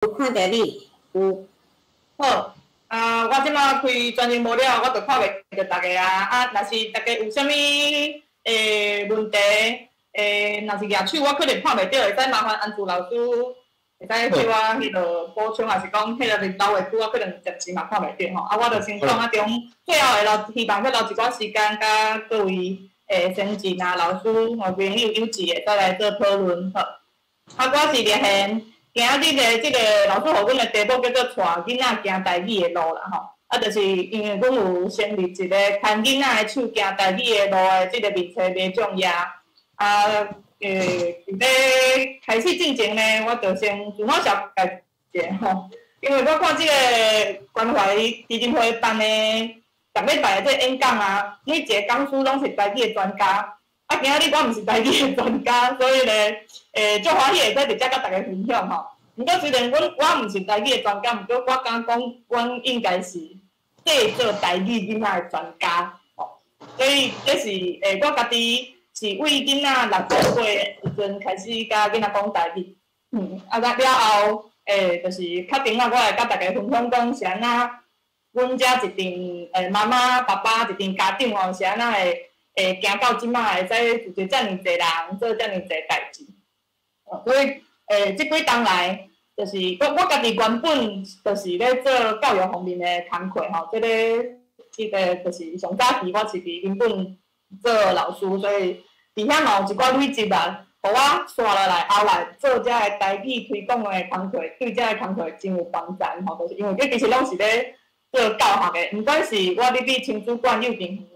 有看著你，有。好，啊，我這馬開專頁無了，我就看袂著大家啊。啊，若是大家有啥物問題，若是舉手，我可能看袂著，會使麻煩安祖老師，會使叫我彼落補充，抑是講彼個留話句，我可能暫時嘛看袂著吼。啊，我就先講啊，中最後會留，希望欲留一寡時間，佮各位先進啊、老師吼、朋友有志的，再來做討論好。啊，我是熱現。今仔日的這個老師予阮的題目叫做帶囡仔行台語的路啦吼，啊，就是因為阮有成立一個牽囡仔的手行台語的路的這個面冊迷眾頁，啊，佇咧開始進前呢，我就先自我紹介一下吼，因為我看這個關懷基金會辦的逐禮拜的這個演講啊，每一個講師攏是台語的專家。啊，今仔日我毋是台語的專家，所以咧，足歡喜會使佇遮佮大家分享吼。毋過雖然阮我毋是台語的專家，毋過我敢講，阮應該是製作台語囡仔的專家吼。所以這是我家己是為囡仔6個月的時陣開始佮囡仔講台語。啊，了後，就是較頂仔我會佮大家分享講是按怎，阮遮一陣媽媽、爸爸一陣家長吼是按怎會。會行到這馬會使組織遮爾濟人做遮爾濟代誌，所以這幾冬來，就是我家己原本就是咧做教育方面的工課吼，這個就是上早期我是佇原本做老師，所以佇遐嘛有一寡累積啊，予我紲落來後來做這個台語推廣的工課，對這个工課真有幫助吼，就是因為這其實攏是咧做教學的，毋管是我入去親子館幼稚園。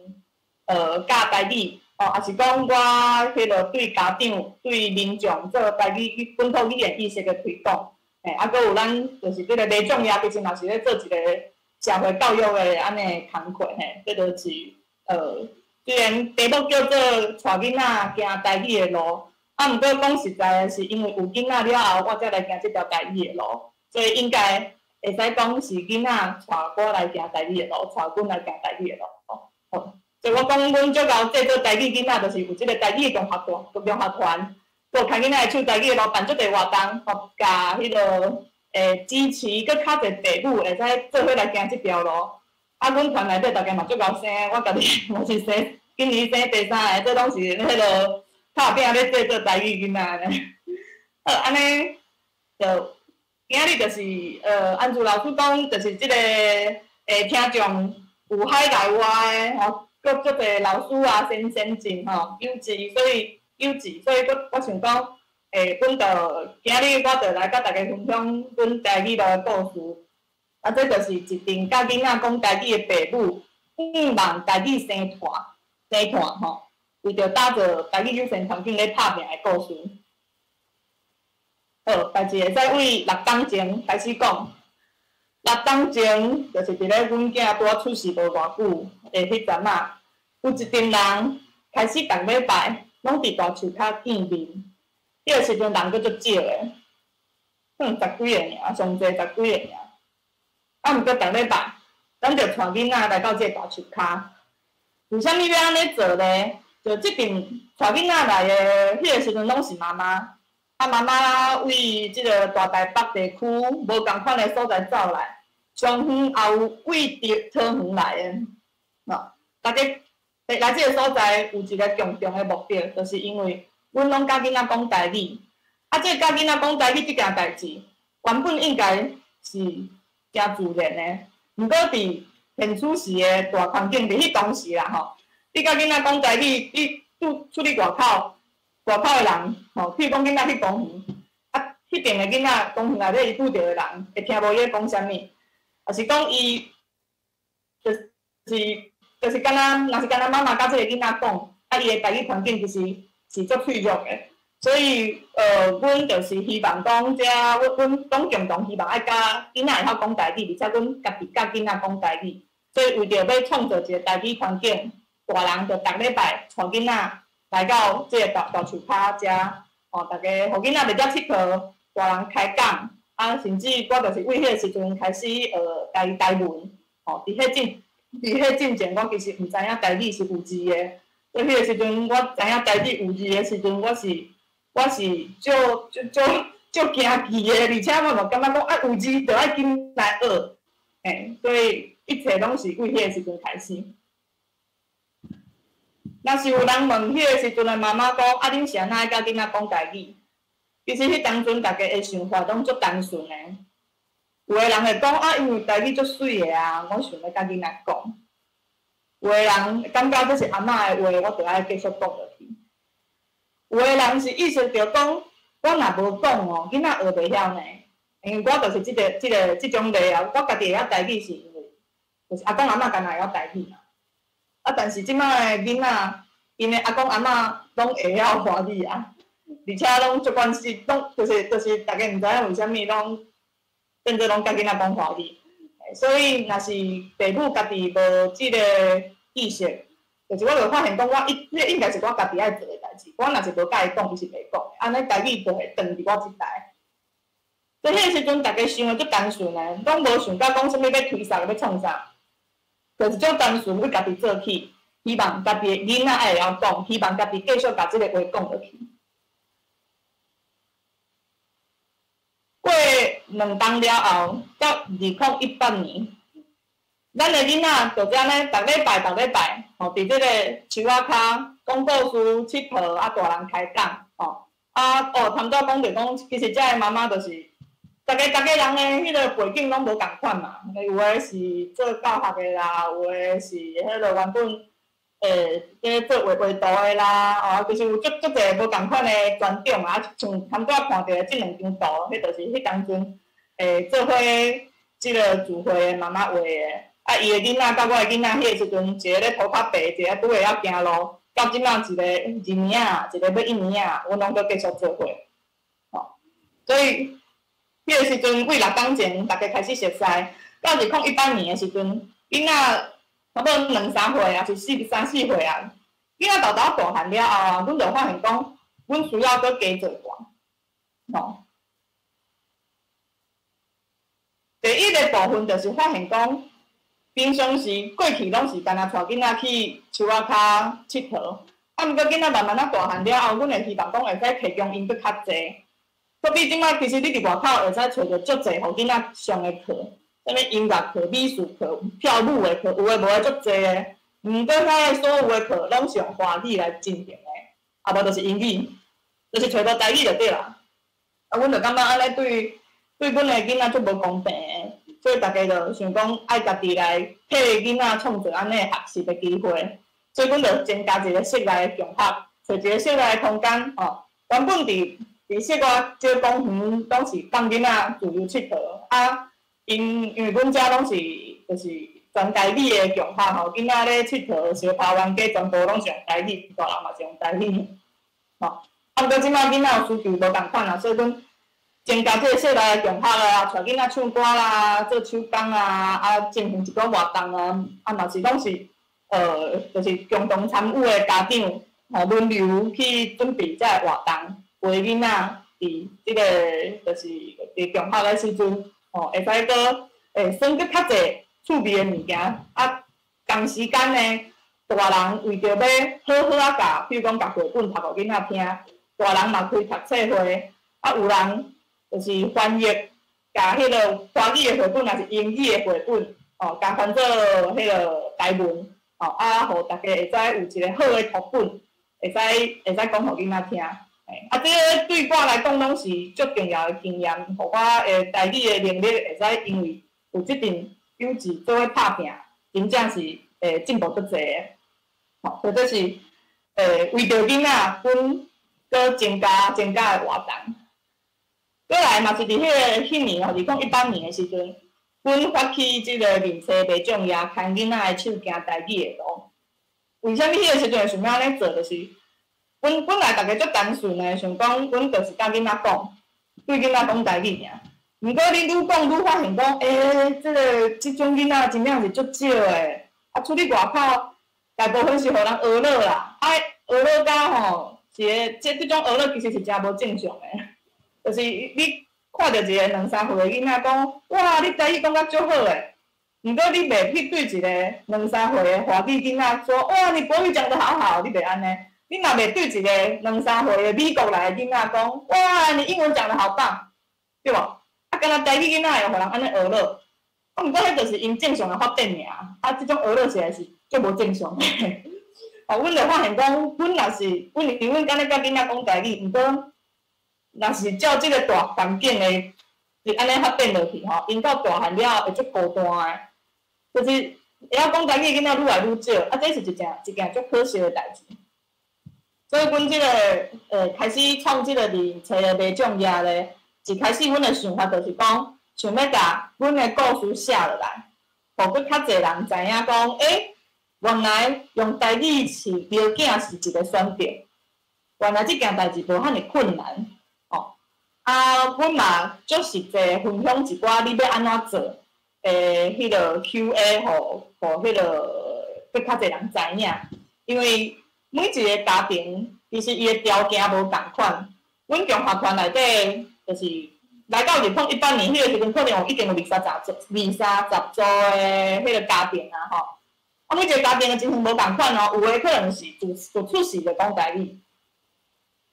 教台語，吼，抑是講我彼落對家長、對民眾做台語本土語言意識的推廣，啊，閣有咱就是這個迷眾頁，其實嘛是咧做一個社會教育的按呢工課，嘿，這就是雖然題目叫做帶囡仔行台語的路，啊，毋過講實在的，是因為有囡仔了後，我才來行這條台語的路，所以應該會使講是囡仔帶我來行台語的路，帶阮來行台語的路，好。所以我講，阮足𠢕製作台語囡仔，就是有這個台語共學團、共學團，閣牽囡仔的手台語的路辦足濟活動，吼，共彼落支持閣較濟父母會使做伙來行這條路。啊，阮團內底大家嘛足𠢕生，我家己嘛是生，今年生第三个，這攏是彼落拍拚咧製作台語囡仔呢。好，按呢就今仔日就是安祖老師講，就是這個聽眾有海內外的吼。閣足濟老師啊，先進吼，有志，所以有志，所以我想講，阮就今日我就來佮大家分享阮台語路的故事。啊，這就是一陣佮囡仔講台語的爸母，向望台語生團生團吼，為著打造台語友善環境咧拍拚的故事。好，代誌會使為六冬前開始講。六冬前，就是佇咧阮囝拄仔出世無偌久的彼陣仔，有一陣人開始逐禮拜攏佇大樹跤見面。彼個時陣人閣足少的，可能十幾个爾，上濟十幾个爾。啊，毋過逐禮拜，咱就帶囡仔來到這個大樹跤。為啥物欲按呢做呢？就這陣帶囡仔來的彼個時陣，攏是媽媽。啊，媽媽為這個大台北地區無仝款的所在走來，上遠也有為著桃園來的，吼，大家來這個所在有一個共同的目的，就是因為阮攏佮囡仔講台語。啊，這個佮囡仔講台語這件代誌，原本應該是誠自然的，毋過佇現此時的大環境，佇彼當時啦吼，你佮囡仔講台語，你出去外口。外口的人，吼，譬如講囡仔去公園，啊，彼爿的囡仔，公園內底伊拄著的人，會聽無伊咧講啥物，抑是講伊，就是敢若，若是敢若媽媽佮這個囡仔講，啊，伊的台語環境其實是足脆弱的，所以，阮就是希望講，遮阮阮攏共同希望愛佮囡仔會曉講台語，而且阮家己佮囡仔講台語，所以為著欲創造一個台語環境，大人就逐禮拜帶囡仔來到這個大大樹跤遮，吼，大家予囡仔佇遮𨑨迌，大人開講，啊，甚至我就是為彼個時陣開始學台文，吼，佇彼進前，我其實毋知影台語是有字的，所以彼個時陣我知影台語有字的時陣，我是足足足足驚奇的，而且我嘛感覺講啊，有字就愛緊來學，嘿，所以一切攏是為彼個時陣開始。若是有人問彼個時陣的媽媽講，啊，恁是按怎愛佮囡仔講台語？其實彼當陣逐家的想法攏足單純的。有的人會講啊，因為台語足媠的啊，我想欲佮囡仔講。有的人感覺這是阿嬤的話，我就愛繼續講落去。有的人是意識著講，我若無講哦，囡仔學袂曉呢。因為我就是這個、這個、這種例啊，我家己會曉台語是因為，就是阿公阿嬤敢若會曉台語嘛。啊，但是這擺的囡仔，𪜶的阿公阿嬤攏會曉華語啊，而且攏足關心，攏就是逐家毋知影為啥物攏變做攏佮囡仔講華語。所以若是父母家己無這個意識，就是我就發現講，我一這應該是我家己愛做的代誌。我若是無佮伊講，伊是袂講的。按呢台語就會斷佇我這代。所以彼個時陣，逐家想的足單純的，攏無想到講啥物欲推捒欲創啥，就是足單純為家己做起，希望家己的囡仔愛會曉講，希望家己繼續共這個話講落去。過兩冬了後，到2018年，咱的囡仔就這按呢，逐禮拜逐禮拜，吼，佇這個樹仔跤講故事、𨑨迌，啊，大人開講，吼，啊，哦，頭拄仔講著講，其實遮的媽媽就是，逐家逐家人的彼個背景攏無仝款嘛，有的是做教學的啦，有的是彼個原本，咧做畫畫圖的啦，哦，其實有足足濟無仝款的專長啊，像頭拄仔看著的這兩張圖，彼就是彼當陣，做伙這個聚會的媽媽畫的，啊，伊的囡仔佮我的囡仔，彼個時陣一個咧塗較白，一個拄會曉行路，到這擺一個二年仔，一個欲一年仔，阮攏閣繼續做伙，吼，所以彼個時陣為六冬前，逐家開始熟似，到2018年的時陣，囡仔差不多兩三歲，抑是四三四歲啊，囡仔沓沓大漢了後啊，阮就發現講，阮需要閣加做寡，吼。第一个部分就是發現講，平常時過去攏是干焦帶囡仔去樹仔跤𨑨迌，啊，毋過囡仔慢慢仔大漢了後，阮會希望講會使提供𪜶閣較濟。閣比這擺，其實你佇外口會使揣著足濟，予囡仔上的課，啥物音樂課、美術課、跳舞的課，有的無的足濟的。毋過遐所有的課攏是用華語來進行的，啊無就是英語，就是揣無台語就對啦。啊，阮就感覺按呢對對阮的囡仔足無公平的，所以逐家就想講愛家己來替囡仔創造按呢學習的機會，所以阮就增加一個室內的共學，揣一個室內的空間吼。原本佇佇室外這個公園攏是放囡仔自由𨑨迌，啊，𪜶因為阮遮攏是就是全台語的共學吼，囡仔咧𨑨迌、相拍冤家，全部攏是用台語，大人嘛是用台語，吼。啊，毋過這擺囡仔有需求無仝款啊，所以阮增加這個室內的共學啊，帶囡仔唱歌啦、做手工啊、啊進行一寡活動啊，啊嘛是攏是就是共同參與的家長吼輪流去準備這个活動，陪囡仔佇這个就是佇共學的時陣，吼會使閣耍閣較濟趣味的物件，啊仝時間呢，大人為著欲好好仔教，比如講共繪本讀予囡仔聽，大人嘛開讀冊會，啊有人就是翻譯，共彼个華語的繪本，抑是英語的繪本，吼，共翻做彼个台文，吼，啊，予逐家會使有一個好的讀本，會使會使講予囡仔聽。啊，這个對我來講攏是足重要的經驗，予我的台語的能力會使因為有這陣幼稚做伙拍拚，真正是會進步足濟的。吼，所以這是為著囡仔，阮閣增加增加的活動。過來嘛是佇彼个彼年吼，2018年的時陣，阮發起這个面冊袂眾爺牽囡仔的手行台語的路。為啥物彼个時陣會想欲按呢做？就是阮本來逐家足單純的，想講阮就是佮囡仔講，對囡仔講台語爾。毋過你愈講愈發現講，欸，這个這種囡仔真正是足少的。啊，出去外口，大部分是予人學落啦。啊，學落甲吼，一个這這種學落其實是誠無正常的。就是你看著一個兩三歲的囡仔講，哇，你台語講甲足好的，毋過你袂去對一個兩三歲的華語囡仔說，哇，你國語講得好好，你袂按呢，你嘛袂對一个兩三歲的美國來的囡仔講，哇，你英文講得好棒，對無？啊，敢若台語囡仔會予人按呢學落，啊，毋過彼就是𪜶正常的發展爾，啊，這種學落實在是足無正常的。哦，阮就發現講，阮若是，阮因為阮敢若佮囡仔講台語，毋過若是照這個大環境的，是按呢發展落去吼，𪜶到大漢了後會足孤單的，就是會曉講台語的囡仔愈來愈少，啊，這是一件足可惜的代誌。所以，阮這个開始創這个認冊的賣種業咧，一開始阮的想法就是講，想欲共阮的故事寫落來，予閣較濟人知影講，欸，原來用台語飼尿囝是一个選擇，原來這件代誌無遐爾困難，吼。啊，阮嘛足實際分享一寡你欲按怎做，彼个 Q&A，予彼个閣較濟人知影，因為每一个家庭其實伊的條件無仝款，阮共學團內底就是來到2018年彼个時陣，可能有已經有二三十組、二三十組的彼个家庭啊吼。啊，每一个家庭的情形無仝款哦，有的可能是自出世就講台語，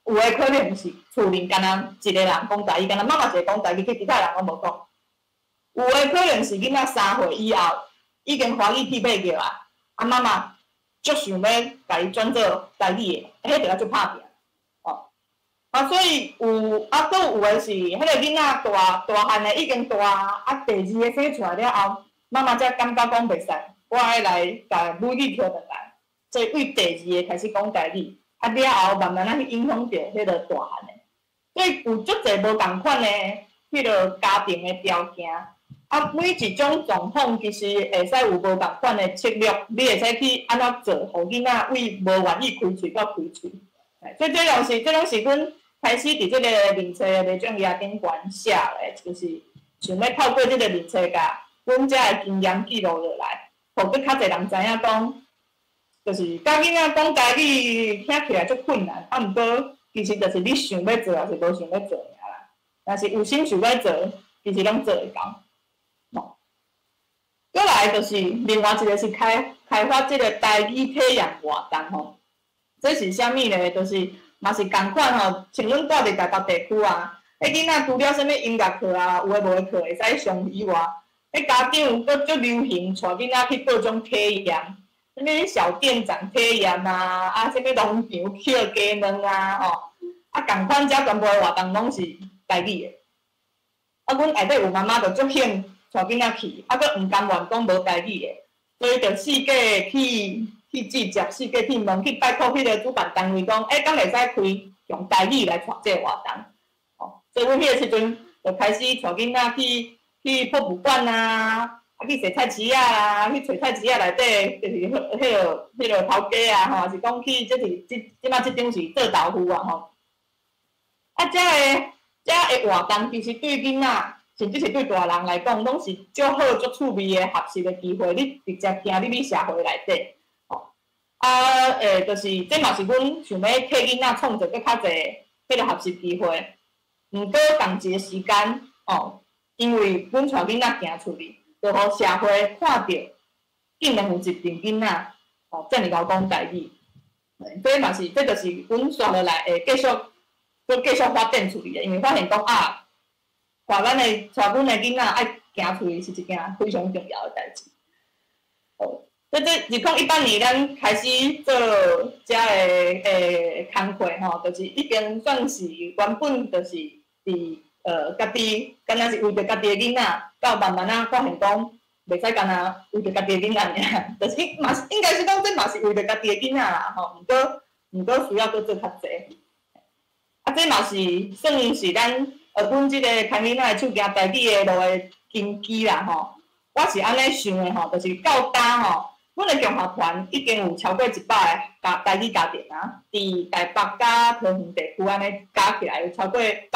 有的可能是厝裡干焦一个人講台語，干焦媽媽一个講台語，其他人攏無講。有的可能是囡仔3歲以後已經華語鐵馬叫啊，啊媽媽足想欲共伊轉做台語的，彼就愛足拍拚，哦。啊，所以有啊，閣有的是彼个囡仔大大漢的已經大，啊，第二个生出來了後，媽媽才感覺講袂使，我愛來共母語抾轉來，所以對第二个開始講台語，啊了後慢慢仔去影響著彼个大漢的，所以有足濟無仝款的彼个家庭的條件。啊，每一種狀況其實會使有無仝款的策略，你會使去按怎做，予囡仔對無願意開喙到開喙。所以這攏是阮開始佇這个認冊的賣種業頂懸寫的，就是想欲透過這个認冊，共阮遮的經驗記錄落來，予閣較濟人知影講，就是佮囡仔講台語聽起來足困難，啊，毋過其實就是你想欲做，抑是無想欲做爾啦。若是有心想欲做，其實攏做會到。閣來就是另外一个是開發這个台語體驗活動吼，這是啥物呢？就是嘛是仝款吼，像阮住佇台北地區啊，彼囡仔除了啥物音樂課啊，有的無的課會使上以外，彼家長閣足流行帶囡仔去各種體驗，啥物小店長體驗啊，啊啥物農場抾雞卵啊吼，啊仝款遮全部的活動攏是台語的，啊阮內底有媽媽就足興帶囡仔去，啊，閣毋甘願講無台語的，所以就四界去接觸，四界去問，去拜託彼个主辦單位講，欸，敢會使開用台語來帶這个活動？吼，所以阮彼个時陣就開始帶囡仔去博物館啊，啊去踅菜市仔啊，去揣菜市仔內底，就是彼个頭家啊，吼，還是講去這是這這擺這種是做豆腐啊，吼。啊，遮个活動其實對囡仔，甚至是對大人來講，攏是足好、足趣味的學習的機會。你直接行入去社會內底，吼啊，就是這嘛是阮想欲替囡仔創造閣較濟彼个學習機會。毋過仝一个時間，哦，因為阮帶囡仔行出去，就予社會看著，竟然有一群囡仔，哦，遮爾𠢕講台語。這嘛是，這就是阮紲落來會繼續，閣繼續發展出去的，因為發現講啊，帶阮的囡仔愛行出去是一件非常重要的代誌。好，這2018年咱開始做遮个工課吼，就是已經算是原本就是佇家己，敢若是為著家己的囡仔，到慢慢仔發現講，袂使干焦為著家己的囡仔爾，就是嘛是應該是講這嘛是為著家己的囡仔啦吼，毋過需要閣做較濟。啊，這嘛是算是咱阮這個牽囡仔的手行台語的路的根基啦吼。我是按呢想的吼，就是到今吼，阮的共學團已經有超過100个台語家庭啊，佇台北佮桃園地區按呢加起來有超過100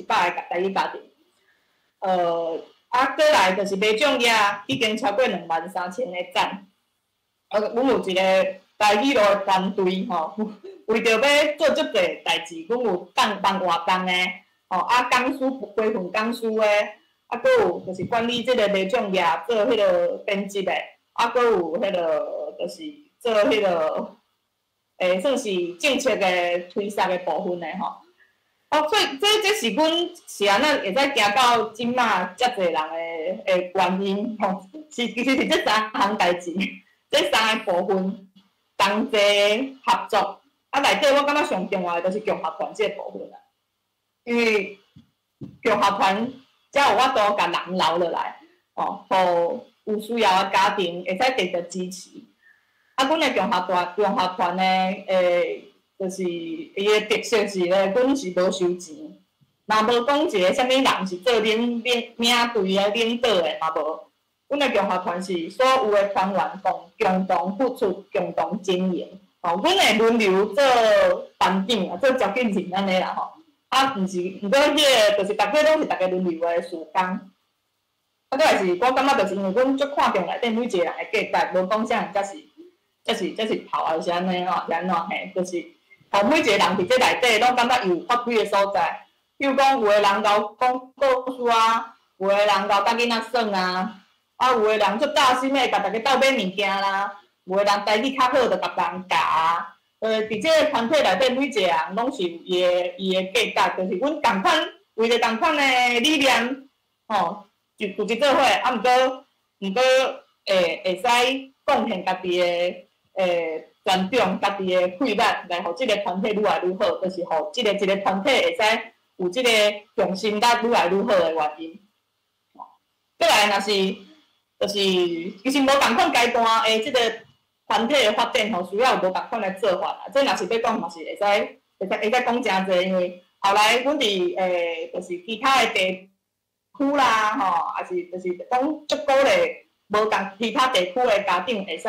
個台語家庭。啊，閣來就是賣種業已經超過23,000個讚。啊，阮有一個台語路的團隊吼，為著欲做足濟代誌，阮有辦活動的，吼啊講師培訓講師的，啊，閣有就是管理這个賣種業做彼个編輯的，啊，閣有彼个就是做彼个算是政策的推捒的部分的吼。哦，所以這是阮是按怎會使行到這馬遮濟人的原因吼，是其實是這三項代誌，這三个部分同齊合作。啊，內底我感覺上重要的就是共學團這個部分啦，因為共學團才有法度共人留落來，哦，予有需要的家庭會使得著支持。啊，阮的共學團呢，就是伊的特色是咧，阮是無收錢，嘛無講一个啥物人是做領隊啊、領導的嘛無。阮的共學團是所有的團員共同付出、共同經營。哦，阮會輪流做班長啊，做召集人按呢啦吼。啊，毋是，毋過彼个就是逐家攏是逐家輪流的事工。啊，閣來是，我感覺就是因為阮足看重內底每一個人的價值，無講啥人才是頭還是按呢吼，是按怎嘿，就是予每一個人佇這內底攏感覺有發揮的所在。比如講，有的人𠢕講故事啊，有的人𠢕佮囡仔耍啊，啊，有的人足貼心的，共逐家鬥買物件啦，有的人台語較好，就共別人教啊。佇這个團體內底，每一個人攏是有伊的價值，就是阮仝款為著仝款的理念，吼，就組織做伙，啊，毋過會使貢獻家己的專長、家己的氣力，來予這个團體愈來愈好，就是予這个一个團體會使有這个向心力愈來愈好的原因。閣來若是就是其實無仝款階段的這個團體的發展吼，需要有無仝款的做法啦。這若是欲講嘛是會使講誠濟，因為後來阮佇就是其他的地區啦，吼，抑是就是講足鼓勵無仝其他地區的家長會使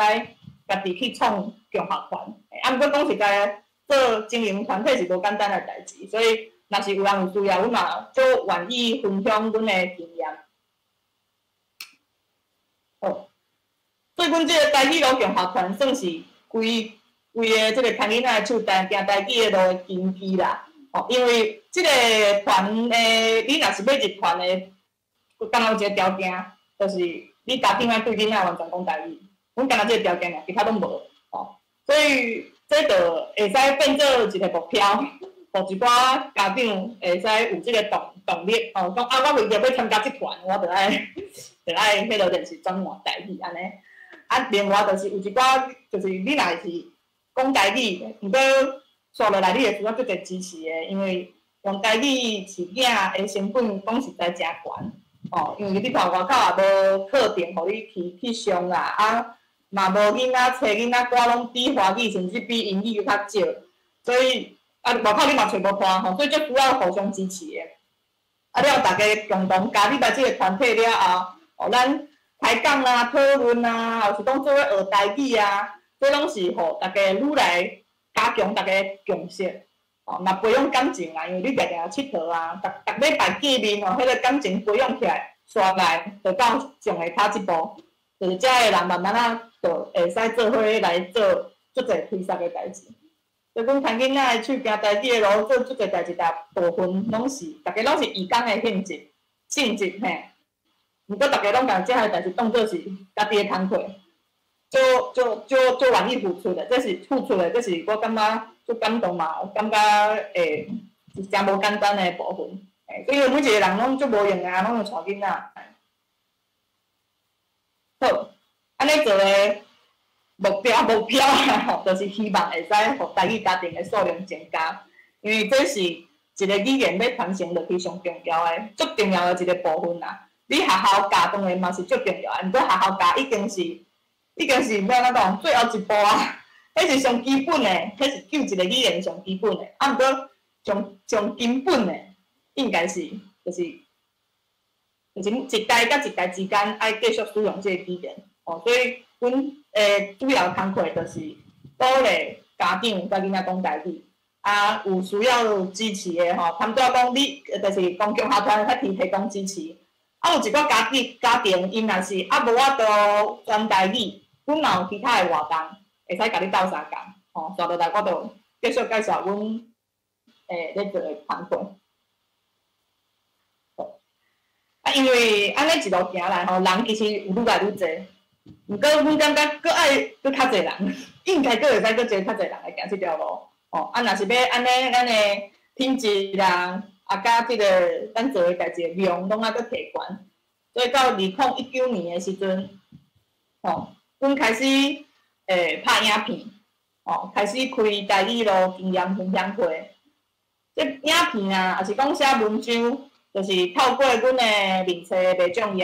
家己去創共學團。啊，毋過講實在，做經營團體是無簡單的代誌，所以若是有人有需要，阮嘛足願意分享阮的經驗。好，所以阮這个台語路共學團算是規規个這个牽囡仔的手，行台語的路的根基啦。哦，因為這个團的，你若是欲入團的，敢若有一个條件，就是你家長愛對囡仔完全講台語。阮敢若這个條件爾，其他攏無。哦，所以這就會使變做一个目標，予一寡家長會使有這个動力，哦，講啊，我為著欲參加這團，我就愛彼落就是轉換台語按呢。啊，另外就是有一寡，就是你若是講台語，毋過紲落來你會需要足濟支持的，因為用台語飼囝的成本講實在誠懸，哦，因為你看外口也無課程予你去上啦，啊，嘛無囡仔揣囡仔歌攏比華語甚至比英語閣較少，所以啊外口你嘛揣無伴吼，所以足需要互相支持的。啊了，逐家共同加入來這个團體了後，哦，咱開講啦、討論啦，抑是講做伙學台語啊，這攏是予逐家愈來加強逐家共識。哦，嘛培養感情啦，因為你定定𨑨迌啊，逐逐禮拜見面吼，彼个感情培養起來，紲來就到上下跤這步，就是遮的人慢慢仔就會使做伙來做足濟推捒的代誌。所以阮牽囡仔的手行台語的路，做足濟代誌，大部分攏是逐家攏是義工的性質嘿。毋過逐家攏共這項代誌當做是家己的工課，足願意付出的，這是付出的，這是我感覺足感動嘛，感覺是誠無簡單的部分。所以每一個人攏足無閒啊，攏有帶囡仔。好，按呢做的目標啊，吼，就是希望會使予台語家庭的數量增加，因為這是一個語言欲傳承落去上重要的、足重要的一個部分啦。你學校教當然嘛是足重要的，毋過學校教已經是欲按怎講，最後一步啊，彼是上基本的，彼是救一個語言上基本的。啊，毋過上根本的，應該是就是一代佮一代之間愛繼續使用這個語言。哦，所以阮主要工課就是鼓勵家長佮囡仔講台語，啊，有需要支持的吼，坦白講你就是講共學團較提供支持。啊，有一寡家庭，𪜶若是猶無法度全台語，阮嘛有其他的活動，會使共你鬥相共，吼，紲落來我就繼續介紹阮咧做的工課。啊，因為按呢一路行來吼，人其實有愈來愈濟，毋過，阮感覺閣愛閣較濟人，應該閣會使閣坐較濟人來行這條路。吼，啊，若是欲按呢，咱的品質啊，啊，佮這个咱做的代誌的量，攏愛閣提懸。所以到2019年的時陣，吼，阮開始拍影片，吼，開始開台語路經驗分享會。這影片啊，抑是講寫文章，就是透過阮的面冊袂眾頁，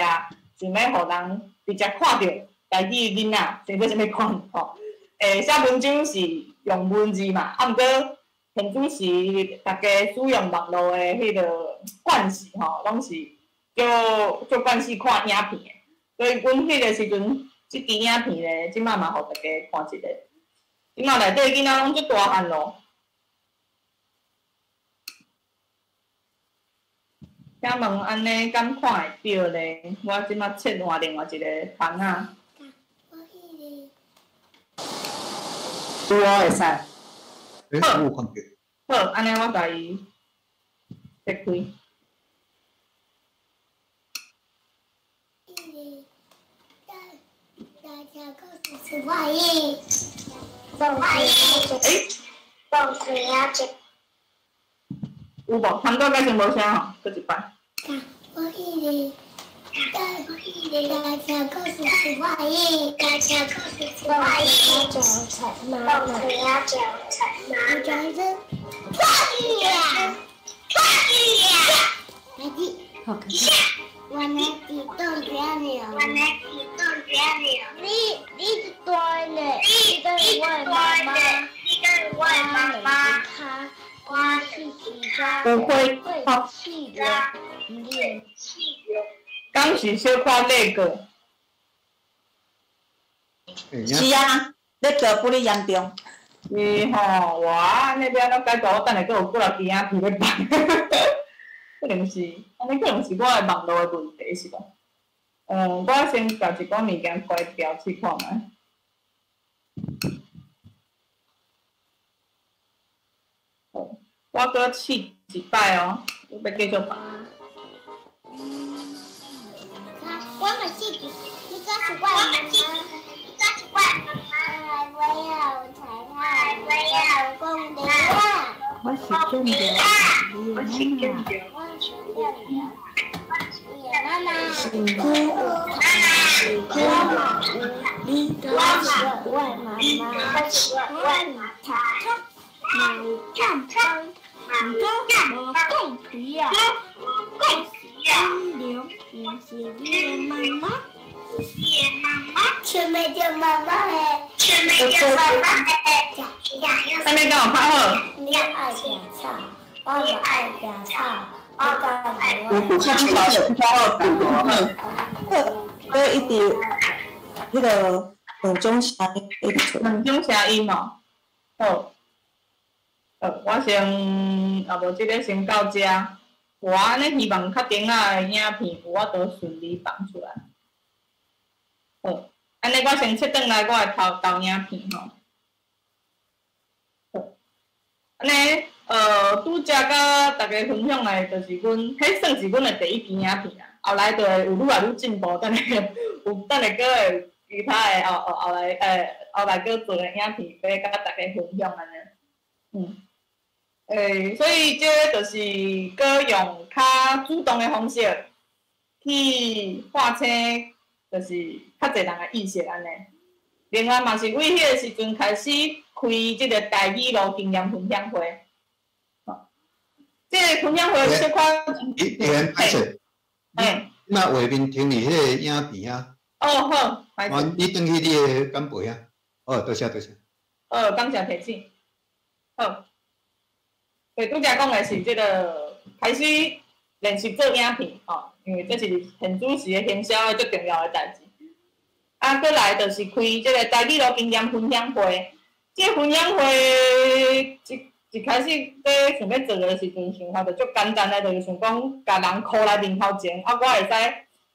想欲予人直接看著台語囡仔生做啥物款吼。寫文章是用文字嘛，啊，毋過現主時逐家使用網路的彼个慣勢吼，攏是足足慣勢看影片的，所以阮彼个時陣，這支影片咧，這擺嘛予大家看一下。這擺內底囡仔攏足大漢咯。請問按呢敢看會著咧？我這擺切換另外一个窗仔。有哦，會使。欸，我有看著。好，按呢我共伊切開。欸？有無？差不多改成無聲吼，閣一擺。有花，好。敢是小可那个？是啊，那个不哩嚴重。是吼，哇，那邊怎解決？我等下閣有幾若支影片欲放。可能是，按呢可能是我的網路的問題是無？我先共一寡物件關掉試看覓。好，我閣試一擺哦，我欲繼續放。我是見著你的媽媽。啥物敢有較好？有較好，較好，好，閣一直彼个兩種聲音一直出。兩種聲音哦。好，好，我先，啊無這个先到遮。我按呢希望較頂仔的影片有法度順利放出來。好，按呢我先切轉來我的頭投影片吼。好，按呢，拄才佮大家分享的，就是阮，彼算是阮的第一支影片啦。後來就會有愈來愈進步，等下有等下閣會其他的後後後來後來閣做的影片，欲佮大家分享按呢。所以這就是閣用較主動的方式去劃清，就是較濟人的意識按呢。另外嘛是為彼个時陣開始開這個台語路經驗分享會。這個分享會小可。欸，歹勢。欸。你若畫面停佇彼個影片遐。哦，好。你轉去你的簡報遐。哦，多謝多謝。好，感謝提醒。好。對，拄才講的是這个開始練習做影片吼，因為這是現主時的行銷的最重要的代誌。啊，閣來就是開這个台語路經驗分享會。這个分享會一開始咧想欲做的時陣，想法就足簡單的，就是想講，共人 call 來面頭前，啊，我會使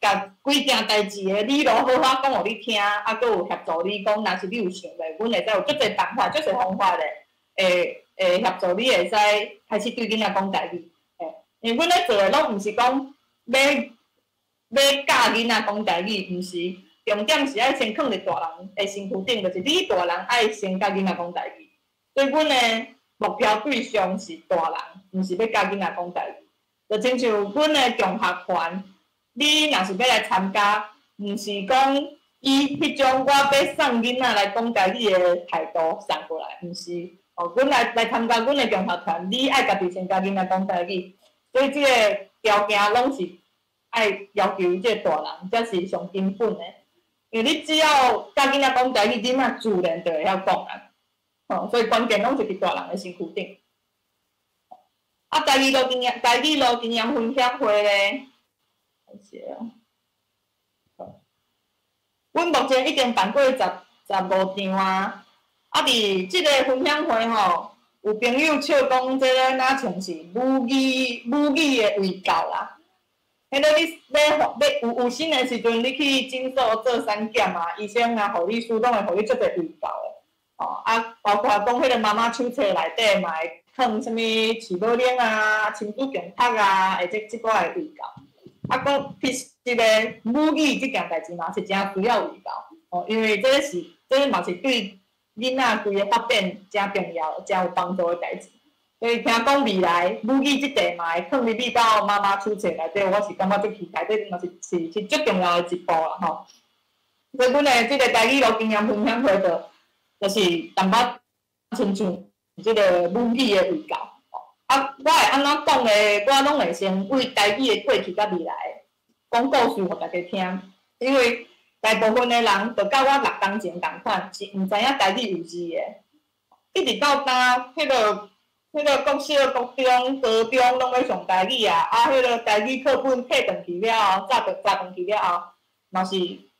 共幾件代誌的理路好好講予你聽，啊，閣有協助你講，若是你有想欲，阮會使有足濟辦法、足濟方法咧，會協助你會使開始對囡仔講台語。因為阮咧做的攏毋是講欲教囡仔講台語，毋是，重點是愛先囥佇大人的身軀頂，就是你大人愛先教囡仔講台語。所以阮的目標對象是大人，毋是欲教囡仔講台語。就親像阮的共學團，你若是欲來參加，毋是講以彼種我欲送囡仔來講台語的態度送過來，毋是。哦，阮來參加阮的共學團，你愛家己先教囡仔講台語，所以這個條件攏是愛要求這個大人，才是上根本的。因為你只要教囡仔講台語，囡仔自然就會曉講啊。哦，所以關鍵攏是佇大人的身軀頂。啊，台語路經驗分享會咧，是啊。阮目前已經辦過15場啊。啊，佇這个分享會吼，有朋友笑講，這个若像是母語的衛教啦。彼个你欲欲有有心的時陣，你去診所做產檢啊，醫生啊、護理師攏會予你足濟衛教的。吼，啊，包括講彼个媽媽手冊內底嘛會放啥物飼母奶啊、親子共讀啊，或者這寡的衛教。啊，講其實咧，母語這件代誌嘛是誠需要衛教，哦，因為這是這嘛是對囡仔規个發展誠重要、誠有幫助的代誌。所以聽講未來母語這塊嘛會放入去到媽媽手冊內底，我是感覺足期待，這嘛是足重要的一步啦吼。所以阮的這个台語路經驗分享會就是淡薄親像這个母語的衛教。啊，我會按怎講咧？我攏會先為台語的過去佮未來講故事予大家聽，因為大部分的人，就佮我6冬前仝款，是毋知影台語有字的。一直到今，彼个國小、國中、高中攏咧上台語啊，啊，彼个台語課本退轉去了後，早轉去了後，嘛是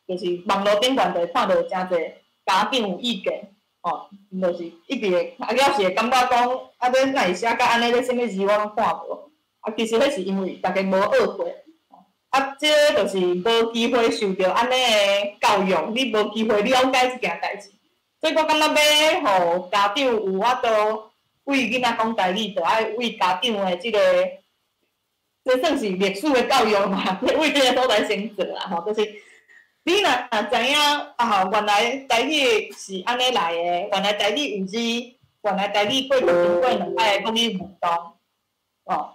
就是網路頂懸就會看著誠濟家長有意見，吼，就是一直會，啊，了是會感覺講，啊，這哪會寫甲按呢？這啥物字我攏看無。啊，其實彼是因為大家無學過。啊，這個就是無機會受著按呢的教育，你無機會了解這件代誌。所以我感覺欲予家長有法度為囡仔講台語，就愛為家長的這個，這算是歷史的教育嘛，為這个所在先做啦吼，就是你若知影啊，原來台語是按呢來的，原來台語有字，原來台語過去經過兩擺的國語運動，哦。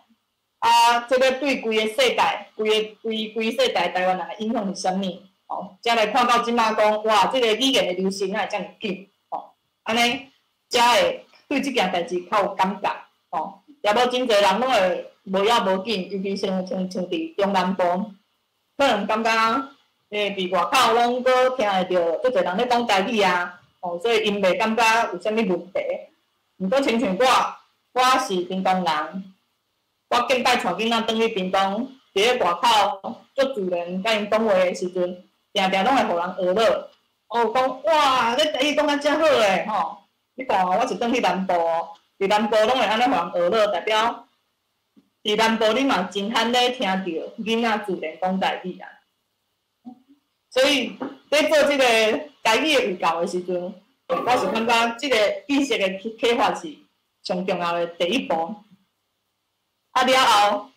啊，這个對規个世界、規个規規世代台灣人的影響是啥物？哦，才來看到這馬講，哇，這个語言的流失哪會遮爾緊？哦，按呢才會對這件代誌較有感覺。哦，也無真濟人攏會無要無緊，尤其像佇中南部，可能感覺佇外口攏閣聽會著足濟人咧講台語啊，哦，所以𪜶袂感覺有啥物問題。毋過親像我，我是屏東人。我頂擺帶囡仔轉去屏東，佇咧外口足自然佮𪜶講話的時陣，定定攏會予人學落。哦，講哇，你台語講甲遮好的吼！你看我是轉去南部，佇南部攏會按呢予人學落，代表佇南部你嘛真罕咧聽著囡仔自然講台語啊。所以佇做這个台語的衛教的時陣，我是感覺這个意識的啟發是上重要的第一步。啊了後，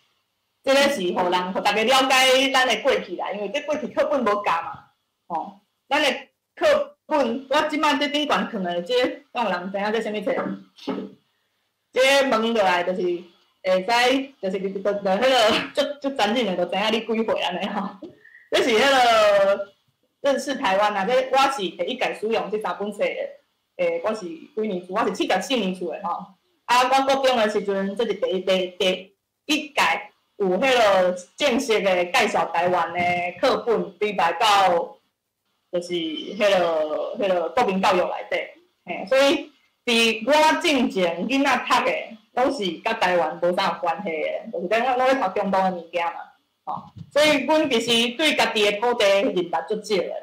這个是予人，予大家了解咱的過去啦，因為這過去課本無教嘛，吼，咱的課本，我這擺佇頂懸囥的這个，敢有人知影這啥物冊？這个問落來就是會使，就是就彼个足足殘忍的，就知影你幾歲按呢吼。這是彼个認識台灣啊，這我是第一屆使用這三本冊的，我是幾年次？我是74年次的吼。啊，我國中的時陣，這是第一屆有彼个正式的介紹台灣的課本，編排到就是彼个國民教育內底，嘿，所以佇我進前囡仔讀的，攏是佮台灣無啥有關係的，就是講我攏咧讀中東的物件嘛，吼，所以阮其實對家己的土地認識足少的，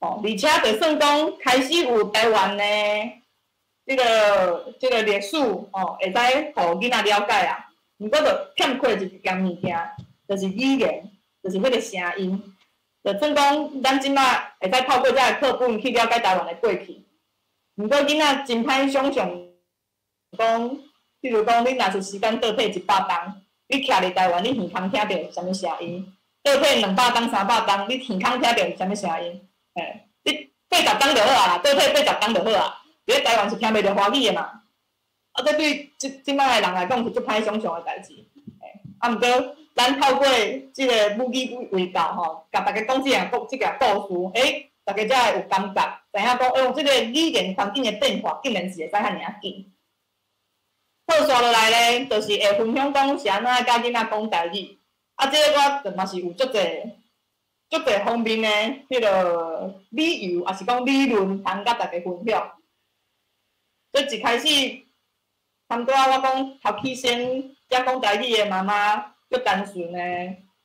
吼，而且就算講開始有台灣的這个歷史吼，會使予囡仔了解啊。毋過就欠缺一件物件，就是語言，就是彼个聲音。就算講咱這馬會使透過這个課本去了解台灣的過去，毋過囡仔真歹想像講，譬如講你若是時間倒退100冬，你徛佇台灣，你耳空聽著是啥物聲音？倒退200冬、300冬，你耳空聽著是啥物聲音？嘿，你80工就好啊，倒退80工就好啊。佇咧台灣是聽袂著華語的嘛，啊，這對這這擺的人來講是足歹想像的代誌。嘿，啊，毋過咱透過這个母語衛教吼，共大家講這個故事，欸，大家才會有感覺，知影講，欸，這個語言環境的變化，竟然是會使遐爾仔緊。好，紲落來咧，就是會分享講是按怎佮囡仔講台語。啊，這个我就嘛是有足濟足濟方面的彼个理由，抑是講理論，通佮大家分享。所以一開始，差毋多我講頭起先，才講台語的媽媽，足單純的，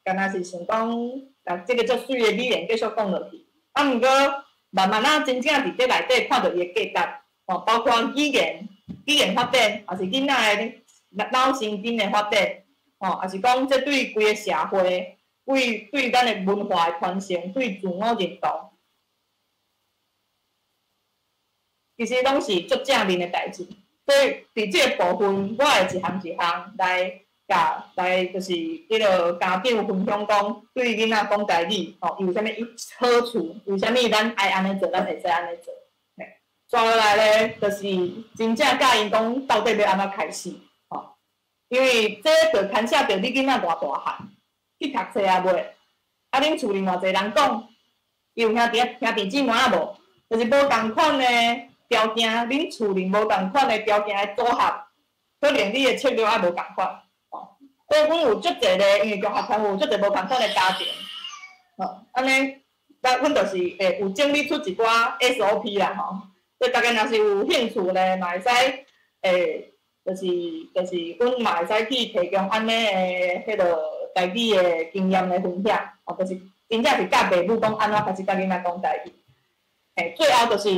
敢若是想講，共這个足媠的語言繼續講落去。啊，毋過慢慢仔真正佇這內底看著伊的價值，吼，包括語言發展，抑是囡仔的腦神經的發展，吼，抑是講這對規个社會，對咱的文化的傳承，對自我認同，其實攏是足正面的代誌。所以佇這个部分，我會一項一項來共來，就是彼个家長分享講，對囡仔講台語，吼，伊有啥物好處？為啥物咱愛按呢做，咱會使按呢做？嘿，紲落來咧，就是真正教𪜶講到底欲按怎開始，吼，因為這就牽涉著你囡仔偌大漢，去讀冊啊未？啊，恁厝裡偌濟人講，伊有兄弟姊妹啊無？就是無仝款的條件，恁厝裡無仝款的條件的組合，可能你的策略也無仝款。所以阮有足濟个，因為中學團有足濟無仝款的家庭，吼，按呢，咱阮就是會有整理出一寡 SOP 啦，吼，所以大家若是有興趣咧，嘛會使，欸，就是阮嘛會使去提供按呢的彼个台語的經驗的分享，哦，就是真正是教爸母講按怎開始佮囡仔講台語，欸，最後就是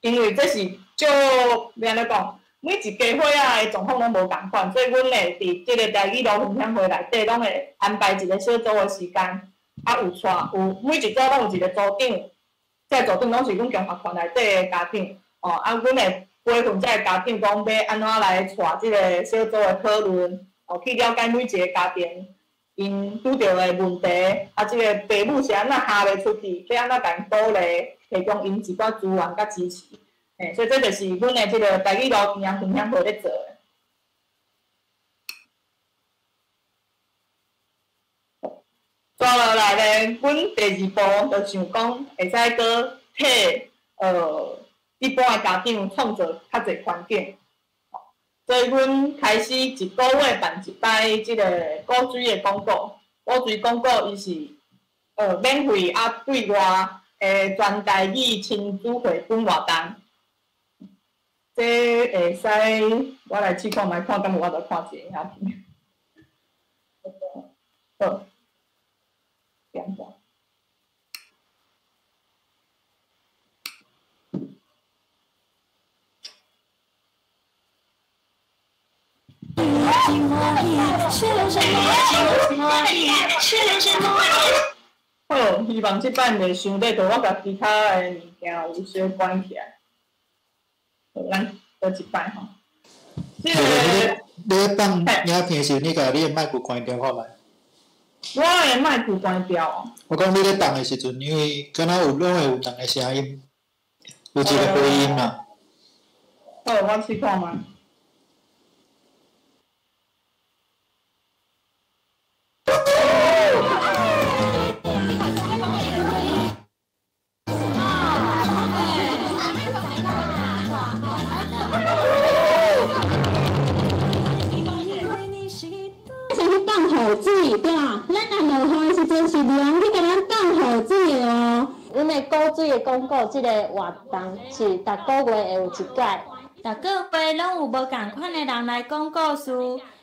因為這是足欲按怎講？每一家伙仔的狀況攏無仝款，所以阮會佇這个台語路分享會內底，攏會安排一個小組的時間，啊有帶有每一組攏有一個組長，這個組長攏是阮共學團內底的家長，哦，啊，阮會培訓這个家長講欲按怎來帶這个小組的討論，哦，去了解每一个家庭𪜶拄著的問題，啊，這个爸母是按怎哈袂出去，欲按怎共𪜶鼓勵，提供𪜶一寡資源佮支持。欸，所以這就是阮的這个台語路經驗分享會咧做的。紲落來咧，阮第二步就想講，會使閣替一般的家長創造較濟環境。所以阮開始一个月辦一擺這个古錐的廣告，古錐廣告伊是免費啊對外的全台語親子繪本活動。這會使，我來試看覓，看敢有法度看一个影片。好，點半。好，希望這擺袂傷熱，著我共其他的物件有小關起來。好，咱閣一擺吼。這個你咧放影片時，你共你的麥克關掉看覓？我的麥克關掉哦。我講你咧放的時陣，因為敢若有攏會有兩个聲音，有一個回音嘛。好，我試看覓。水對吧？咱若落雨的時陣是龍去共咱擋雨水的哦。阮的古錐的廣告這个活動是逐个月會有一擺，逐个月攏有無仝款的人來講故事。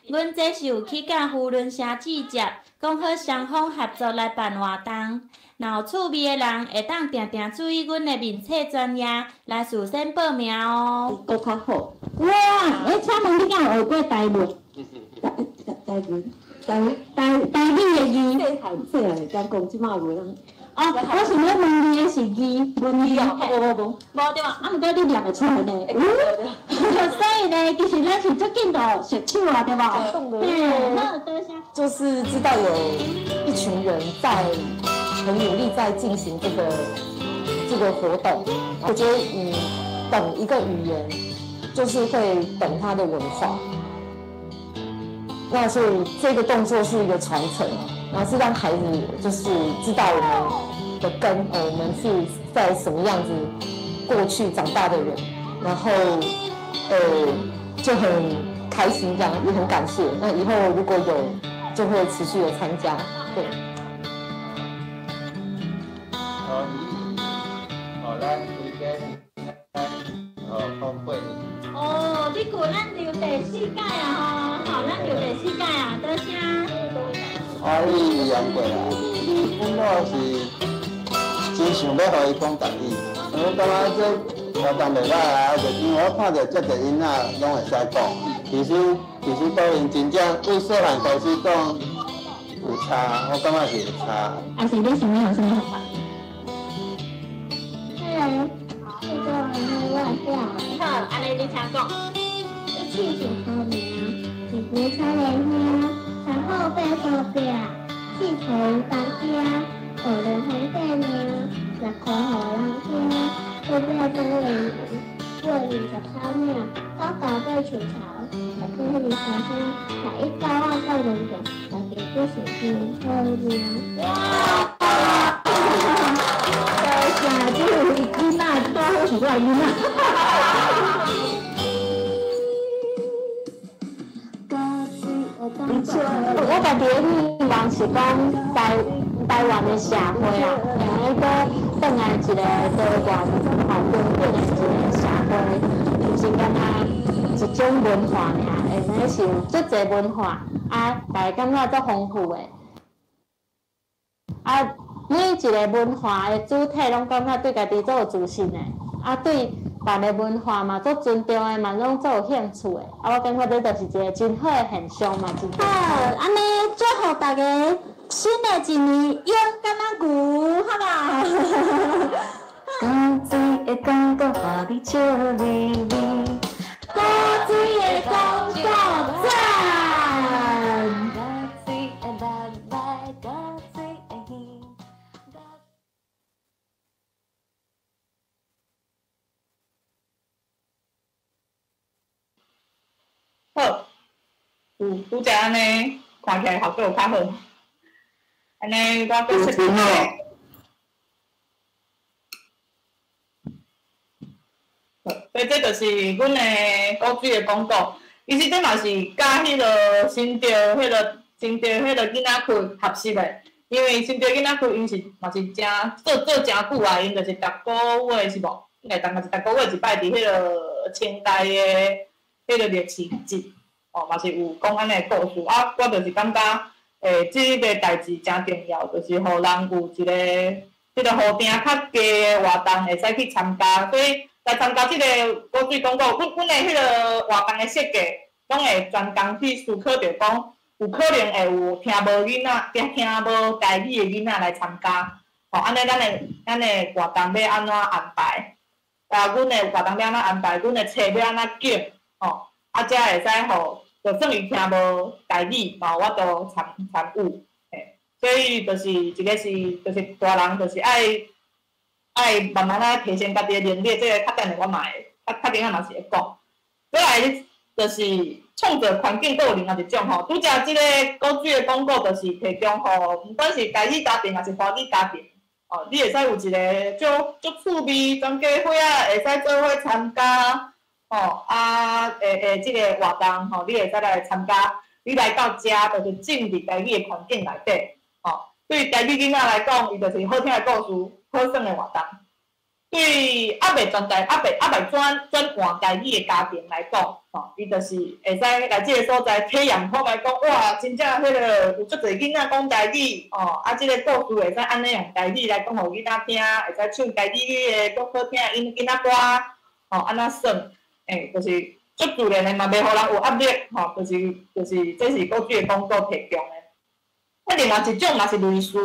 阮這是有去佮扶輪社接觸，講好雙方合作來辦活動。若有趣味的人，會當定定注意阮的面冊專頁來事先報名哦。閣較好。哇！欸，請問你敢有學過台語？台語。台語的字，細漢會當講，這馬無人。哦，我想欲問你的是字，文字哦，無無無，無對吧？啊，毋過你念會出來呢。所以呢，其實咱是足緊就熟手啊，對吧？嘿，好，多謝。就是知道有一群人在很努力在進行這個。個活動。我覺得你懂一個語言，就是會懂它的文化。那所以這個動作是一個傳承，然後是讓孩子就是知道我們的根，我們是在什麼樣子過去長大的人，然後就很開心這樣，也很感謝。那以後如果有，就會持續的參加，對。哦，咱規家哦，08年。哦，你過咱留第四屆啊吼，好，咱留第四屆啊，多謝。啊，你楊過啊，阮某是真想欲予伊講台語，我感覺這活動袂歹啊，就因為我看著遮濟囡仔攏會使講，其實當然真正對細漢開始講有差，我感覺是有差。啊，是你想欲予啥物方法？好，按呢你請講。一起是好命，一夫三个兄，三好八数壁，四头当家，五六红八命，六箍予人听，四八三零五，八23命，九九八树头，十九23声，11九我到两遍，大家都是真好命。哇！多謝，這位囡仔，拄好是我的囡仔。我家己的願望是講台灣的社會啊，會用閣轉來一個多元吼平等的一個社會，毋是干焦一種文化爾，會用是有足濟文化，啊，大家感覺足豐富的，啊，每一個文化的主體攏感覺對家己足有自信的，啊，對別个文化嘛足尊重的，嘛攏足有興趣的，啊，我感覺這就是一個真好的現象嘛，真。好，按呢祝福大家新的一年勇敢仔牛，好無？古水的廣告，予你笑眯眯。古水的廣告讚。好，有拄才按呢，看起來效果有較好。按呢，我閣設一個。所以這就是阮的古水的廣告。其實這嘛是佮彼个新竹、彼个新竹、彼个囡仔區合適的，因為新竹囡仔區𪜶是嘛是誠做做誠久啊，𪜶就是逐個月是無？應該逐個月一擺佇彼个清代的彼个歷史節，哦，嘛是有講按呢的故事。啊，我就是感覺，這個代誌誠重要，就是予人有一個這個予定較低的活動會使去參加，所以來參加這個古水廣告，阮的彼个活動的設計，攏會專工去思考著講，有可能會有聽無囡仔，聽無台語的囡仔來參加，吼，按呢咱的活動欲按怎安排？啊，阮的活動欲按怎安排？阮的冊欲按怎揀？吼，啊，才會使予，就算伊聽無台語，嘛有法度參與，嘿，所以就是一個是，就是大人就是愛慢慢仔提升家己的能力，這個較等下我嘛會，較較等下嘛是會講。過來就是創造環境，閣有另外一種吼。拄才這個古水的廣告就是提供予，毋管是台語家庭抑是華語家庭，哦，你會使有一個足趣味，全家伙仔會使做伙參加。吼啊，會這個活動吼，你會使來參加。你來到遮，就是進入台語的環境內底。吼，對台語囡仔來講，伊就是好聽的故事、好耍的活動。對猶未轉台、猶未轉換台語的家庭來講，吼，伊就是會使來這個所在體驗看覓講，哇，真正彼个有足濟囡仔講台語，吼，啊，這個故事會使按呢用台語來講予囡仔聽，會使唱台語的閣好聽的囡仔歌，吼，按怎耍。就是足自然的嘛，袂予人有壓力，吼，就是這是古水的廣告提供的。啊，另外一種嘛是類似，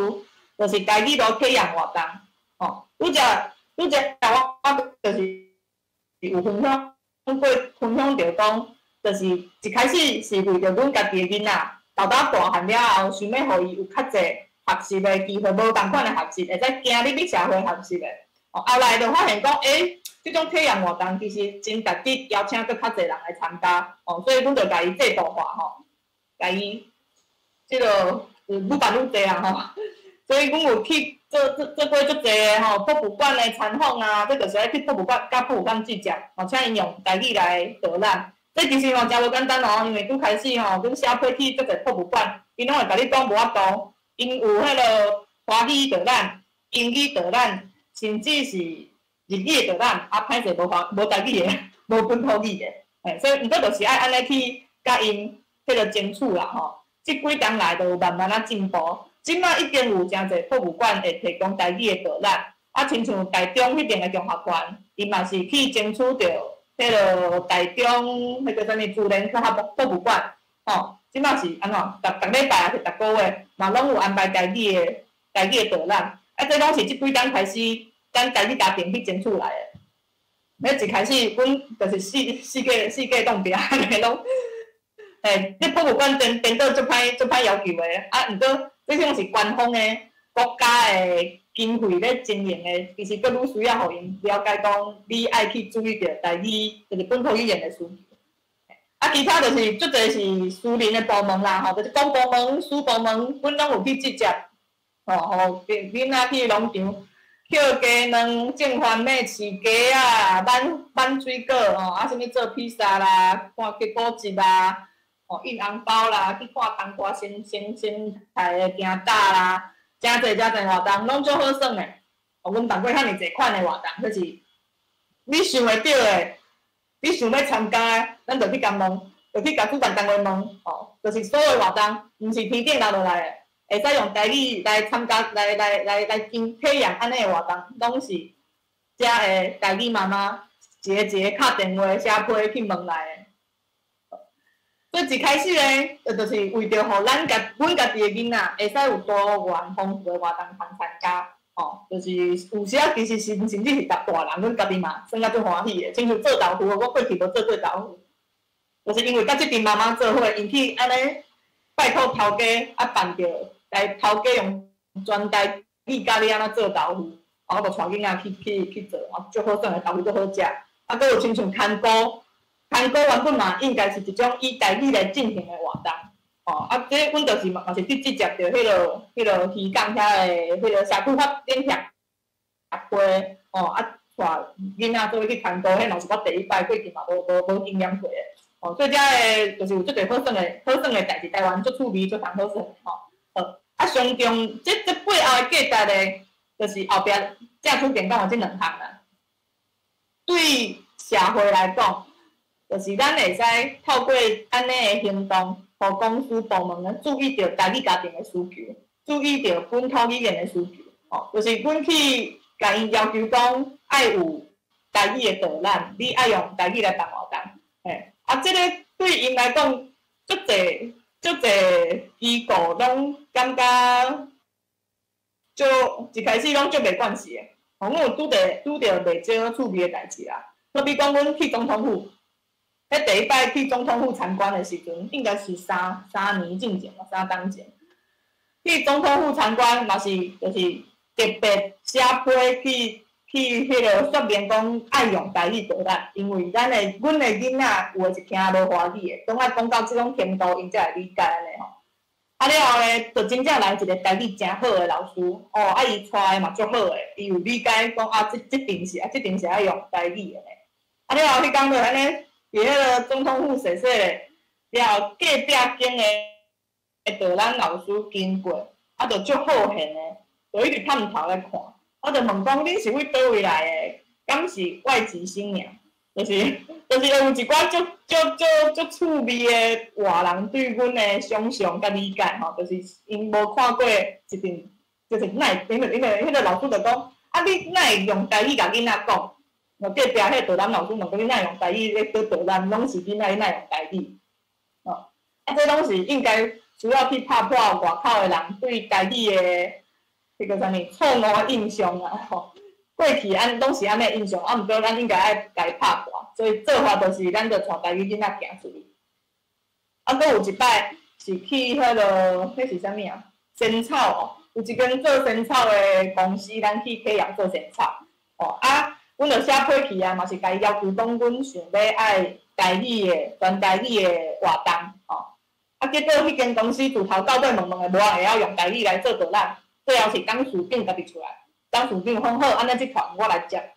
就是台語路體驗活動，吼，拄才我就是有分享過，分享著講，就是一開始是為著阮家己的囡仔，到大漢了後，想欲予伊有較濟學習的機會，無仝款的學習，會使行入去社會學習的。哦，後來就發現講，這種體驗活動其實真值得邀請閣較濟人來參加，哦，所以阮就共伊制度化吼，共伊這個愈辦愈濟啊吼。所以阮有去做過足濟个吼，博物館的參訪啊，這就是愛去博物館，佮博物館直接，哦，請𪜶用台語來導覽。這其實吼誠無簡單哦，因為拄開始吼，阮寫批去足濟博物館，𪜶攏會共你講無法度，𪜶有彼个華語導覽、英語導覽，甚至是日語的導覽，啊，歹勢無華無台語的，無本土語的，嘿，所以毋過就是愛按呢去佮𪜶彼个爭取啦吼。這幾冬來就有慢慢仔進步。這馬已經有誠濟博物館會提供台語的導覽，啊，親像台中彼邊的中學團，伊嘛是去爭取著彼个台中彼个啥物自然科學博物館，吼，這馬是按怎？逐逐禮拜抑是逐個月，嘛攏有安排台語的導覽，啊，這攏是這幾冬開始，咱台語家庭去爭取來的。彼一開始，阮就是四界擋壁，按呢攏，這博物館顛倒足歹足歹要求的，啊，毋過這種是官方的國家的經費咧經營的，其實閣愈需要予𪜶了解講，你愛去注意著台語，就是本土語言的需求。啊，其他就是足濟是私人的部門啦，吼，就是公部門、私部門，阮攏有去直接，吼，予囡仔去農場抾雞卵、種番麥、飼雞仔、挽水果，吼，啊，啥物做披薩啦，看結果節啦，吼，印紅包啦，去看冬瓜生態的行搭啦，誠濟誠濟活動，攏足好耍的。哦，阮辦過遐爾濟款的活動，就是你想會著的，你想欲參加的，咱就去共問，就去共主辦單位問，吼，就是所有活動，毋是天頂落落來的，會使用台語來參加、來經體驗按呢的活動，攏是遮的台語媽媽一个一个敲電話寫批去問來的。所以一開始呢，就是為著予咱家阮家己的囡仔會使有多元豐富的活動通參加，吼，就是有時仔其實是甚至是逐大人，阮家己嘛算甲足歡喜的。親像做豆腐，我過去無做過豆腐，就是因為佮這陣媽媽做伙，𪜶去按呢拜託頭家啊辦著，來頭家用全台語教你按怎做豆腐，我就帶囡仔去做，啊，足好耍的豆腐足好食，啊，閣有親像牽菇。牽菇原本嘛應該是一種以台語來進行的活動，吼，啊，這阮就是嘛是去直接著彼个漁港遐的彼个社區發展協會，吼，啊，帶囡仔做伙去牽菇，彼嘛是我第一擺過去嘛無經驗過的，吼，所以遮个就是有足濟好耍的代誌，台灣足趣味、足通好耍的，吼，好，啊，上重這背後的價值呢，就是後壁正主講的這兩項啦，對社會來講。就是咱會使透過按呢的行動，予公司部門呢注意著台語家庭的需求，注意著本土語言的需求。吼，就是阮去共𪜶要求講，愛有台語的導覽，你愛用台語來辦活動。嘿，啊，這个對𪜶來講，足濟足濟機構攏感覺足一開始攏足袂慣勢的。吼，阮有拄著袂少趣味的代誌啦。好比講，阮去總統府。彼第一擺去總統府參觀的時陣，應該是三年進前，三冬前。去總統府參觀嘛是，就是特別寫批去彼个說明講愛用台語導覽，因為阮的囡仔有的是聽無華語的，總愛講到這種程度，𪜶才會理解按呢吼。啊了後呢，就真正來一個台語誠好的老師，哦，啊伊帶的嘛足好的，伊有理解講啊，這陣是愛用台語的呢。啊了後，彼工就按呢。佇彼个總統府踅踅咧，了後隔壁間的導覽老師經過，啊，就足好閒的，就一直探頭來看。我就問講，恁是佇佗位來的？敢是外籍新娘？就是會有一寡足足足足趣味的外人對阮的想像佮理解吼，就是𪜶無看過一定，就是哪會，因為彼个老師就講，啊，你哪會用台語共囡仔講？隔壁彼個導覽老師問講，你哪會用台語咧做導覽？攏是囡仔，你哪會用台語？哦，啊，這攏是應該需要去拍破外口的人對台語的彼个啥物錯誤的印象啊！吼，過去按攏是按呢印象，啊，毋過咱應該愛共伊拍破，所以做法就是咱就帶台語囡仔行出去。啊，閣有一擺是去彼个，彼是啥物啊？仙草哦，有一間做仙草的公司，咱去體驗做仙草。哦啊，阮就寫批去啊，嘛是共伊要求講，阮想欲愛台語的全台語的活動，哦。啊，結果彼間公司自頭到尾問問的，無人會曉用台語來做導覽，最後是董事長家己出來，董事長講好，按呢這團我來接。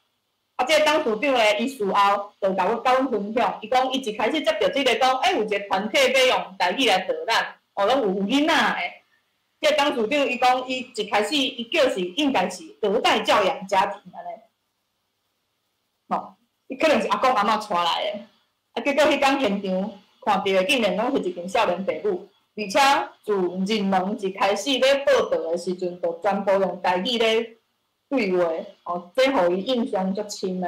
啊，這个董事長咧，伊事後就共阮佮阮分享，伊講伊一開始接著這个講，欸，有一个團體欲用台語來導覽，哦，攏有囡仔的。這个董事長伊講，伊一開始伊叫是應該是隔代教養家庭按呢，吼，伊可能是阿公阿嬤帶來的，啊，結果彼工現場看著的竟然攏是一群少年爸母，而且自入門一開始咧報道的時陣，就全部用台語咧對話，哦，這予伊印象足深的，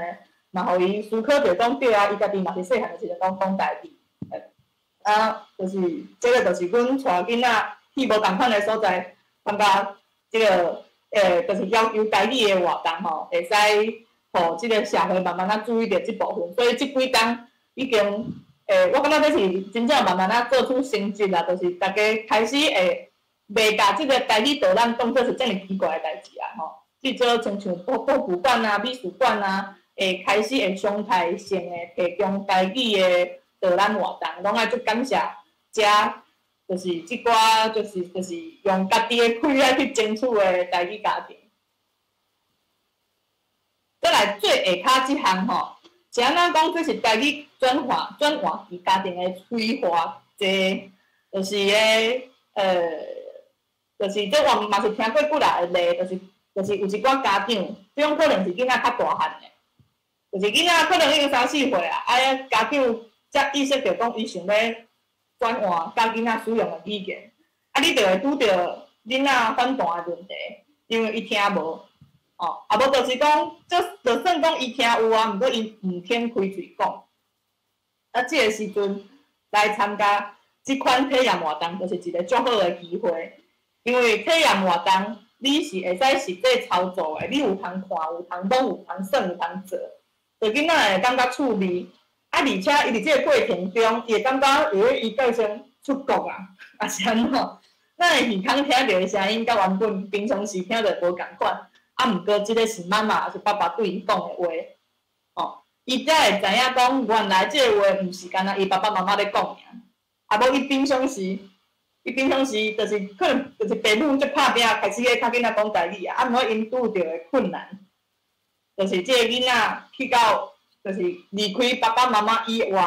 嘛予伊思考著講對啊，伊家己嘛是細漢的時陣攏講台語，啊，就是這个就是阮帶囡仔去無仝款的所在參加這个，就是要求台語的活動吼，會使予這个社會慢慢仔注意著這部分，所以這幾工已經，我感覺這是真正慢慢仔做出成績啦，就是大家開始會袂共這个台語導覽當做是遮爾奇怪的代誌啊吼。至少親像博物館啊、美術館啊，會開始會常態性的提供台語的導覽活動，攏愛足感謝遮，就是這寡就是用家己的氣力去爭取的台語家庭。再來最下跤這項吼，是按怎講？這是台語轉換期家庭的催化劑，就是咧，就是這我嘛是聽過幾若個例，就是有一寡家長，這種可能是囡仔較大漢的，就是囡仔可能已經三四歲啊，啊，家長才意識著講伊想欲轉換教囡仔使用的語言，啊，你就會拄著囡仔反彈的問題，因為伊聽無，哦，啊無就是講，就算講伊聽有啊，毋過伊毋肯開喙講，啊，這个時陣來參加這款體驗活動，就是一个足好的機會，因為體驗活動。你是會使實際操作的，你有通看，有通摸，有通耍，有通做，就囡仔會感覺趣味。啊，而且伊佇這个過程中，伊會感覺會伊叫聲出國啊，抑是按怎？咱的耳孔聽著的聲音，佮原本平常時聽著無仝款。啊，毋過這个是媽媽抑是爸爸對伊講的話，哦，伊才會知影講，原來這个話毋是干焦伊爸爸媽媽咧講爾。啊，無伊平常時。伊平常時就是可能就是爸母足拍拚，開始咧教囡仔講台語啊，啊，毋過𪜶拄著的困難，就是這个囡仔去到就是離開爸爸媽媽以外，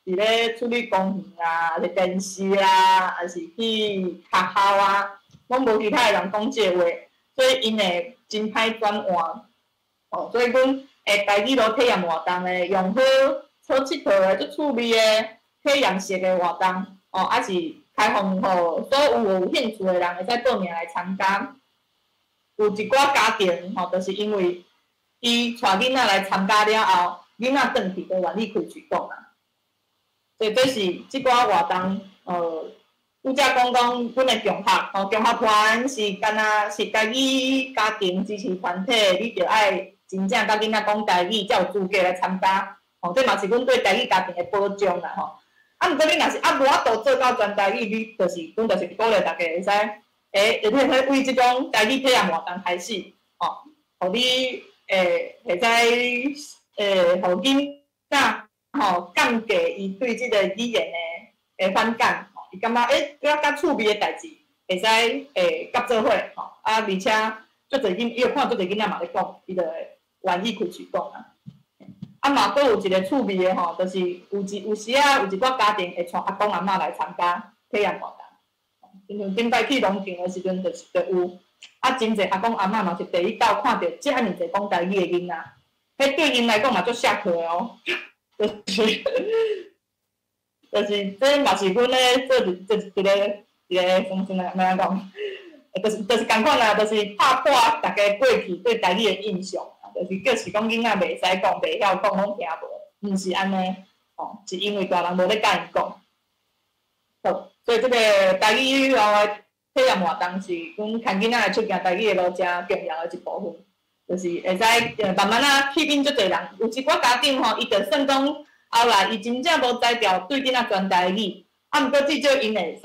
佇咧出去公園啊，抑是電視啊，抑是去學校啊，攏無其他的人講這个話，所以𪜶會真歹轉換。哦，所以阮會台語路體驗活動的，用好好𨑨迌的、足趣味的體驗式的活動，哦，抑是開放予所有有興趣的人會使報名來參加。有一寡家庭吼，就是因為伊帶囡仔來參加了後，囡仔轉去都願意開喙講啊。所以這是這寡活動，拄才講講阮的共學，吼，共學團是干焦是台語家庭支持團體，你著愛真正佮囡仔講台語，才有資格來參加。吼，這嘛是阮對台語家庭的保障啦，吼。啊，毋過你若是猶無法度做到全台語，你就是阮就是鼓勵大家會使，會使為這種台語體驗活動開始，吼，予你會使，予囡仔吼降低伊對這個語言的反感，吼，伊感覺這較趣味的代誌，會使佮做伙，吼，啊，而且足濟囡，伊有看足濟囡仔嘛咧講，伊就會願意開喙講啊。啊嘛，閣有一個趣味的吼，就是有時仔有一寡家庭會帶阿公阿嬤來參加體驗活動。親像頂擺去農場的時陣，就是就有啊，真濟阿公阿嬤嘛是第一擺看著遮爾濟講台語的囡仔，彼對𪜶來講嘛足嚇客的哦。就是這嘛是阮咧做一個什麼欲按怎講？就是仝款啦，就是拍破大家過去對台語的印象。就是叫是講囡仔袂使講、袂曉講，攏聽無，毋是按呢，吼，是因為大人無咧教𪜶講。好，所以這个台語路的體驗活動是阮牽囡仔來出行台語的路誠重要的一部分，就是會使慢慢仔吸引足濟人。有一寡家長吼，伊就算講後來伊真正無才調對囡仔全台語，啊，毋過至少𪜶會使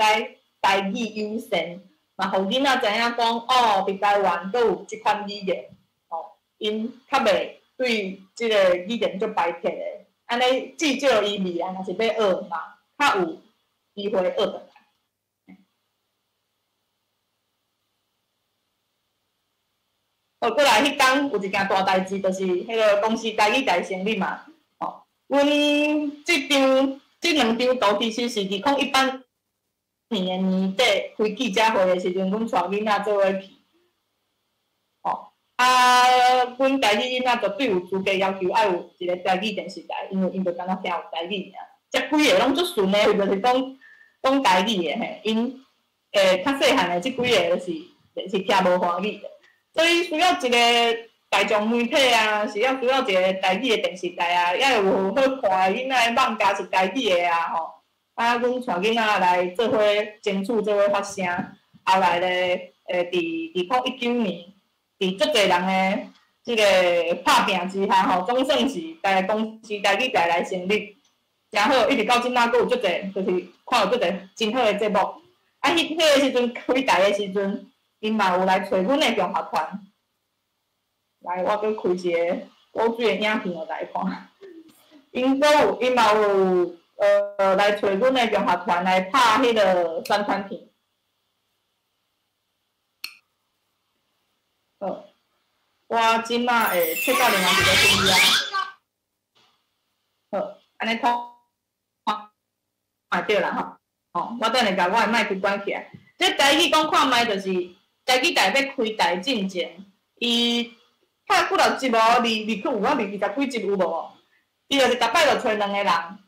台語優先，嘛予囡仔知影講，哦，佇台灣閣有這款語言。𪜶較袂对這个語言足排斥的，按呢至少伊未來若是欲學嘛，較有機會學轉來。好，過來彼工有一件大代誌，就是彼个公視台語台成立嘛。吼，阮這張、這兩張圖其實是2018年的年底開記者會的時陣，阮帶囡仔做伙去。吼，啊，阮台語囡仔絕對有資格要求愛有一個台語電視台，因為𪜶就敢若聽有台語爾。這幾个攏足順的，就是講講台語的嘿，𪜶較細漢的這幾个就是聽無華語的。所以需要一個大眾媒體啊，是要需要一個台語的電視台啊，也會有好看的囡仔的網站是台語的啊吼。啊，阮帶囡仔來做伙爭取，做伙發聲。後來咧，佇2019年，佇足濟人的這个拍拚之下吼，總算是台公視台語台來成立，誠好，一直到這馬閣有足濟，就是看有足濟真好的節目。啊，彼个時陣開台的時陣，𪜶嘛有來揣阮的共學團。來，我閣開一个古水的影片予大家看。𪜶閣有，𪜶嘛有來揣阮的共學團來拍彼个宣傳片。好，我這馬會切到另外一个分頁。好，按呢看，看會著啦吼。吼，我等下共我的麥克關起來。這台語講看覓，就是台語台欲開台進前，伊拍幾若集無，二二去有啊，20幾集有無？伊就是逐擺就揣兩個人，啊，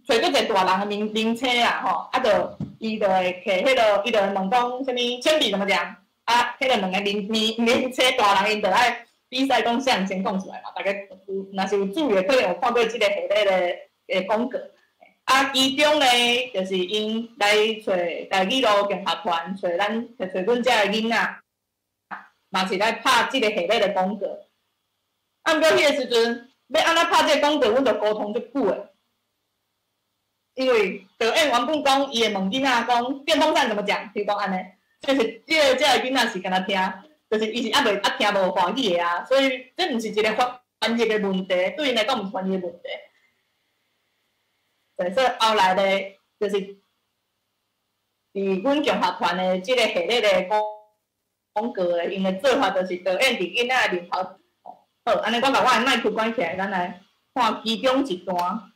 揣閣一個大人的明明星啦吼，啊，就伊就會摕彼个，伊就會問講啥物鉛筆怎麼講？啊，彼个兩個明明明星大人𪜶就愛比賽講啥人先講出來嘛。大家有若是有注意的，可能有看過這个系列的廣告。啊，其中呢，就是𪜶來揣台語路共學團，揣咱揣阮遮的囡仔，嘛是來拍這个系列的廣告。啊，毋過彼个時陣，欲按怎拍這个廣告，阮就溝通足久的。因為導演原本講，伊會問囡仔講電風扇怎麼講，比如講按呢，就是這个囡仔是敢若聽，就是伊是猶未啊聽無華語的啊，所以這毋是一个翻譯的問題，對𪜶來講毋是翻譯的問題。對，所以後來咧，就是佇阮共學團的這个系列的廣告的，𪜶的做法就是導演佇囡仔的面頭。好，按呢我共我的麥克關起來，咱來看其中一段。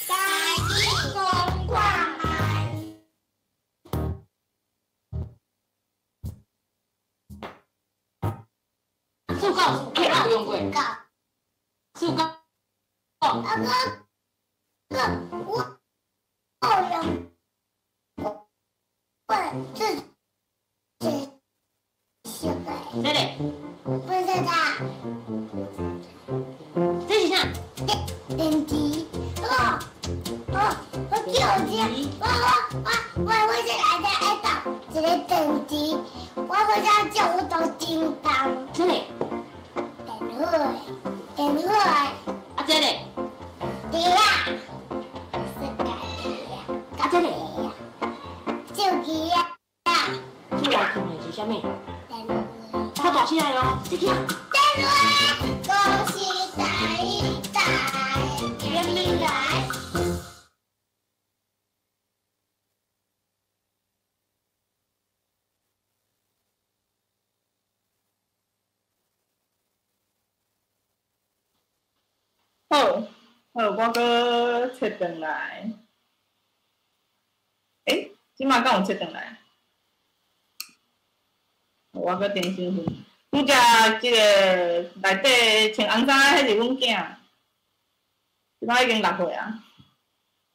台語講看覓。豎高，有用過。豎高。阿哥，我用過這是個。這裡。不是它。這是啥？電池。哦哦，我叫這，我我我我是來這愛到一個電池，我好像叫我到叮當。這裡。電話，電話。啊，這裡。對啊。是家己啊。啊，這裡。手機啊。出來聽的是啥物？較大聲的哦，你聽。電話，恭喜台語台點來。好，好，我閣切轉來。欸，這馬敢有切轉來？我閣重新分。拄才這个內底穿紅衫的，彼是阮囝，這馬已經6歲啊。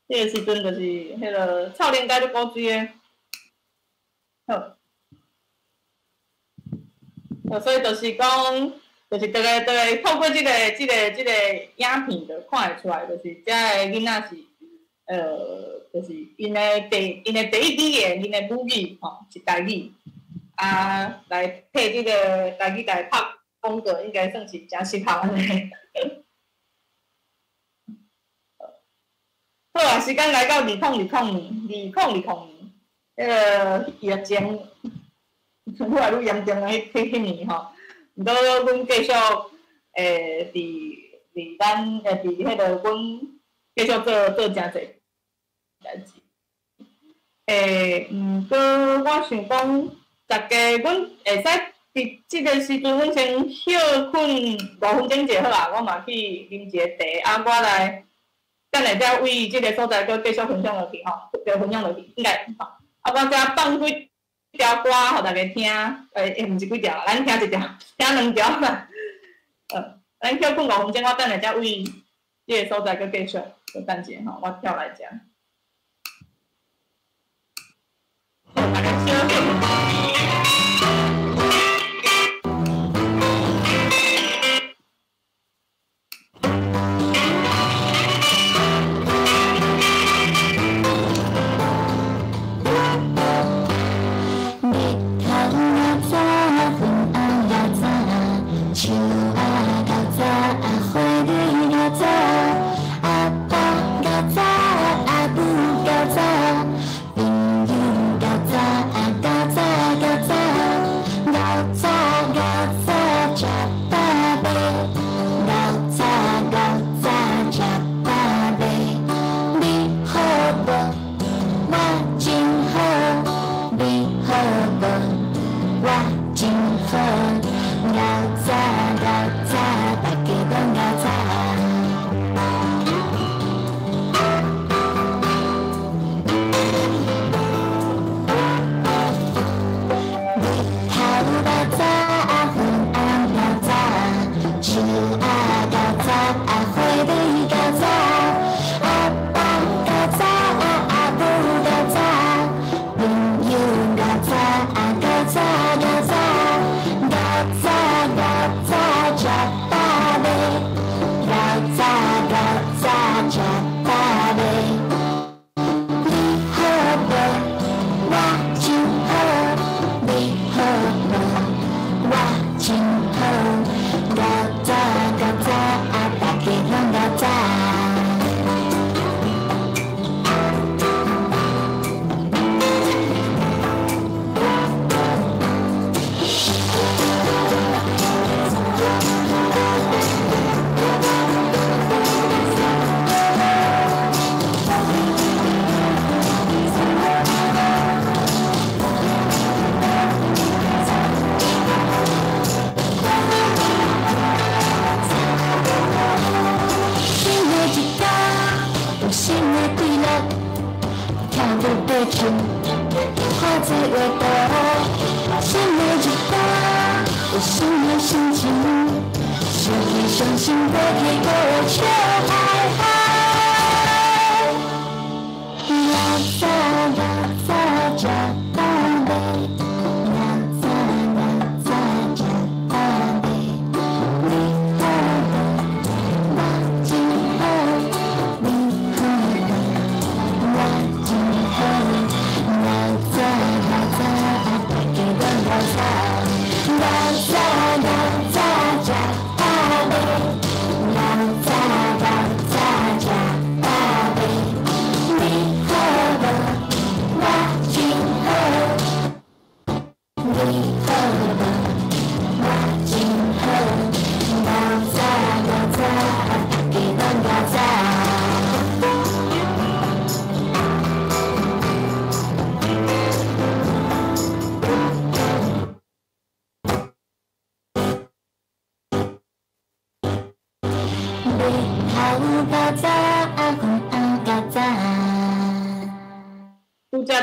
這个時陣就是彼个臭奶街咧古水的。好，好，所以就是講，就是逐个透過這个影片，就看會出來，就是這个囡仔是，就是𪜶的第一語言，𪜶的母語吼是台語。啊，來替這个台語台拍廣告，應該算是誠適合按呢。好啊，時間來到2020年，2020年，彼个疫情愈來愈嚴重的彼年吼。毋過阮繼續佇咱佇彼个阮繼續做誠濟代誌。毋過我想講，逐家阮會使佇這个時陣，阮先歇睏5分鐘者好啊。我嘛去啉一个茶，啊，我來等下才為這个所在閣繼續分享落去吼，繼續分享落去，應該吼。啊，我遮放幾條歌予大家聽，毋是幾條，咱聽一條，聽兩條啦。咱歇睏5分鐘，我等下才為這个所在閣繼續，閣等一下吼，我跳來遮。大家小睏。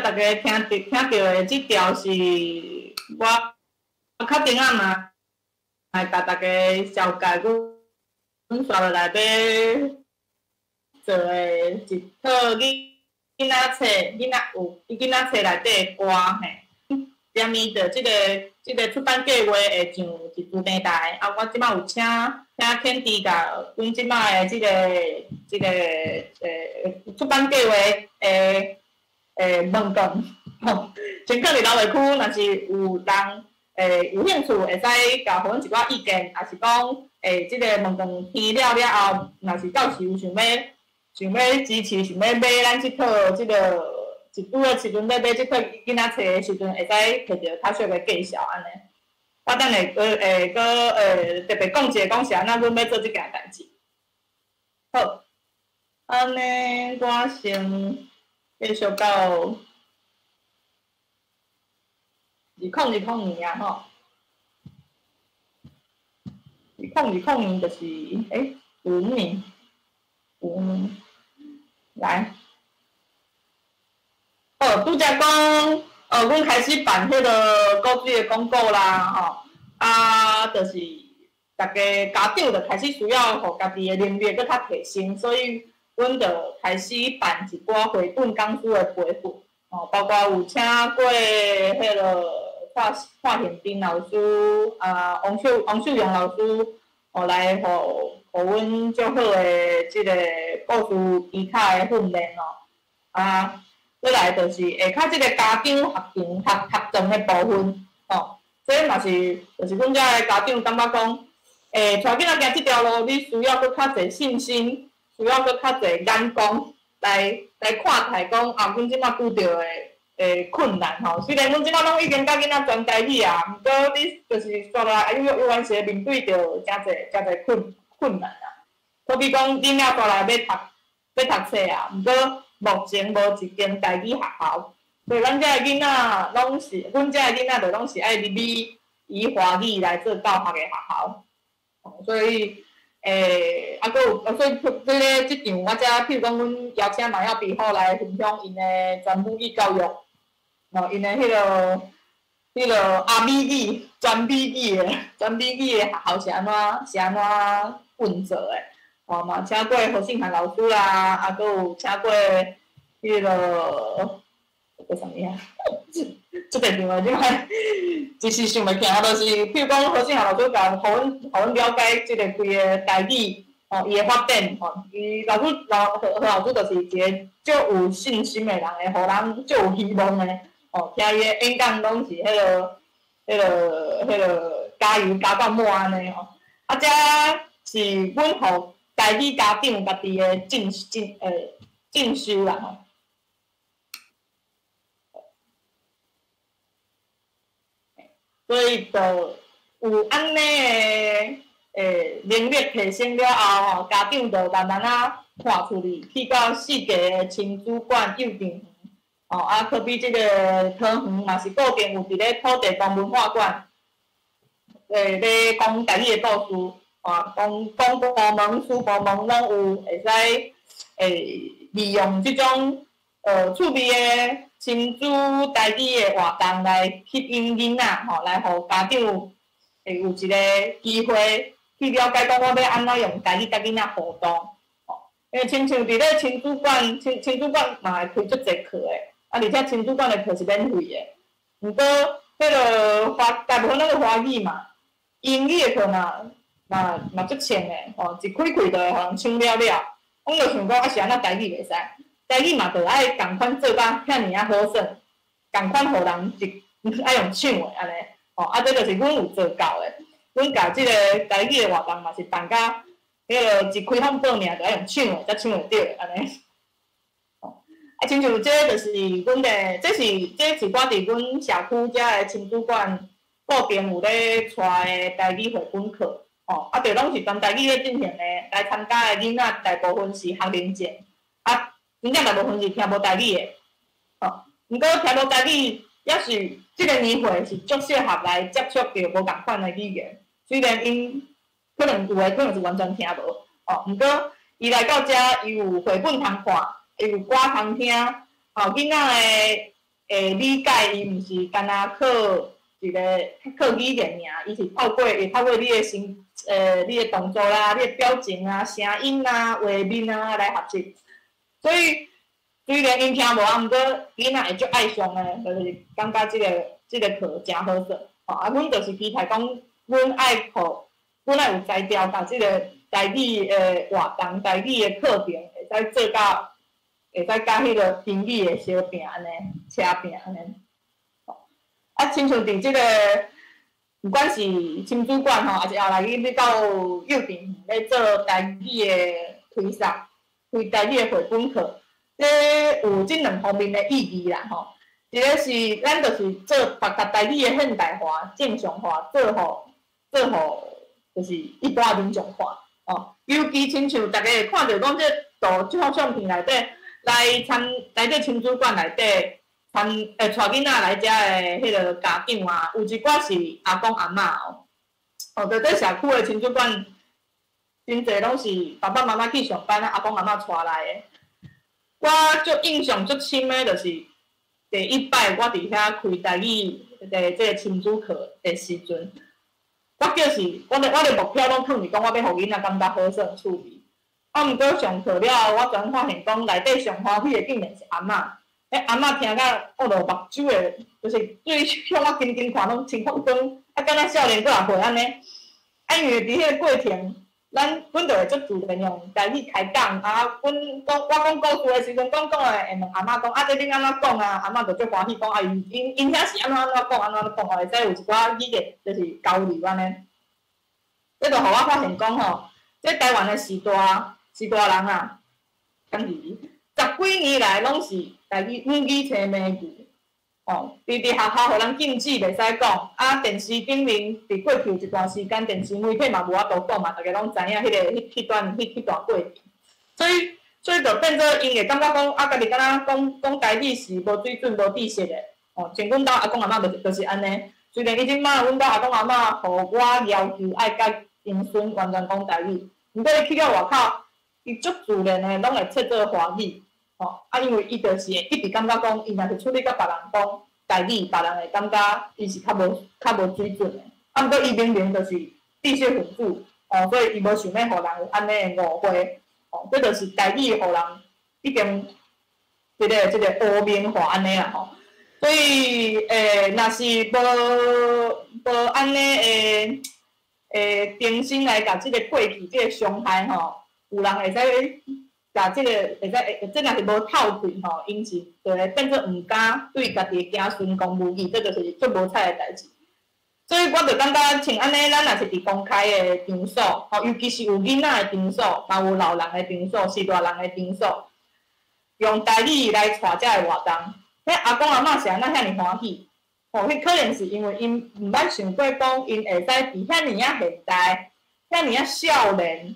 大家聽著的這條是我較頂仔嘛，來共大家紹介阮紲落來欲做的一套囡仔冊，囡仔冊內底的歌嘿。踮伊的這个出版計劃會上一支平台，啊，我這擺有請肯迪共阮這擺的這个出版計劃的問講，吼，先囥佇留言區，若是有人有興趣，會使共予阮一寡意見，抑是講這个問講聽了了後，若是到時有想欲想欲支持，想欲買咱這套這个，一拄的時陣欲買這套囡仔冊的時陣，會使摕著較俗的介紹按呢。我等下閣會閣會特別講一下，講是按怎阮欲做這件代誌。好，按呢我先繼續到2020年啊吼。2020年就是5年，5年來。好，拄才講，阮開始辦彼个古水的廣告啦，吼，啊，就是逐家家長就開始需要予家己的能力閣較提升，所以阮就開始辦一寡繪本講師的培訓，哦，包括有請過彼个蔡蔡顯斌老師，啊，王秀榮老師，哦，來予阮足好的這个故事技巧的訓練哦，啊。過來就是下跤這个家長學程學學程的部分，吼，這嘛是就是阮遮的家長感覺講，帶囡仔行這條路，你需要閣較濟信心，需要閣較濟眼光來看待講啊，阮這馬拄著的困難吼。雖然阮這馬攏已經佮囡仔全台語啊，毋過你就是煞來有有緣時面對著誠濟誠濟困難啊。好比講囡仔煞來欲讀冊啊，毋過目前無一間台語學校，所以咱遮的囡仔攏是，阮遮的囡仔就攏是愛入去以華語來做教學的學校。所以，啊，閣有，所以這場我遮，譬如講，阮邀請馬耀比好來分享𪜶的全母語教育，哦，𪜶的彼个阿美語、全美語的學校是按怎運作的。哦，嘛請過何信涵老師啦，啊，閣有請過彼个，閣啥物啊？這個場啊，這擺一時想袂起來，就是譬如講何信涵老師共予阮了解這个規个台語，吼，伊的發展，吼，伊老師老何何老師就是一个足有信心的人，會予人足有希望的，哦，聽伊的演講攏是彼个加油加到滿按呢吼，啊，這是阮予台語家長家己的進修啦吼，所以就有按呢的能力提升了後吼，家長就慢慢仔跨出去，去到四界的親子館、幼稚園，吼，啊，可比這个桃園嘛是固定有佇咧土地公文化館，咧講台語的故事。啊，公公部門、私部門攏有會使利用這種趣味的親子台語的活動來吸引囡仔吼，來予家長會有一個機會去了解講我欲按怎用台語佮囡仔互動。吼，因為親像佇咧親子館，親子館嘛會開足濟課的，啊，而且親子館的課是免費的。毋過，彼个華大部分攏是華語嘛，英語的課嘛。嘛足淺的吼，一開開就會予人搶了了。阮就想講，啊是按怎台語袂使？台語嘛，著愛仝款做甲遐爾仔好耍，仝款予人一愛用搶的按呢。吼，啊，這就是阮有做到的。阮共這个台語的活動嘛是辦甲彼个一開放報名，就愛用搶的，才搶會著按呢。吼，啊，親像這就是阮的，這是我佇阮社區遮的親子館固定有咧帶的台語繪本課。哦，啊，就攏是全台語咧進行的，來參加的囡仔大部分是學齡前，啊，真正大部分是聽無台語的，哦，毋過聽無台語，也是這个年歲是足適合來接觸著無仝款的語言，雖然𪜶可能有的可能是完全聽無，哦，毋過伊來到遮，伊有繪本通看，伊有歌通聽，哦，囡仔的理解，伊毋是干焦靠一个靠語言爾，伊是透過你的身。你的動作啦，你的表情啊、聲音啊、畫面啊來學習。所以雖然𪜶聽無啊，毋過囡仔會足愛上的，就是感覺這个課誠好耍。吼，啊，阮就是期待講，阮愛有才調，共這个台語的活動、台語的課程，會使做到，會使佮彼个英語的相拼按呢，車拼按呢。啊，親像佇這个。不管是親子館吼，抑是後來去欲到幼稚園咧做台語的推廣，開台語的繪本課，這有這兩方面的意義啦吼。一個是咱就是做把台語的現代化、正常化，做予，就是一般民眾看哦。尤其親像逐家會看著講，這圖這幅相片內底來參來這親子館內底參帶囡仔來遮的彼个家長啊，有一寡是阿公阿嬤哦。哦，佇這社區的親子館，真濟攏是爸爸媽媽去上班，阿公阿嬤帶來的。我足印象足深的，就是第一擺我佇遐開台語的這个親子課的時陣，我就是我的目標攏囥佇講，我欲予囡仔感覺好耍趣味。啊，毋過上課了後，我轉發現講內底上歡喜的竟然是阿嬤。彼阿嬤聽甲哦囉目睭會，就是對向我緊緊看，攏青發光，啊，敢若少年過來歲按呢。啊，因為佇彼個過程，咱阮就會足自然用台語開講，啊，阮講我講故事的時陣，講講的會問阿嬤講，啊，這恁按怎講啊？阿嬤就足歡喜講，啊，𪜶𪜶𪜶遐是按怎按怎講，按怎按怎講，會使有一寡語言就是交流按呢。這就予我發現講吼，這台灣的序大序大人啊，講字十幾年來攏是台語母語青盲語，哦，佇學校予人禁止袂使講，啊，電視頂面佇過去有一段時間，電視媒體嘛無法度講嘛，逐家攏知影彼个彼彼段彼彼段過程，所以就變做𪜶會感覺講，啊，家己敢若講講台語是無水準、無知識的，哦，像阮兜阿公阿嬤就是按呢。雖然伊這擺阮兜阿公阿嬤予我要求愛佮𪜶孫完全講台語，毋過伊去到外口，伊足自然的攏會切做華語，吼，啊，因為伊就是會一直感覺講，伊若是出去佮別人講台語，別人會感覺伊是較無水準的。啊，毋過伊明明就是知識分子，哦，所以伊無想欲予人有按呢的誤會，哦，這就是台語予人已經這個污名化按呢啦吼。所以，若是無按呢的重新來共這个過去這个傷害吼，有人會使共這个會使，這若是無透氣吼，𪜶是就會變做毋敢對家己的子孫講母語，這就是足無彩的代誌。所以我就感覺像按呢，咱若是佇公開的場所，吼，尤其是有囡仔的場所，嘛有老人的場所、序大人的場所，用台語來帶遮个活動，彼阿公阿嬤是按怎遐爾歡喜？吼，彼可能是因為𪜶毋捌想過講，𪜶會使佇遐爾仔現代、遐爾仔少年，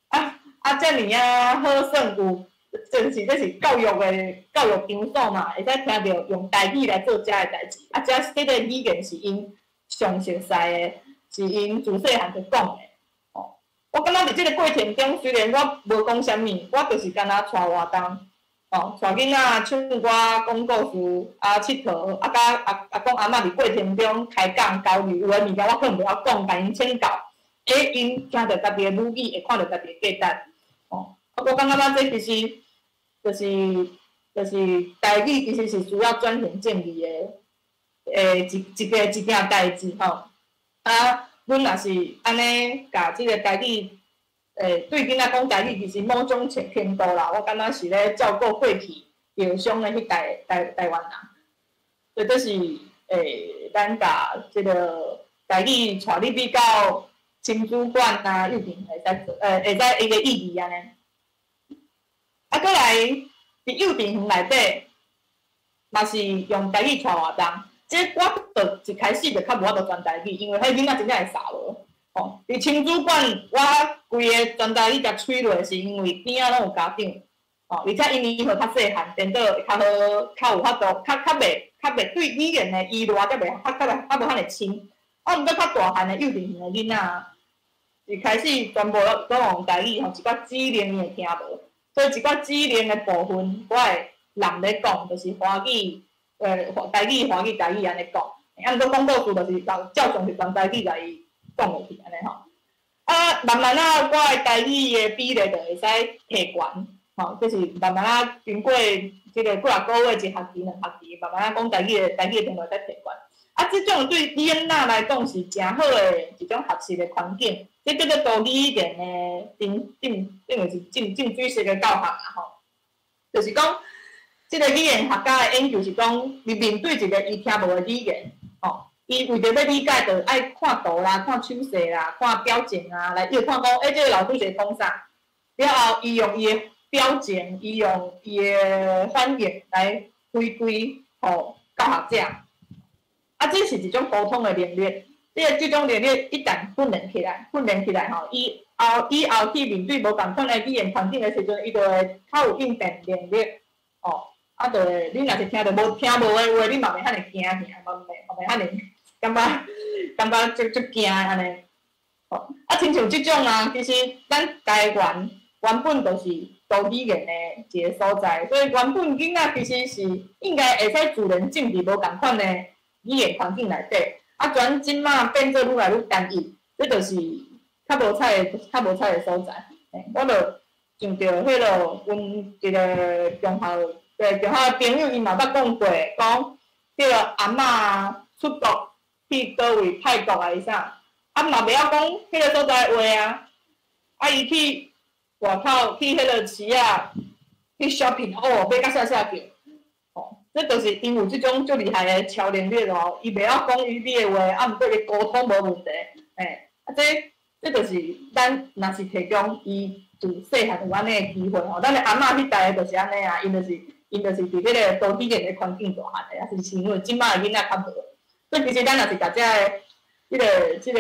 啊遮爾仔好耍有，就是這是教育的教育場所嘛，會使聽著用台語來做遮个代誌，啊，遮這個語言是𪜶上熟悉的，是𪜶自細漢就講的。吼，我感覺佇這个過程中，雖然我無講啥物，我就是干焦帶活動，哦，帶囡仔唱歌、講故事、啊𨑨迌，啊佮阿公阿嬤佇過程中開講交流，有的物件我可能無曉講，共𪜶請教，欸，𪜶聽著家己的母語，會看著家己的價值。哦，啊，我感覺咱這其實就是台語，其實是需要轉型正義的，一件代誌吼。啊，阮若是按呢，共這个台語，對囡仔講台語，其實某種程度啦，我感覺是咧照顧過去受傷的彼代台灣人。所以這是咱共這个台語帶入去到親子館啊、幼稚園會使做，會使伊个意義按呢。啊，閣來佇幼稚園內底，嘛是用台語帶活動。這我就一開始就較無法度全台語，因為彼囡仔真正會捎無。吼，佇親子館，我規个全台語共吹落，是因為邊仔攏有家長，吼，而且𪜶年歲較細漢，顛倒會較好，較有法度，較袂對語言的依賴，才袂較較袂較無遐爾深。啊，毋過較大漢的幼稚園的囡仔，一開始全部攏用台語吼，一寡指令伊會聽無，所以一寡指令的部分，我會濫咧講，就是華語，台語、華語、台語按呢講。啊，毋過講故事就是照常是全台語共伊講落去按呢吼。啊，慢慢仔，我的台語的比例就會使提懸，吼，就是慢慢仔經過這个幾若个月，一學期、兩學期，慢慢仔講台語的程度會使提懸。啊，這種對囡仔來講是誠好的一種學習的環境，這叫做多語言的頂頂等於是浸水式的教學啦吼。就是講，這个語言學家的研究是講，伊面對一个伊聽無的語言，吼，伊為著欲理解，就愛看圖啦、看手勢啦、看表情啊，來伊會看講，欸，這个老師是咧講啥？了後，伊用伊的表情，伊用伊的反應來回饋予教學者。啊，這是一種溝通的能力。這種能力一旦訓練起來吼，以後去面對無仝款的語言環境的時陣，伊就會較有應變能力。哦，啊，就會你若是聽著無聽無的話，你嘛袂遐爾驚嚇，嘛袂遐爾感覺足足驚按呢。哦，啊，親像這種啊，其實咱台灣原本就是多語言的一個所在，所以原本囡仔其實是應該會使自然進佇無仝款的語言環境內底。啊，轉這馬變做愈來愈單一，這就是較無彩的所在。欸，我就想著彼落，阮一個中學的朋友，伊嘛捌講過，講彼個阿嬤出國去佗位泰國還是啥，啊嘛袂曉講彼個所在話啊，啊伊去外口去彼個市仔去 shopping，哦，買甲嚇嚇叫。這就是𪜶有這種足厲害的超能力哦，伊袂曉講伊你的話，啊，毋過伊溝通無問題，欸，啊這就是咱若是提供伊自細漢有按呢的機會吼，咱的阿嬤彼代的就是按呢啊，𪜶就是佇彼個多語言的環境大漢的，啊是像因為這馬的囡仔較無，所以其實咱若是共這个、這個、這個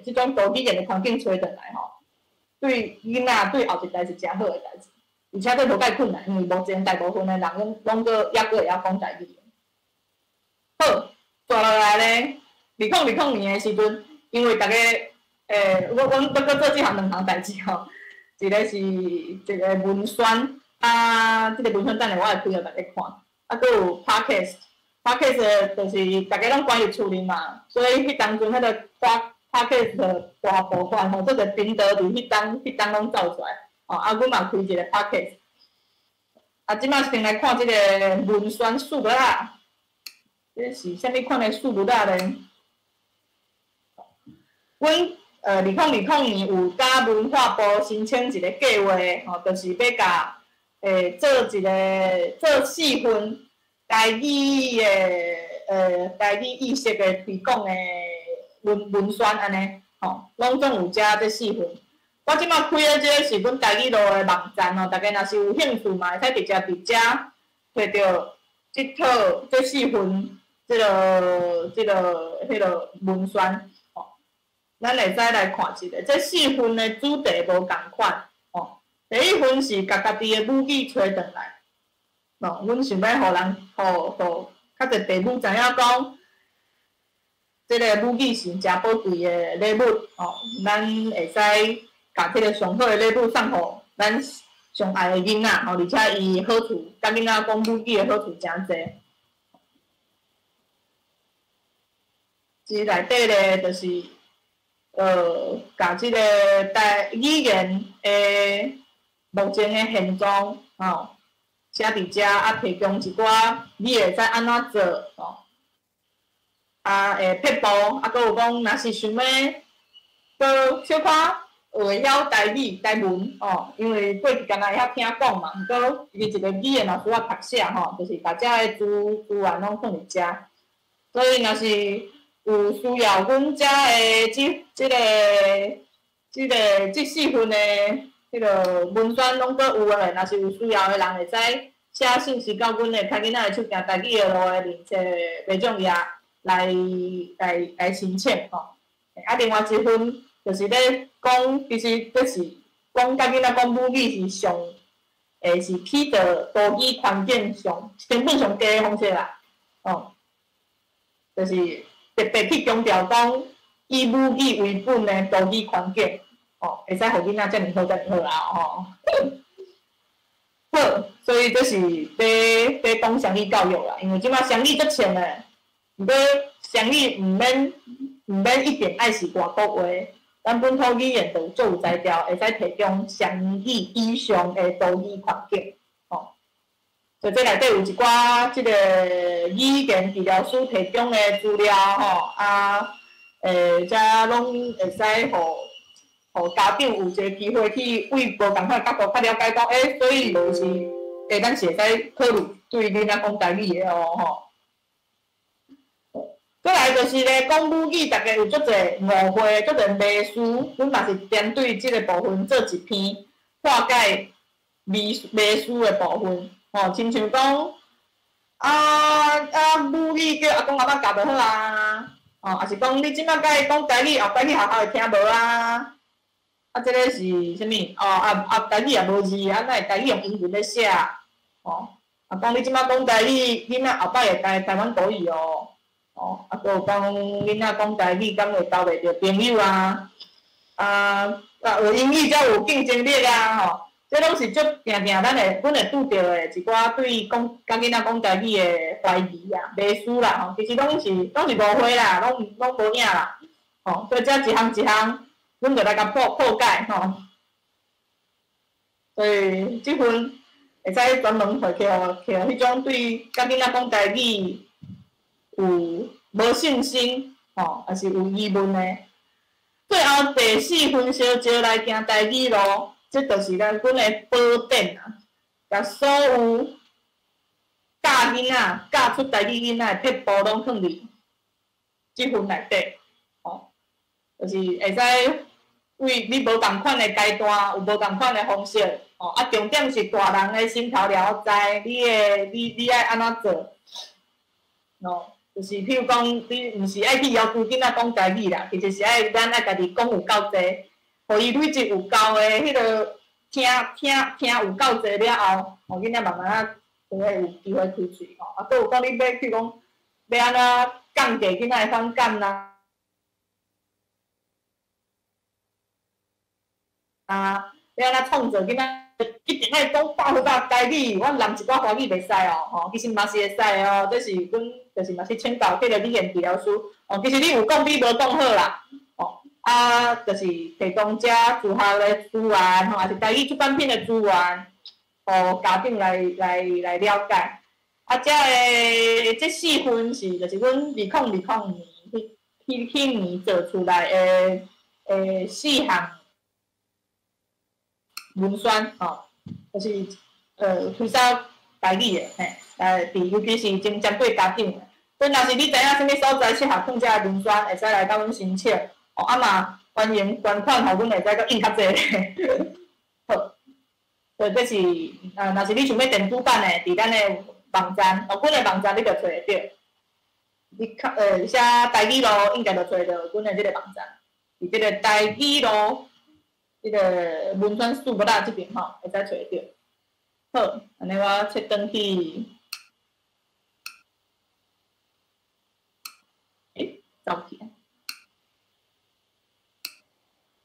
這種多語言的環境揣轉來吼，對囡仔對後一代是誠好的代誌。而且這無介困難，因為目前大部分的人攏閣猶閣會曉講台語。好，紲落來咧，2020年的時陣，因為逐家阮閣閣做這項兩項代誌吼，一個是一個文宣，啊，這個文宣等下我會開予大家看，啊，閣有 podcast，podcast 就是逐家攏關佇厝裡嘛，所以彼當陣彼個 podcast 大爆發吼，這個頻道佇彼當攏走出來。哦，啊，阮嘛開一個 podcast，啊，這馬先來看這個文宣數目仔，這是啥物款的數目仔咧？阮2020年有佮文化部申請一個計劃，吼，就是欲共做一個做四份台語意識的推廣的文宣按呢，吼，攏總有遮這四份。我這馬開的這個是阮台語路的網站吼，大家若是有興趣嘛，會使直接佇遮揣著這套這四份這個、彼個、文宣吼。咱會使來看一下，這四份的主題無仝款吼。第一份是共家己的母語揣轉來，吼，阮想欲予人，予較濟父母知影講，這個母語是誠寶貴的禮物吼，咱會使共這個上好的禮物送予咱上愛的囡仔吼，而且伊好處，佮囡仔講母語的好處誠濟。這內底咧，就是共這個台語言的目前的現狀吼，寫佇遮啊，提供一寡你會使按怎做吼，啊，會撇步，啊，閣有講，若是想欲閣小可會曉台語、台文吼，因為過去敢若會曉聽講嘛，毋過伊一個語言若需要讀寫吼，就是共遮的資源攏放佇遮，所以若是有需要阮遮的這四份的彼個文宣攏閣有的，若是有需要的人會使寫信息到阮的開囡仔的手行台語的路的面冊民眾頁來申請吼。啊，另外一份就是咧講，其實這是講共囡仔講母語是上，是起著多語環境上成本上低的方式啦，哦，就是特別去強調講以母語為本的多語環境，哦，會使予囡仔遮爾好，遮爾好啦，吼。好，所以這是咧講雙語教育啦，因為這馬雙語足淺的，毋過雙語毋免一定愛是外國話，咱本土語言就足有才調，會使提供雙語以上的多語環境，吼。所以這內底有一寡這個語言治療師提供的資料，吼，啊，遮攏會使予家長有一個機會去對無仝款的角度較了解講，所以就是，咱是會使考慮對囡仔講台語的哦，吼。過來就是咧，講母語，大家有足濟誤會，足濟迷思，阮嘛是針對這個部分做一篇化解迷思的部分，吼，亲像讲啊啊母语叫阿公阿嬷教就好啊，吼，抑是讲你这摆共伊讲台语，后摆去学校会听无啊？啊，这个是啥物？哦，啊啊，台语也无字，啊，哪会台语用英文咧写？哦，啊，讲你这摆讲台语，囡仔后摆会台台湾国语哦，哦，啊，阁有讲囡仔讲台语，敢会交袂著朋友啊？啊啊，学英语才有竞争力啊！吼，这拢是足定定，阮会拄著的一寡对讲共囡仔讲台语的怀疑啊、迷思啦吼，其实拢是误会啦，拢无影啦，吼，所以这一项一项，阮就来共破解吼。所以这份会使专门回去予去予彼种对共囡仔讲台语有无信心吼，抑是有疑问的。最后第四份小招来行台语路，这就是咱阮的宝典啊！共所有教囡仔、教出台语囡仔的撇步拢放伫这份内底，吼，就是会使为你无仝款的阶段，有无仝款的方式，吼，啊，重点是大人的心头了知，你的你你爱按怎做，哦。就是譬如讲，你毋是爱去要求囡仔讲台语啦，其实是爱咱爱家己讲有够济，予伊累积有够的彼个听听听有够济了后，予囡仔慢慢仔就会有机会开喙吼。啊，阁有讲你欲譬如讲，欲按怎降低囡仔的反感啦，啊，欲按怎创造囡仔一定爱讲100%台语，我乱一寡华语袂使哦，吼，其实嘛是会使的哦，这是阮就是嘛是请教彼个语言治疗师，哦，其实你有讲比无讲好啦，哦，啊，就是提供遮自学的资源，吼，抑是台语出版品的资源，予家长来了解。啊，遮个这四份是就是阮2020年彼彼年做出来的四项文宣吼，就是推销台语的，嘿，伫尤其是针对家长的。所以，若是你知影啥物所在适合放这个文宣，会使来共阮申请。哦，啊嘛欢迎捐款，予阮会使阁印较济。好，所以这是啊，若是你想欲电子版的，伫咱的网站，哦，阮的网站你就揣会著。你较写台语路，应该就揣著阮的这个网站。伫这个台语路，这个文宣书目仔这边吼，会使揣著。好，按呢我切转去，欸，走去啊！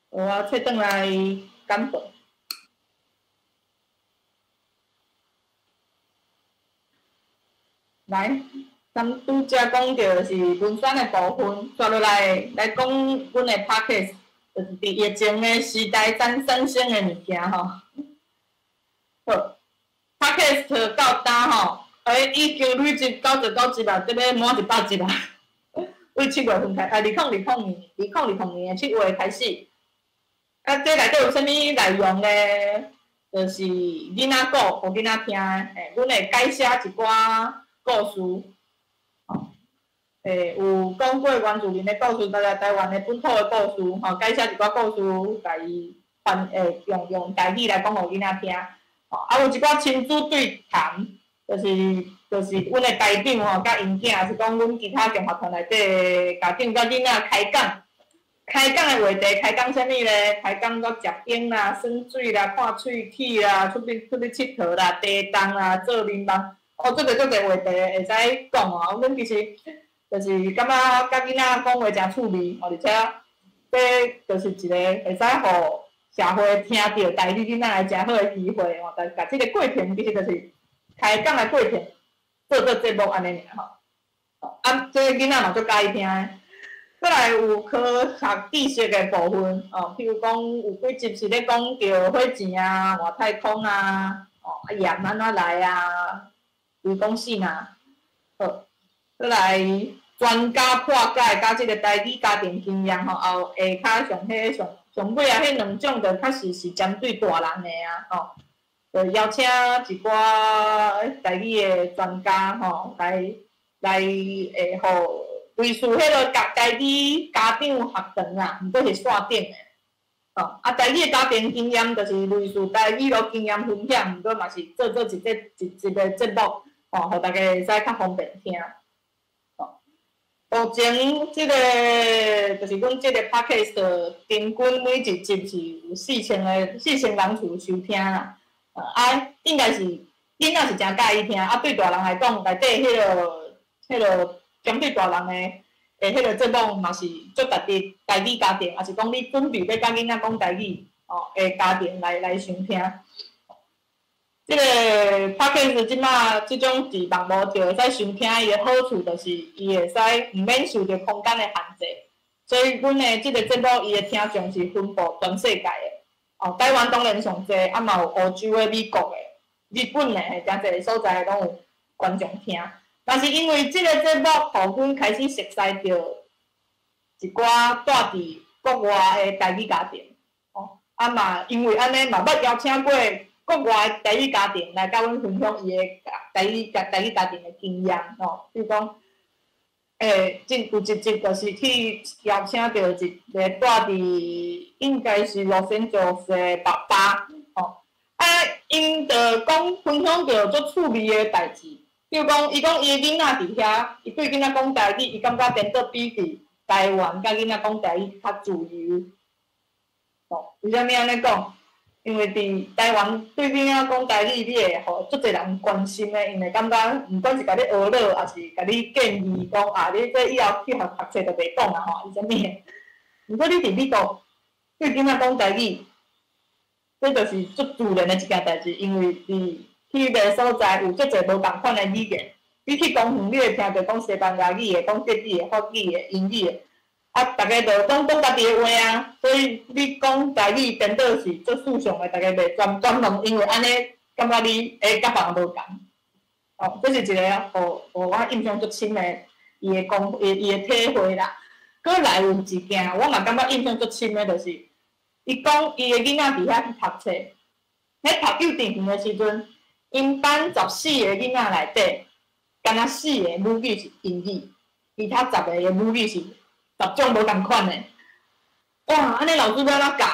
我切转来简报。来，咱拄才讲著是文宣的部分，煞落来来讲阮的 Podcast，就是伫疫情的时代产产生的物件吼。好，Podcast 到今吼，欸，已经累积99集啊，这欲满100集啊。为7月份开，啊，2020年，2020年的7月开始。啊，这内底有啥物内容呢？就是囡仔讲，予囡仔听，欸，阮会改写一寡故事，吼，欸，有讲过原住民的故事，台湾的本土的故事，吼，改写一寡故事，共伊翻，欸，用台语来讲予囡仔听，吼，啊，有一寡亲子对谈，就是阮的家长吼，佮𪜶囝，是讲阮其他共学团内底的家长佮囡仔开讲，开讲的话题，开讲啥物咧？开讲到食冰啦、耍水啦、看喙齿啦、出去𨑨迌啦、地动啦、做眠梦。哦，足济足济话题会使讲哦。阮其实就是感觉佮囡仔讲话诚趣味，哦，而且这就是一个会使予社会听著台语囡仔的诚好的机会哦。共共这个过程其实就是开讲的过程，做节目按呢尔吼。啊，这囡仔嘛足佮意听的。阁来有科学知识的部分，哦，譬如讲有几集是咧讲著火箭啊、外太空啊，哦，啊盐按怎来啊？雷公线啊，好，阁来专家破解佮这个台语家庭经验吼，后下跤上彼上上尾啊，彼两种就较实是针对大人的啊，吼，就邀请一寡台语的专家吼，来会予类似彼个台语家长学堂啊，毋过是线顶的，哦，啊，台語的家庭經驗就是類似台語囉經驗分享，毋過嘛是做做一節一一個節目，哦，予大家會使較方便聽。哦，目前這个就是阮這個 podcast 平均每一集是有4000個4000人次收聽啦。啊，應該是囡仔是誠佮意聽，啊，對大人來講，內底彼个針對大人的彼个節目嘛是足值得台語家庭，抑是講你準備欲佮囡仔講台語哦的家庭來收聽。這个 podcast 這馬這種佇網路就會使收聽，伊的好處就是伊會使毋免受著空間的限制，所以阮的這個節目伊的聽眾是分布全世界的。哦，台灣當然上濟，啊嘛有歐洲的、美國的、日本的，誠濟所在攏有觀眾聽。但是因為這个節目，予阮開始熟似著一寡蹛佇國外的台語家庭。哦，啊嘛因為按呢嘛捌邀請過國外的台語家庭來佮阮分享伊的台語家庭的經驗，吼，比如講，這有一集就是去邀請著一个蹛佇應該是洛杉磯的爸爸，吼，啊，𪜶就講分享著足趣味的代誌，比如講，伊講伊的囡仔佇遐，伊對囡仔講台語，伊感覺顛倒比佇台灣佮囡仔講台語較自由。哦，為啥物按呢講？因為佇台灣對囡仔講台語，你會予足濟人關心的，𪜶會感覺毋管是共你呵咾，抑是共你建議講啊，你這以後去學讀冊就袂講啊吼，抑啥物的。毋過你佇美國對囡仔講台語，這就是足自然的一件代誌，因為佇彼个所在有足濟無仝款的語言，你去公園你會聽著講西班牙語的、講德語的、法語的、英語的。啊，逐家就攏講家己的話啊，所以你講台語顛倒是足順暢的，逐家袂專專門因為按呢感覺你會佮別人無仝。哦，這是一个予我印象足深的，伊的講伊的體會啦。閣來有一件，我嘛感覺印象足深的，就是伊講伊的囡仔佇遐去讀冊，咧讀幼稚園的時陣，𪜶班14個囡仔內底，敢若四个母語是英語，其他10個的母語是10種無仝款的。哇！按呢老師欲按怎教？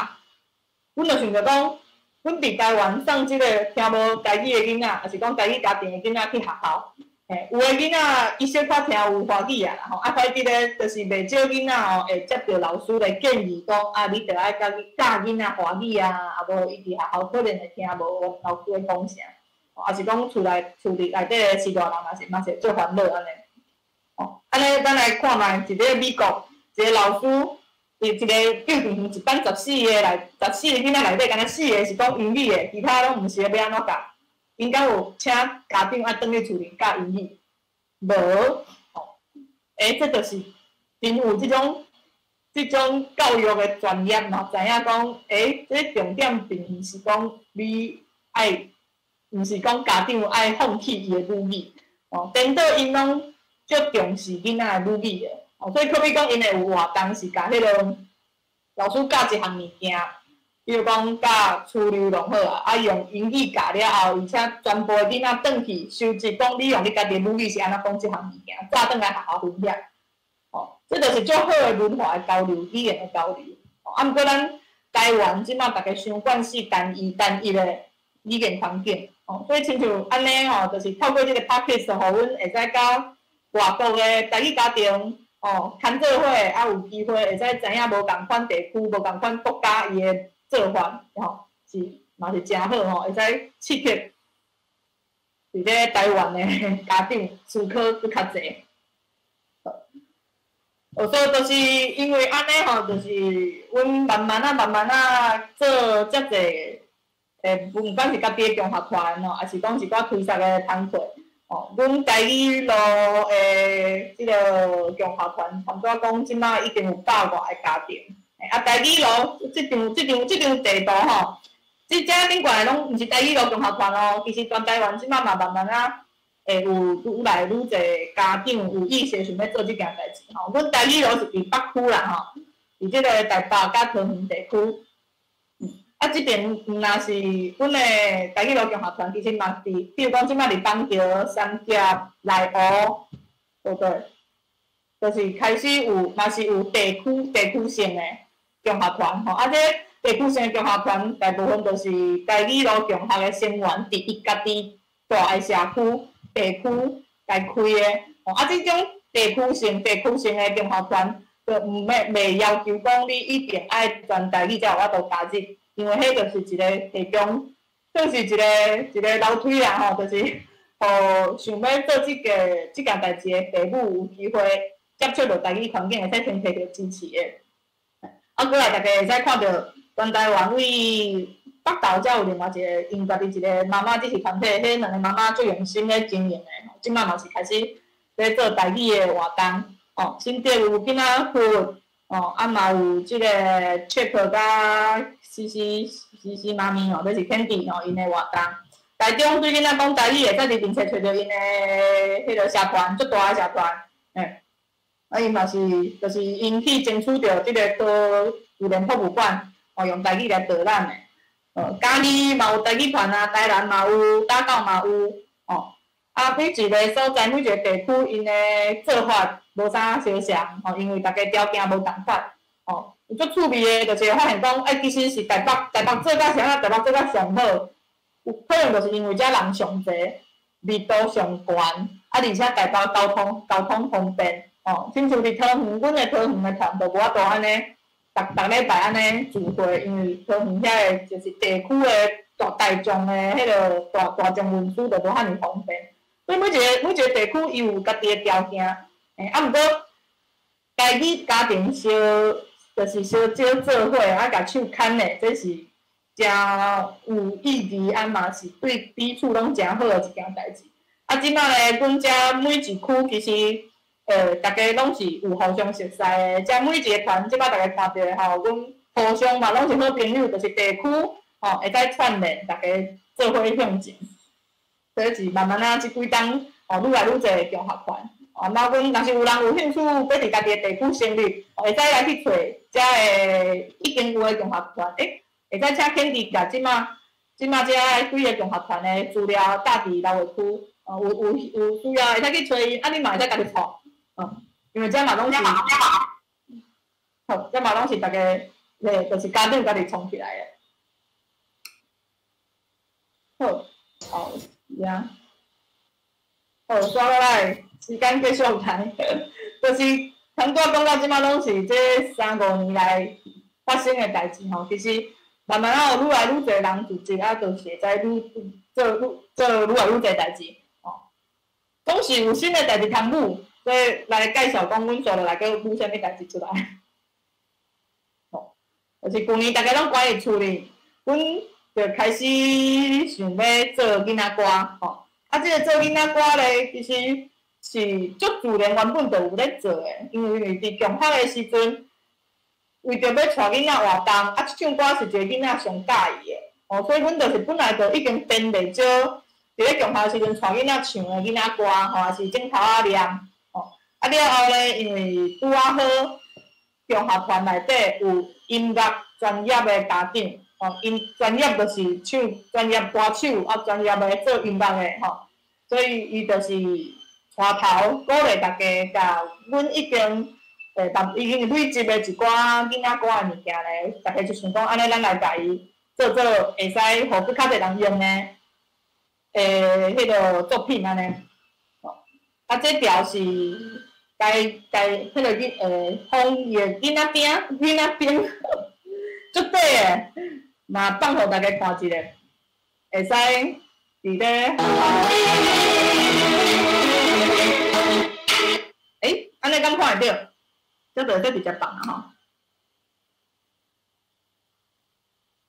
阮就想著講，阮佇台灣送這个聽無台語的囡仔，抑是講台語家庭的囡仔去學校，嘿，有的囡仔伊小可聽有華語啊啦吼，啊，反正咧就是袂少囡仔吼會接著老師的建議講，啊，你著愛教教囡仔華語啊，啊無伊佇學校可能會聽無老師咧講啥，抑是講厝內厝裡內底的序大人嘛是會足煩惱按呢。哦，按呢咱來看覓一个美國一个老師，佇一个幼稚園一班14個內，14個囡仔內底，敢若四个是講英語的，其他攏毋是的，欲按怎教？𪜶敢有請家長愛轉去厝裡教英語？無，吼，欸，這就是真有這種教育的專業嘛，知影講，欸，這重點並毋是講你愛，毋是講家長愛放棄伊的母語，哦，顛倒𪜶攏足重視囡仔的母語的，哦，所以可比講𪜶會有活動是共彼个老師教一項物件，比如講教趨流攏好啊，啊用英語教了後，伊請全部的囡仔轉去收集，講你用你家己的母語是按怎講這項物件，早轉來學校分享。哦，這就是足好的文化的交流，語言的交流。啊，毋過咱台灣這馬逐家傷慣勢單一單一的語言環境，哦，所以親像按呢吼，就是透過這个 podcast，予阮會使佮外國的台語家庭，哦，牽做伙，啊有機會會使知影無仝款地區、無仝款國家伊的做法，吼，是嘛是誠好吼，會使刺激佇咧台灣的家長思考閣較濟。哦，所以就是因為按呢吼，就是阮慢慢仔、慢慢仔做遮濟，毋管是家己的共學團吼，抑是講一寡推捒的工課，哦，阮台語路的這个共學團，差不多講這馬已經有百外个家庭。啊，台語路這張地圖吼，這遮頂懸的攏毋是台語路共學團哦，其實全台灣這馬嘛慢慢仔會有愈來愈濟家長有意識想欲做這件代誌吼。阮台語路是佇北區啦吼，佇這個台北佮桃園地區。啊，這邊毋若是阮的台語路共學團，其實嘛佇，比如講這馬佇板橋、三峽、內湖，對不對？就是開始有，嘛是有地區地區性的共學團吼。啊，這地區性共學團大部分都是台語路共學的成員，佇伊家己蹛的社區、地區來開的。哦，啊，這種地區性的共學團，就毋免袂要求講你一定愛全台語才有法度加入，因為彼就是一個提供，算是一個樓梯啦吼，就是予想欲做這件代誌的父母有機會接觸著台語環境，會使先提著支持的。啊，過來大家會使看著全台灣為北投才有另外一個𪜶家己一個媽媽支持團體，彼兩个媽媽足用心咧經營的，這擺嘛是開始咧做台語的活動。哦，新竹有囡仔佛，哦，啊嘛有這個 Check 佮 C C C C 媽咪哦，這是 Candy 吼，𪜶的活動。台中對囡仔講台語，會使佇面冊揣著𪜶的彼个社團，足大的社團，嘿。啊，𪜶嘛是，就是𪜶去爭取著這个高自然博物館，哦，用台語來導覽的。嘉義嘛有台語團啊，台南嘛有，打狗嘛有，哦。啊，每一个所在，每一个地區，𪜶的做法無啥相像，吼，因為逐家條件無仝款，吼。有足趣味的，就是發現講，欸，其實是台北，台北做甲啥，台北做甲上好，有可能就是因為遮人上濟，密度上懸，啊，而且台北交通方便，吼，親像佇桃園，阮的桃園的團就無法度按呢，逐逐禮拜按呢聚會，因為桃園遐个就是地區的大眾的彼个大眾運輸就無遐爾方便，所以每一个地區伊有家己的條件，欸，啊，毋過家己家庭相就是相少做伙，啊，共手牽的，這是誠有意義，啊嘛是對彼此攏誠好的一件代誌。啊，這擺咧，阮遮每一區其實，逐家攏是有互相熟似的，遮每一个團，這擺逐家看著的吼，阮互相嘛攏是好朋友，就是地區吼會使串聯，逐家做伙向前。這是慢慢仔這幾冬吼，愈來愈濟共學團。啊，那阮若是有人有興趣，欲佇家己的地區成立，會使來去揣遮个已經有的共學團，欸，會使請 Candy 共這擺遮幾个共學團的資料搭佇留話區，哦，有需要會使去揣𪜶，啊，你嘛會使家己創，嗯，因為這嘛攏是，好，這嘛攏是逐家，咧，就是家長家己創起來的。好，好，是啊。好，煞落來，時間繼續來，就是頭拄仔講到這擺攏是這三五年來發生的代誌吼。其實慢慢仔有愈來愈濟人組織，啊，就是會使愈做愈做愈來愈濟代誌吼。總是有新的代誌通舞，所以來介紹講，阮煞落來閣舞啥物代誌出來。吼，就是舊年逐家攏關佇厝裡，阮就開始想欲做囡仔歌吼。啊，這个做囡仔歌咧，其實是足自然，原本就有咧做的。因為佇共學的時陣，為著欲帶囡仔活動，啊，唱歌是一个囡仔上佮意的，哦，所以阮就是本來就已經編袂少，佇咧共學的時陣帶囡仔唱的囡仔歌，吼，也是鏡頭仔念，吼。啊了後咧，因為拄仔好共學團內底有音樂專業的家長，吼，𪜶專業就是唱專業歌手，啊，專業的做音樂的，吼。所以伊就是帶頭鼓勵大家，共阮已經已經累積的一寡囡仔歌的物件咧，大家就想講，按呢咱來共伊做做，會使予閣較濟人用的，彼个作品按呢。啊，這條是該該彼个楓葉囡仔餅，囡仔餅，足短的，嘛放予大家看一下，會使佇咧。欸，按呢敢看會著？這就會使直接放啊吼。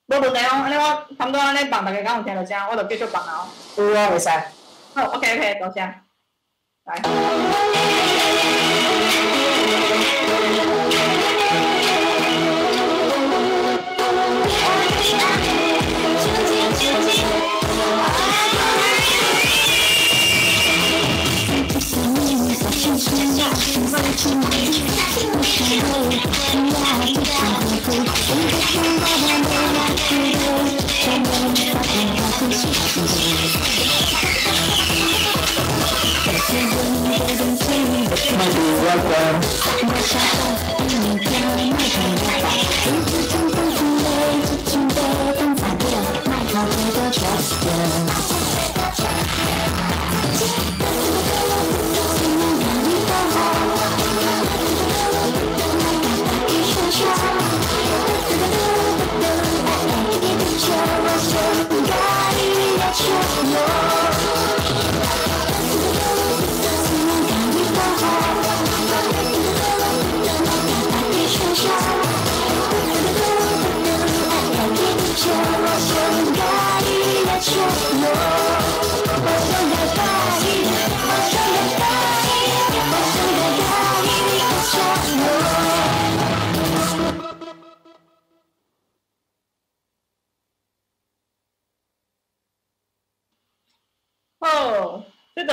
無問題哦，按呢我差不多按呢放，大家敢有聽著聲，我就繼續放啊。有啊，會使。好，OK OK，多謝。來。麥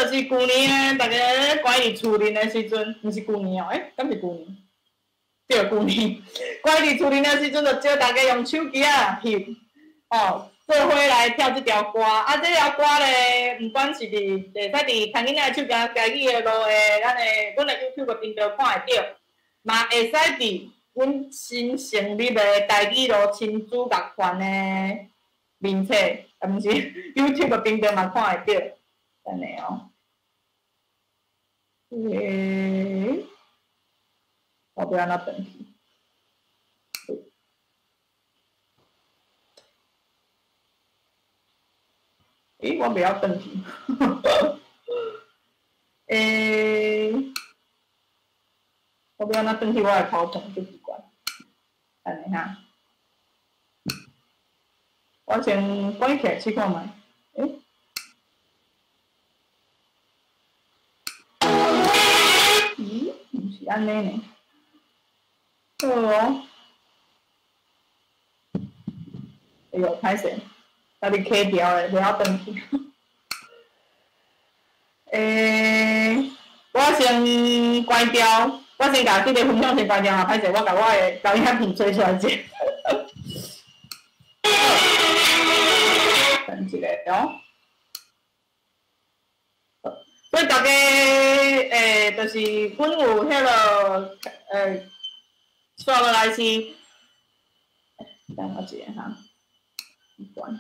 就是舊年呢，逐家關佇厝裡的時陣，毋是舊年哦，欸，敢是舊年？對，舊年關佇厝裡的時陣，就招大家用手機仔翕，哦，做伙來跳這條歌。啊，這條歌咧，毋管是佇會使佇牽囡仔手機家己的路的，咱的阮的 YouTube 頻道看會著，嘛會使佇阮新成立的台語路親子樂團的面冊，啊，毋是 YouTube 頻道嘛看會著。等下哦，欸，我欲按怎轉去？欸，我袂曉轉去。欸，我欲按怎轉去我的 PowerPoint 足奇怪。等下哈，我先關起來試看覓。欸？咦，毋是按呢呢？好哦。哎喲，歹勢，家己卡掉的，袂曉轉去。欸，我先關掉，我先共這个分享先關掉哈，歹勢，我共我的投影片吹出來者。等一下哦。所以大家，就是阮有彼个，煞落來是，等我一下哈，關。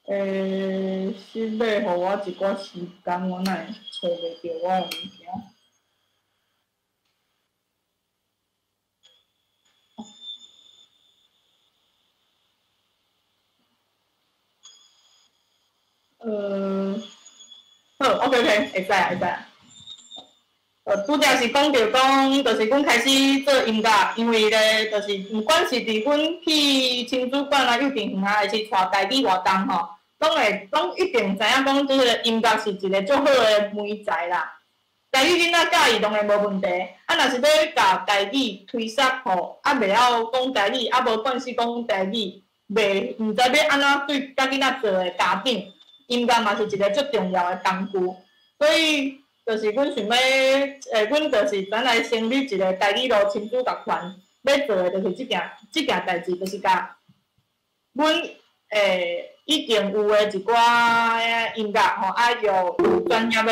是欲予我一寡時間，我哪會揣袂著我的物件？好，OK，OK，會使啊，會使啊。拄才是講著講，就是阮開始做音樂，因為咧，就是毋管是佇阮去親子館啊、幼稚園啊，還是帶台語活動吼，攏會攏一定知影講，這个音樂是一个足好的媒材啦。台語囡仔教伊當然無問題，啊，若是欲共台語推捒予啊袂曉講台語，啊無慣勢講台語，袂毋知欲按怎對共囡仔做的家長，音樂嘛是一个足重要的工具，所以。就是阮想欲，阮就是轉來成立一个台語路親子樂團，欲做的就是這件代誌，就是共阮已經有的一寡音樂吼，啊用有專業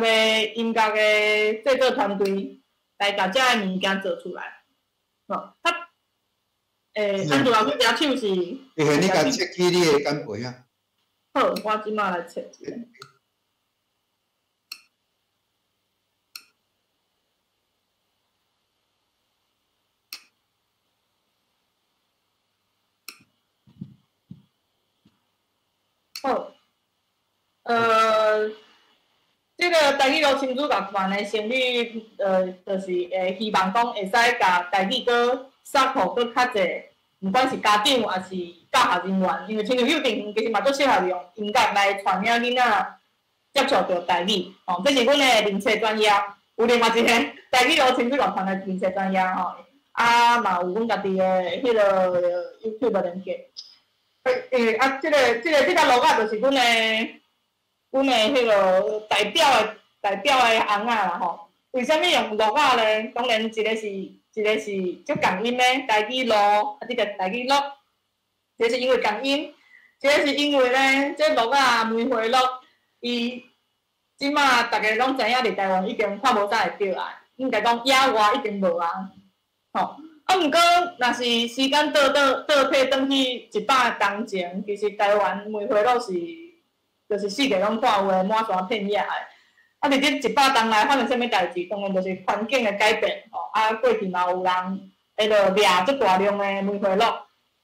的音樂的製作團隊來共這个物件做出來。吼，啊，按怎啊？阮舉手是？欸，你共切去你的簡報啊？好，我這馬來切一下。好，這个台語路親子樂團的成立，就是希望講會使共台語閣送予閣較濟，毋管是家長抑是教學人員，因為親像幼稚園其實嘛足適合用音樂來帶領囡仔接觸著台語，吼，這是阮的面冊專頁，有另外一個台語路親子樂團的面冊專頁吼，啊嘛有阮家己的彼个 YouTube 連結。啊，這個鹿仔就是阮的彼个代表的尪仔啦吼。為啥物用鹿仔咧？當然一個是足仝音的台語路，啊，這個台語鹿，這是因為仝音，這是因為咧，這鹿仔梅花鹿，伊這馬逐家攏知影佇台灣已經看無啥會著啊，應該講野外已經無啊，吼。啊，毋過，若是時間倒退轉去100冬前，其實台灣梅花鹿是，就是四界攏看有的，滿山遍野的。啊，佇這100冬來發生啥物代誌？當然就是環境的改變，吼。啊，過去嘛有人會落掠足大量的梅花鹿，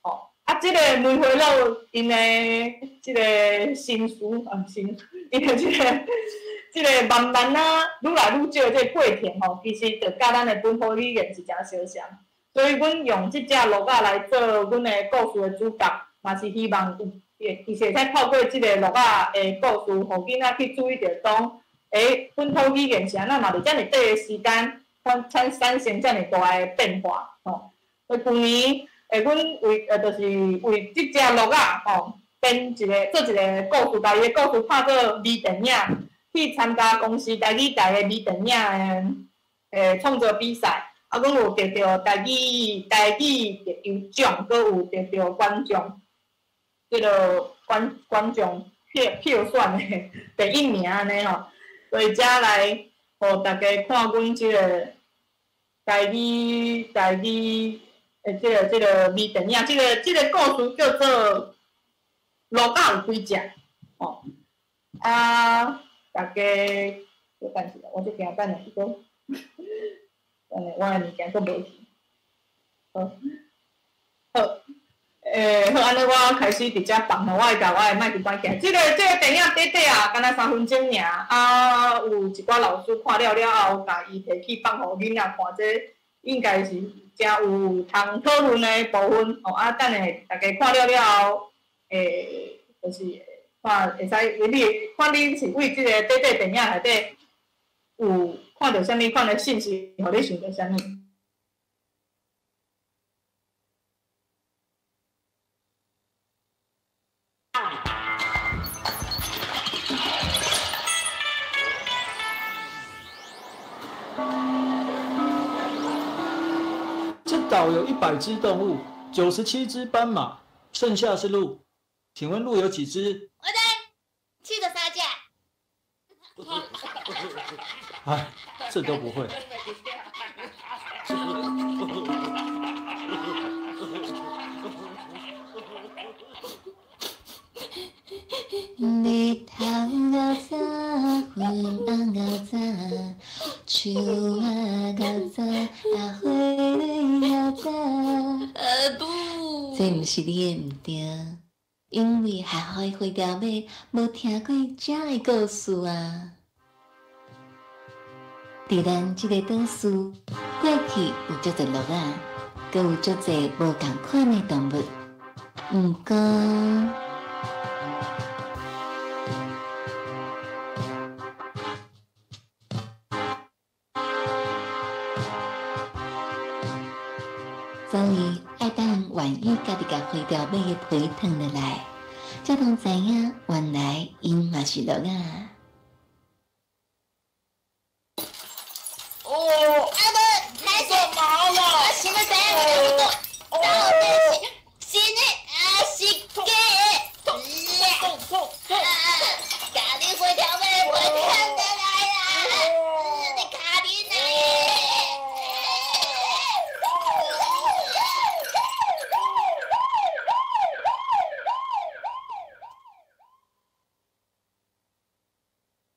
吼。啊，這个梅花鹿𪜶的這个身躯啊，𪜶的這个慢慢啊，愈來愈少的這个過程吼，其實就佮咱的本土語言是誠相像。所以，阮用這隻鹿仔來做阮的故事的主角，嘛是希望有，其實會使透過這个鹿仔的故事，予囡仔去注意著講，本土語言是按怎嘛佇遮爾短的時間，產生遮爾大的變化，吼。所以，舊年，阮為就是為這隻鹿仔，吼，编一个做一个故事，共伊的故事拍做微电影，去参加公视台语台的微电影的创作比赛。啊，阮有得著台语特优奖，阁有得著观众，这个观众票选的第一名按呢吼。所以才来予大家看阮这个台语的这个微电影，这个故事叫做《鹿仔有几只》吼。啊，大家小等一下，我这边等下去阁，等下我的物件阁无去。好，好，好，按呢我开始伫遮放吼，我会共我的麦克关起来。这个电影短短啊，敢若3分钟尔。啊，有一寡老师看了了后，共伊提去放予囡仔看，这应该是诚有通讨论的部分哦。啊，等下大家看了了后，就是看会使，你看你是为这个短短电影内底有看著啥物款的信息，予你想著啥物？这岛有100只动物，97只斑马，剩下是鹿。请问鹿有几只？我知，73只。哎，这都不会。日頭較早，雲紅較早，樹仔較早，啊花蕊較早。這毋是你的毋對，因為下雨的花雕尾無聽過這的故事啊。佇咱這個島嶼，過去有足濟鹿仔，閣有足濟無仝款的動物。毋過，所以愛等願意家己共花雕尾的皮脫落來，才通知影原來𪜶嘛是鹿仔。哦，阿伯，開始忙了。我想欲知影到底是真的抑是假的？痛痛痛痛！共你花雕尾皮脫落來啦！你卡面啊！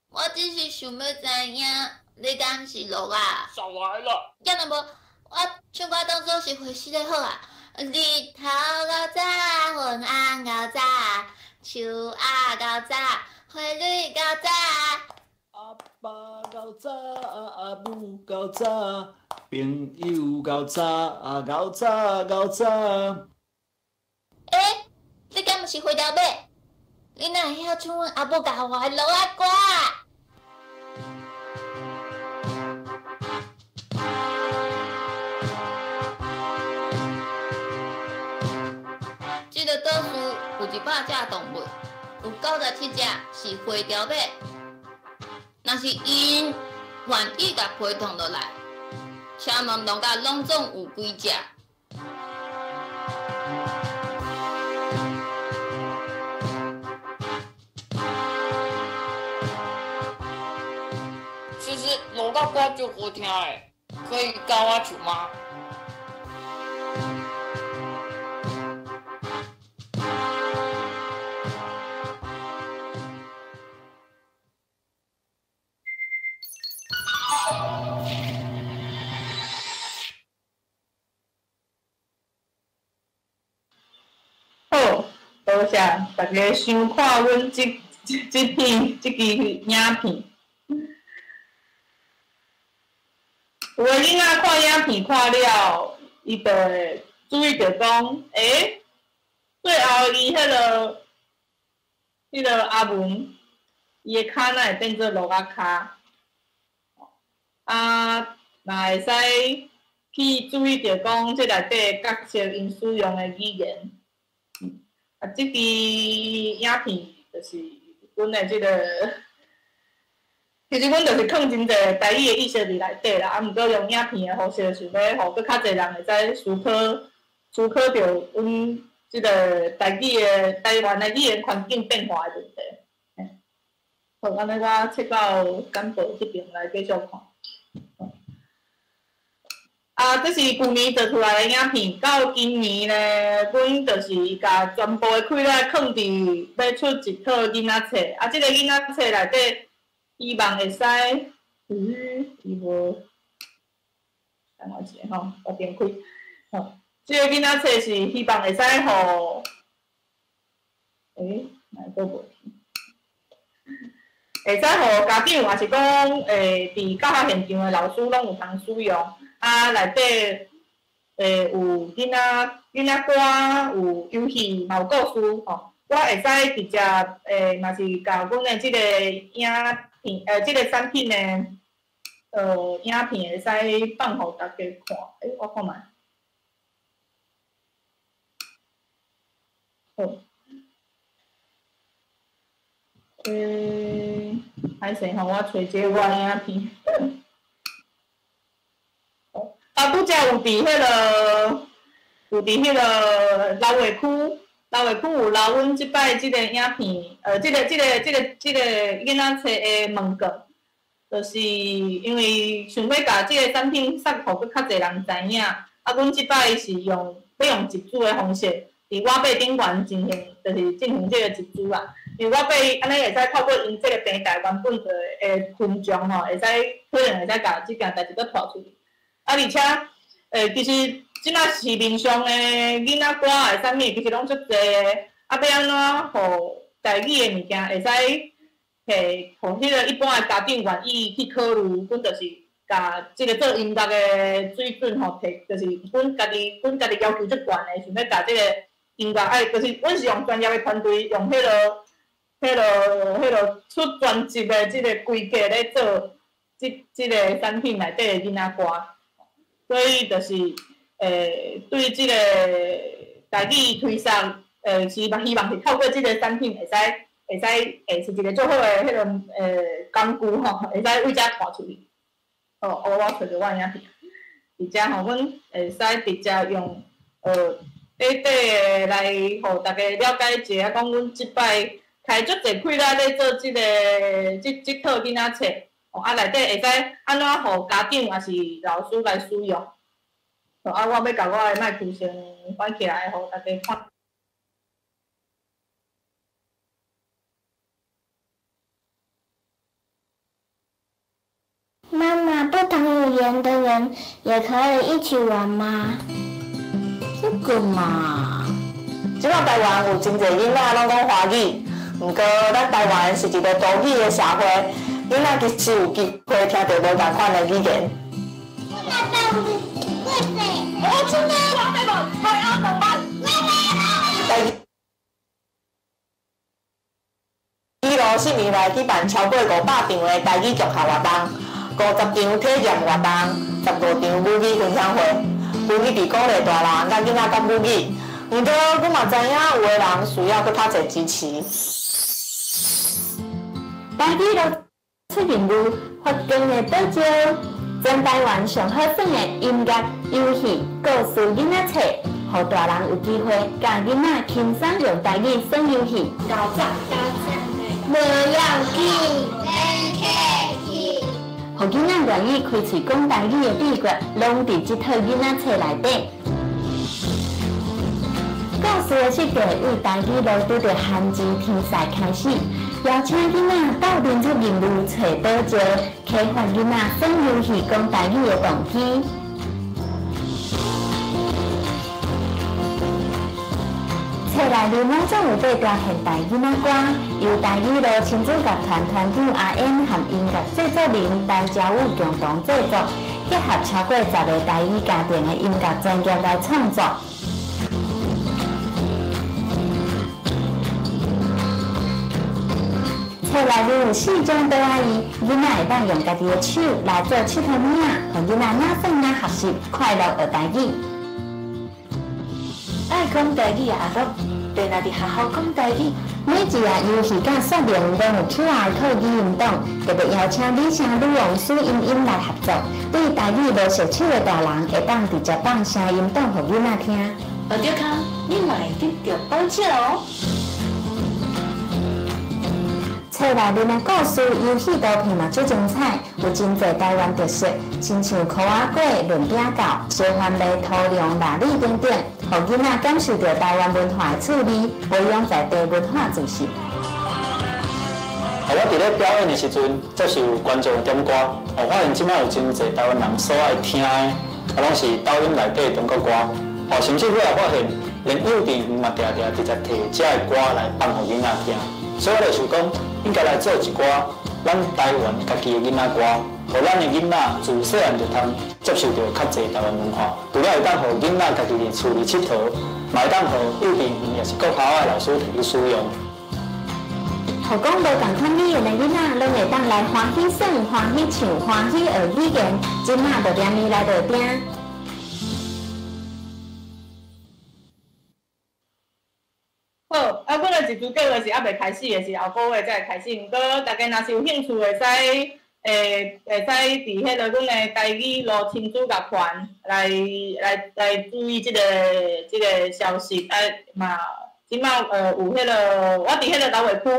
我只是想欲知影，你敢是鹿仔？少來了。敢若無，我唱歌當作是會死的好啊。日頭較早，雲紅較早，樹仔較早，花蕊較早。阿爸較早，阿母較早，朋友較早，較早較早。欸，你敢毋是花雕尾？你哪會曉唱阮阿母教我的鹿仔歌啊？這個島嶼有100隻動物，有97隻是花雕尾。若是𪜶願意共皮脫落來，請問鹿仔攏總有幾隻？其實鹿仔歌足好聽的，可以教我唱嗎？好，多謝大家收看阮這片這支影片。有的囡仔看影片看了，伊就會注意著講，欸，最後伊彼個阿文，伊的跤哪會變做鹿仔跤？啊，若會使去注意著講，這內底角色𪜶使用的語言。啊，這支影片就是阮的這个，其實阮就是囥真濟台語的意識佇內底啦，啊，毋過用影片的方式，想欲予閣較濟人會使思考思考著阮這个台語的台灣的語言環境變化的問題。好，按呢我切到簡報這邊來繼續看。啊，這是舊年做出來的影片，到今年呢，阮就是共全部的氣力囥佇欲出一套囡仔冊。啊，這个囡仔冊內底，希望會使，伊無，等我一下吼，我點開，吼，這个囡仔冊是希望會使予，哪會閣無去？會使予家長，抑是講，佇教學現場的老師攏有通使用。啊，內底有囡仔歌，有遊戲，嘛有故事吼。我會使直接嘛是共阮的這个影片，這个產品的影片會使放予大家看。我看覓。好。歹勢吼，我揣這个我影片。啊，拄才有佇彼个，有佇彼个老话區，老话區有留阮這擺這个影片，這个囡仔冊的問卷，就是因為想欲共這个產品送予閣較濟人知影，啊，阮這擺是用欲用集資的方式，佇我輩頂懸進行，就是進行這个集資啦。因為我輩按呢會使透過𪜶這个平台原本的群眾吼，會使可能會使共這件代誌閣帶出去。啊，而且，其實這馬市面上的囡仔歌的產品其實攏足濟的，啊，欲按怎予台語的物件會使摕，予彼个一般的家長願意去考慮，阮就是共這个做音樂的水準吼，摕，就是阮家己要求足懸的，想欲共這个音樂愛，就是阮是用專業的團隊，用彼个出專輯的這个規格咧做這个產品內底的囡仔歌。所以就是，對這个台語推送，是希望是透過這个產品會使，會使，是一个足好的彼个工具吼，會使為遮帶出去。哦，我揣著我影片，佇遮吼，阮會使直接用，短短的來予大家了解一下，講阮這擺開足濟氣力咧做這个這套囡仔冊。哦，啊，內底會使按怎予家長抑是老師來使用？哦，啊，我欲共我的麥克先關起來，予大家看。媽媽，不同語言的人也可以一起玩嗎？這個嘛，這馬台灣有真濟囡仔攏講華語，毋過咱台灣是一個多語的社會，囡仔其實有機會聽著無仝款的語言。台語路四年來舉辦超過500場的台語劇校活動，50場體驗活動，15場母語分享會。母語佇鼓勵大人佮囡仔講母語，毋過阮嘛知影有的人需要閣較濟支持。台語路出任務，發光的寶石，全台灣上好耍的音樂遊戲故事囡仔冊，予大人有機會佮囡仔輕鬆用台語耍遊戲。高讚，高讚，無要緊，免客氣。予囡仔願意開喙講台語的秘訣，攏佇這套囡仔冊內底。故事的設計為台語路拄著旱錢天災開始，邀請囡仔鬥陣出任務，揣寶石，啟發囡仔耍遊戲講台語的動機。冊內面攏總有8條現代囡仔歌，由台語路親子樂團團長阿燕和音樂製作人陳家武共同製作，結合超過10个台語家庭的音樂專業來創作。冊內面有4種桌仔椅，囡仔會當用家己的手來做佚佗物仔，予囡仔哪耍哪學習，快樂學台語。愛講台語的阿樂，定定佇學校講台語。每一頁遊戲佮說明攏有 QR code 語音檔，特別邀請美聲女王蘇茵茵來合作，對台語無熟手的大人，會當直接放聲音檔予囡仔聽。學著空，你嘛會得著寶石哦！冊內面的故事、遊戲圖片嘛足精彩，有真濟台灣特色，親像箍仔粿、潤餅鉸、燒番麥、土龍、臘米等等，予囡仔感受著台灣文化的趣味，培養在地文化自信。我佇咧表演的時陣，接受觀眾點歌，我發現這擺有真濟台灣人所愛聽的，攏是抖音內底的中國歌。甚至尾仔發現，連幼稚園嘛，定定直接提這个歌來放予囡仔聽。所以我就想講，應該來做一寡咱台灣家己的囡仔歌，予咱的囡仔自細漢就通接受著較濟台灣文化，除了會當予囡仔家己佇厝裡𨑨迌，嘛會當予幼稚園抑是國校的老師提去使用。予講無仝款語言的囡仔，攏會當來歡喜耍、歡喜唱、歡喜學語言，這馬就連伊來落訂。好，啊，阮的一組計劃是猶未開始的，是後個月才會開始。毋過，大家若是有興趣，會使，會使佇彼個阮的台語路親子樂團來來來注意這個消息。啊，嘛，這馬有彼個，我佇彼個樓下區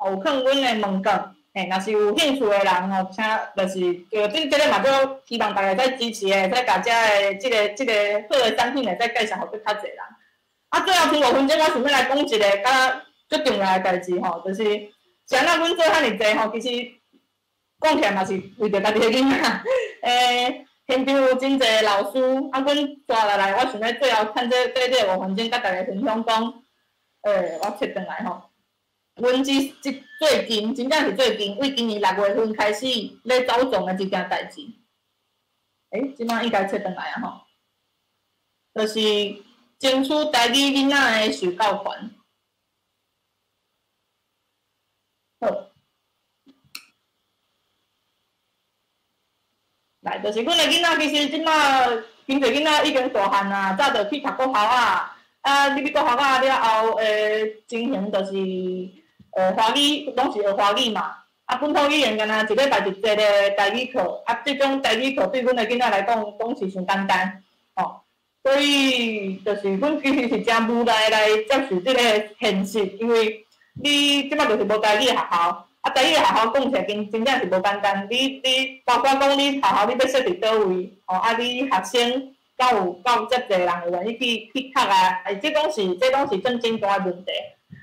有囥阮的問卷，嘿，若是有興趣的人吼，請就是，這個嘛，足希望大家會使支持的，會使共這个這個好的產品會使介紹予閣較濟人。啊，最後剩5分鐘，我想欲來講一个較足重要的代誌吼，就是是按怎阮做遐爾濟吼，其實講起來嘛是為著家己的囡仔。現場有真濟老師，啊，阮紲落來，我想欲最後趁這5分鐘，佮大家分享講，我切轉來吼，阮這最近，真正是最近，為今年6月份開始咧走傱的一件代誌。這擺應該切轉來啊吼，就是。爭取台語囡仔的受教權。好，來，就是阮的囡仔，其實這擺真濟囡仔已經大漢啊，早就去讀國校啊。啊，入去國校啊了後，情形就是，華語攏是學華語嘛。啊，本土語言敢若一禮拜一節的台語課，啊，這種台語課對阮的囡仔來講，講是傷簡單，吼。所以就是阮其實是誠無奈來接受這個現實，因為你這擺就是無台語的學校，啊，台語的學校講起來真真正是無簡單。你包括講你學校你欲設佇佗位，吼，啊，你學生敢有夠遮濟人會願意去讀啊？這攏是真大的問題。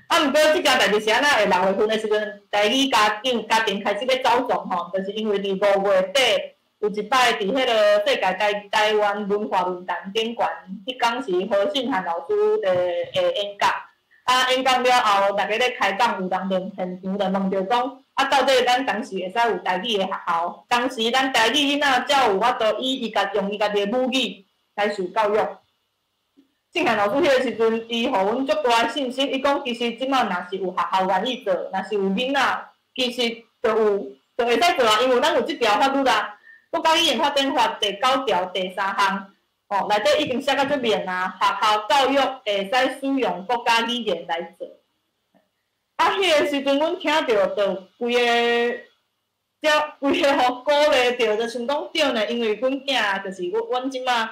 啊，毋過這件代誌是按怎？會6月份的時陣，台語家庭開始欲走傱吼，就是因為佇5月底。有一擺佇彼个世界台灣文化論壇頂懸，彼工是何信漢老師的演講。啊，演講了後，大家咧開講，有人就現場就問著講，啊，到底咱當時會使有台語的學校？當時咱台語囡仔才有法度以伊家用伊家己的母語來受教育。信漢老師彼个時陣，伊予阮足大的信心，伊講其實這擺若是有學校願意做，若是有囡仔，其實就有就會使做啊，因為咱有這條法律啊。國家語言發展法第九條第三項，吼，內底已經寫甲足明啊，學校教育會使使用國家語言來做。啊，彼个時陣，阮聽著就規个，才規个予鼓勵著，就想講對呢，因為阮囝就是阮這馬，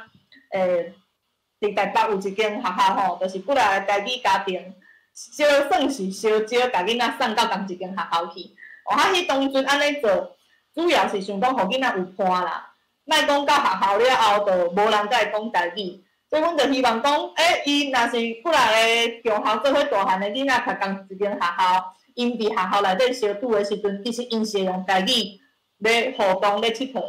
佇台北有一間學校吼，就是幾若个台語家庭，小算是小招，共囡仔送到仝一間學校去。哦，啊，彼當陣按呢做。主要是想講，予囡仔有伴啦，莫講到學校了後，就無人佮伊講台語。所以，阮就希望講，伊若是幾若个中學做伙大漢的囡仔讀仝一間學校，𪜶佇學校內底相處的時陣，其實𪜶是會用台語咧互動咧𨑨迌的。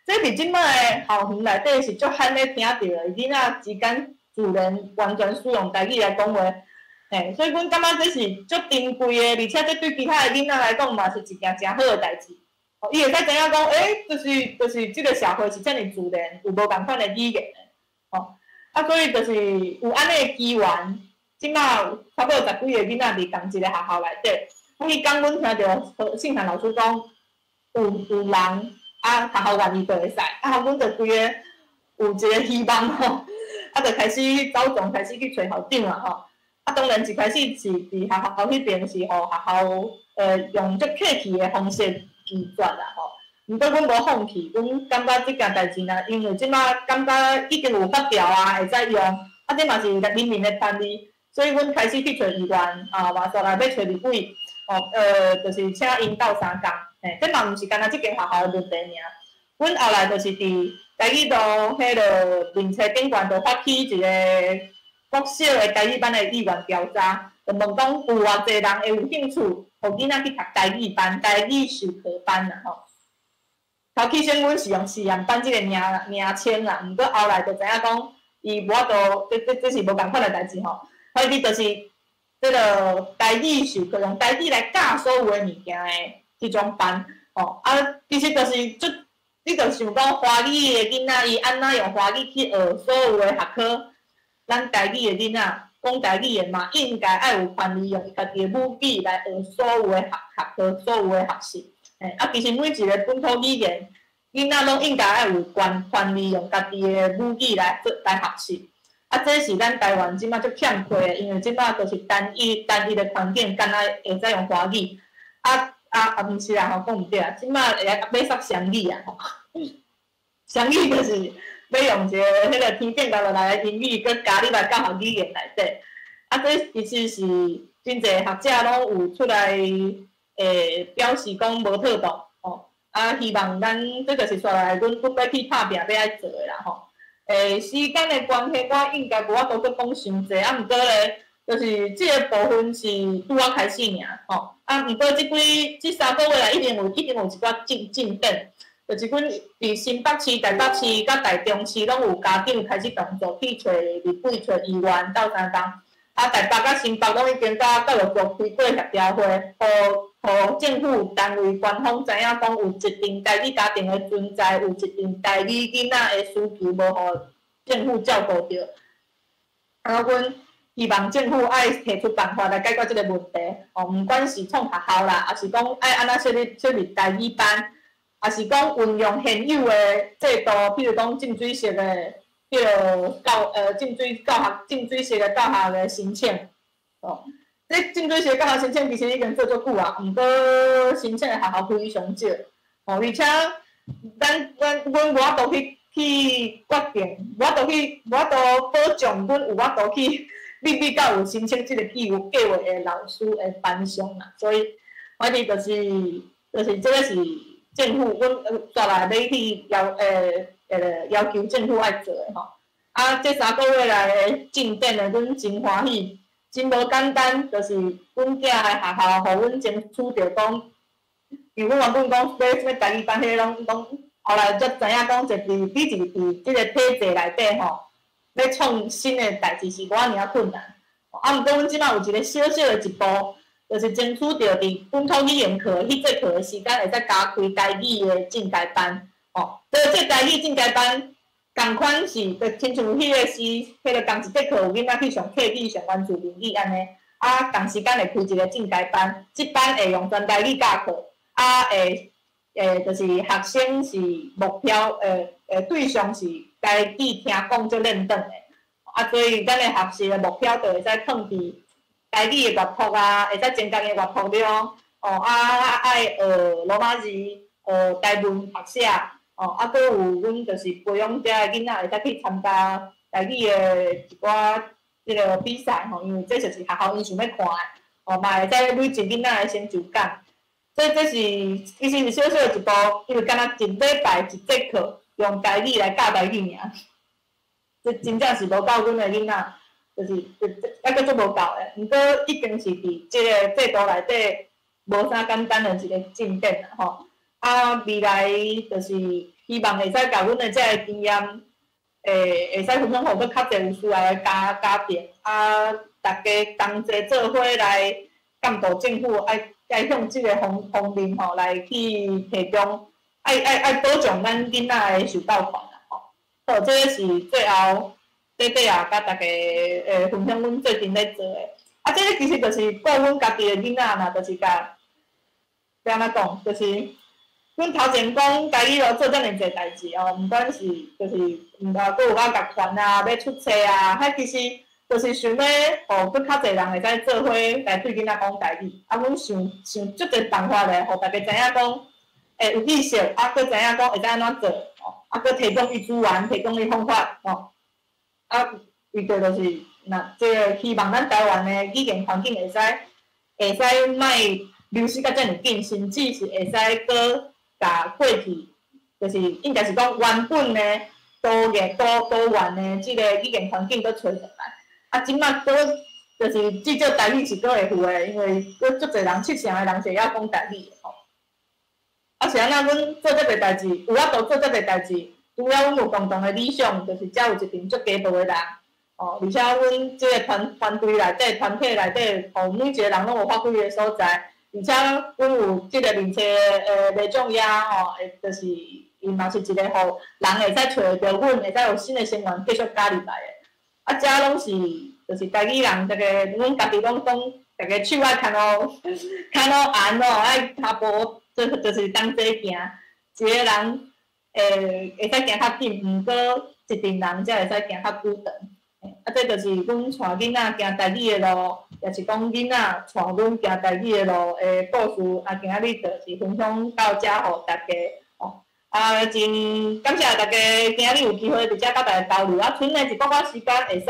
這佇這擺的校園內底是足罕咧聽著的，囡仔之間自然完全使用台語來講話。嘿，所以阮感覺這是足珍貴的，而且這對其他的囡仔來講嘛是一件誠好的代誌。伊會使知影講，就是這个社會是遮爾自然，有無仝款的語言的，吼。啊，所以就是有按呢的機緣，這馬有差不多10幾个囡仔佇仝一个學校內底。彼工阮聽著信漢老師講，有人啊學校願意就會使，啊，阮就規个有一個希望吼，啊，就開始走傱，開始去揣校長啊吼。啊，當然一開始是佇學校彼邊是予學校用足客氣的方式拒絕啦吼。毋過阮無放棄，阮感覺這件代誌若因為這馬感覺已經有法條啊，會使用，啊，這嘛是人民的權利，所以阮開始去揣議員，啊，嘛煞來欲揣立委，哦，就是請𪜶鬥相共，嘿，這嘛毋是干焦這間學校的問題爾。阮後來就是佇台語路彼个面冊頂懸，就發起一個國小的台語班的意願調查，就問講有偌濟人會有興趣，予囡仔去讀台語班、台語授課班啦吼。頭起先阮是用試驗班這个名名稱啦，毋過後來就知影講，伊無法度，這這這是無仝款的代誌吼。反正就是這个台語授課，用台語來教所有的物件的這種班，吼啊，其實就是足，你就想講華語的囡仔，伊按怎用華語去學所有的學科，咱台語的囡仔講台語的嘛，應該愛有權利用伊家己的母語來學所有的學學科、所有的學習。嘿，啊，其實每一个本土語言，囡仔攏應該愛有權權利用家己的母語來做來學習。啊，這是咱台灣這馬足欠缺的，因為這馬就是單一單一的環境，敢若會使用華語。啊啊啊，毋是啦吼，講毋對啊，這馬會欲煞雙語啊吼。雙語就是欲用一个彼个天頂落來的英語，閣加入來教學語言內底。啊，這其實是真濟學者攏有出來表示講無妥當吼。啊，希望咱這就是煞來，阮閣欲去拍拚欲愛做的啦吼。時間的關係，我應該無法度閣講傷濟，啊，毋過咧，就是這个部分是拄仔開始爾吼。啊，毋過這幾這三個月來，一定有一寡進進展，就是阮佇新北市、台北市佮台中市攏有家長開始動作去揣立委、揣議員鬥相共。啊，台北佮新北攏已經佮教育局開過協調會，予予政府單位官方知影講有一定台語家庭的存在，有一定台語囡仔的需求無予政府照顧著。啊，阮希望政府愛提出辦法來解決這个問題，哦，毋管是創學校啦，抑是講愛按怎設立設立台語班，抑是講運用現有的制度，譬如講浸水式的彼个教浸水教學浸水式的教學的申請，哦，這浸水式教學申請其實已經做足久啊，毋過申請的學校非常少，哦，而且咱阮阮無法度去去決定，無法度去無法度保障，阮有法度去秘密到有申請這个計劃計劃的老師的班上啦，所以反正就是就是這个是政府，阮煞來欲去要要求政府愛做的吼。啊，這三個月來的進展呢，阮真歡喜，真無簡單，就是阮囝的學校，予阮爭取著講，因為阮原本講欲啥物台語班，彼个攏攏，後來才知影講，一佇你一佇這个體制內底吼，欲創新的代誌是無遐爾仔困難。啊，毋過阮這馬有一个小小的一步，就是爭取著佇本土語言課彼節課的時間，會使加開台語的進階班。哦，所以這台語進階班，仝款是，就親像彼个時，彼个仝一節課有囡仔去上客語、上原住民語按呢，啊，仝時間會開一个進階班，這班會用全台語教課，啊，會會就是學生是目標，對象是台語聽講足輪轉的，啊，所以咱的學習的目標就會使放佇台語的閱讀啊，會使增加的閱讀量，哦，啊，愛學羅馬字，學台文讀寫。哦，啊，閣有阮就是培養遮的囡仔會使去參加台語的一寡這个比賽吼，因為這就是學校𪜶想欲看的，哦，嘛會使累積囡仔的成就感。這這是其實是小小的一步，因為敢若一禮拜一節課用台語來教台語爾，這真正是無夠阮的囡仔，就是這這猶閣足無夠的。毋過已經是佇這个制度內底無啥簡單的一个進展啦吼。啊，未來就是希望會使共阮的這个經驗，會會使分享予閣較濟有需要的家家庭，啊，大家同齊做伙來監督政府，愛愛向這个方方面吼來去提供，愛愛愛保障咱囡仔的受教權啦吼。好，這個是最後短短啊，佮大家分享阮最近咧做的。啊，這个其實就是顧阮家己的囡仔啦，就是共，欲按怎講，就是。阮頭前講台語路做遮爾濟代誌哦，毋管是就是毋啊，閣有我共團啊，欲出冊啊，彼其實就是想欲，予閣較濟人會使做伙來對囡仔講台語。啊，阮想想足濟辦法咧，予大家知影講，會有意識，啊，閣知影講會使按怎做，吼，啊，閣提供伊資源，提供伊方法，吼。啊，為著就是，若這个希望咱台灣的語言環境會使莫流失甲遮爾緊，甚至是會使閣共過去，就是應該是講原本的多元多多元的這个語言環境閣揣轉來。啊，這擺閣就是至少台語是閣會有的，因為閣足濟人七成的人是會曉講台語的吼。啊，是按怎？阮做這個代誌，有法度做這個代誌，除了阮有共同的理想，就是遮有一群足家暴的人，哦，而且阮這個團隊內底、團體內底，吼，每一個人攏有發揮的所在，而且阮有這個面冊的李仲亞吼，就是伊嘛是一個予人會使揣著阮，會使有新的成員繼續加入來的。啊，遮攏是就是台語人，逐家阮家己攏講，逐家手愛牽路牽路紅哦，愛跤步，就是同齊行，一個人會使行較緊，毋過一陣人才會使行較久長。啊，這就是阮帶囡仔行台語的路，也是講囡仔帶阮行台語的路的故事。啊，今仔日就是分享到遮，予大家哦。啊，真感謝大家今仔日有機會佇遮佮大家交流。啊，賰的一寡寡時間會使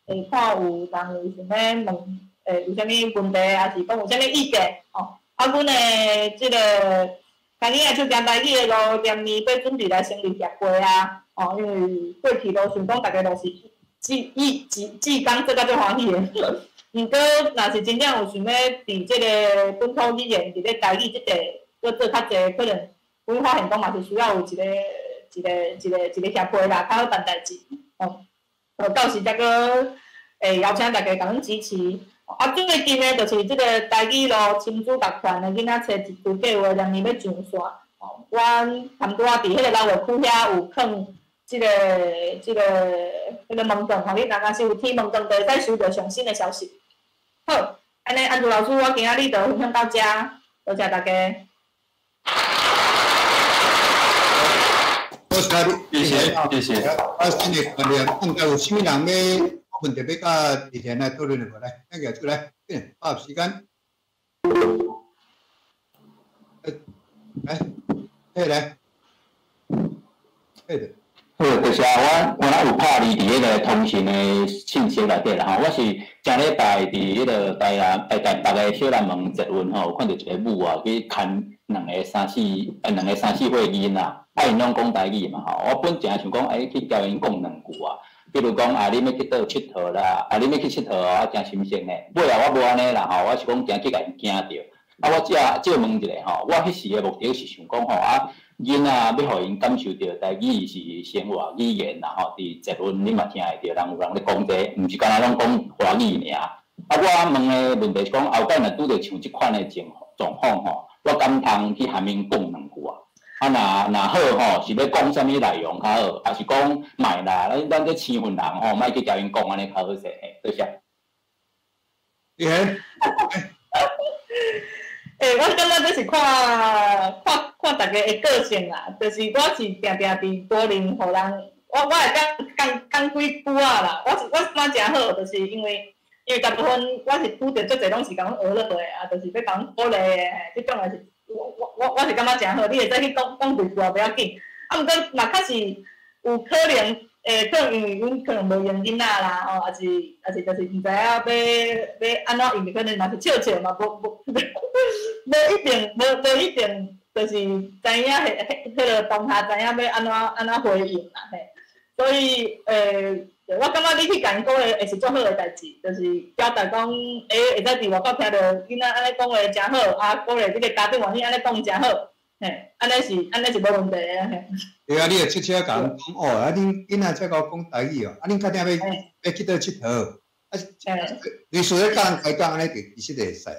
會看有人有啥物問，有啥物問題，抑是講有啥物意見哦。啊，阮的這个牽囡仔手行台語的路，明年欲準備來成立協會啊。哦，因為過去都想講大家都是志意志志工做甲足歡喜的。毋過，若是真正有想欲佇這个本土語言，佇咧台語這塊，閣做較濟，可能阮發現講嘛是需要有一个一个一个一个協會啦，較好辦代誌。哦，到時才閣會邀請大家共阮支持。啊，最近呢，就是這个台語路親子樂團的囡仔冊一組計劃，明年欲上線。哦，阮差拄仔佇彼个老話區遐有囥這个網站，吼，你若是有天網站，就會使收著上新的消息。好，按呢，安祖老師，我今仔日就分享到遮，多謝大家。多謝，謝謝，謝謝。啊，新的觀念，毋知有啥物人欲問題欲佮麗賢來討論的無？來，請舉手來，緊，把握時間。來，來，來，來。好，就是啊，我敢若有拍字佇彼个通訊的信息內底啦吼，我是前禮拜佇彼个台南、台北的小南門捷運吼，有看著一个母啊去牽兩个三四、兩个三四歲囡仔，啊，𪜶攏講台語嘛吼，我本誠想講，欸，去共𪜶講兩句啊，比如講啊，恁欲去佗𨑨迌啦，啊，恁欲去𨑨迌哦，啊，誠心酸的。尾後我無按呢啦吼，我是講驚去共𪜶驚著。啊，我借借問一下吼，我彼時的目的是想講吼啊。囡仔欲予𪜶感受著台語是生活語言啦吼，佇捷運你嘛聽會著，人有人咧講這個，毋是干焦攏講華語爾。啊，我問的問題是講，後擺若拄著像這款的狀況吼，我敢通去含𪜶講兩句啊？啊，若好吼，是欲講啥物內容較好？抑是講莫啦，咱這生份人吼，莫去共𪜶講按呢較好勢。嘿，多謝。欸，我感覺這是看看看大家的個性啦，就是我是定定佇柏林，予人，我會講講幾句仔啦。我感覺誠好，就是因為大部分我是拄著足濟攏是共阮學落的啊，就是欲共阮鼓勵的，這種也是我是感覺誠好，你會使去講講幾句也袂要緊。啊，毋過嘛確實有可能，可能因為阮可能無閒囡仔啦，吼，抑是就是毋知影欲按怎用，可能嘛是笑笑嘛，無一定就是知影彼个當下知影欲按怎回應啦，嘿。所以，我感覺你去共𪜶講話會是足好的代誌，就是表達講，會使佇外國聽著囡仔按呢講話誠好，啊，鼓勵這个家長願意按呢講誠好，嘿，按呢是無問題的，嘿。對啊，你會悄悄共𪜶講哦，啊，恁囡仔才𠢕講台語哦，啊，恁確定欲去佗𨑨迌？啊，律師咧教人開講按呢，其實會使，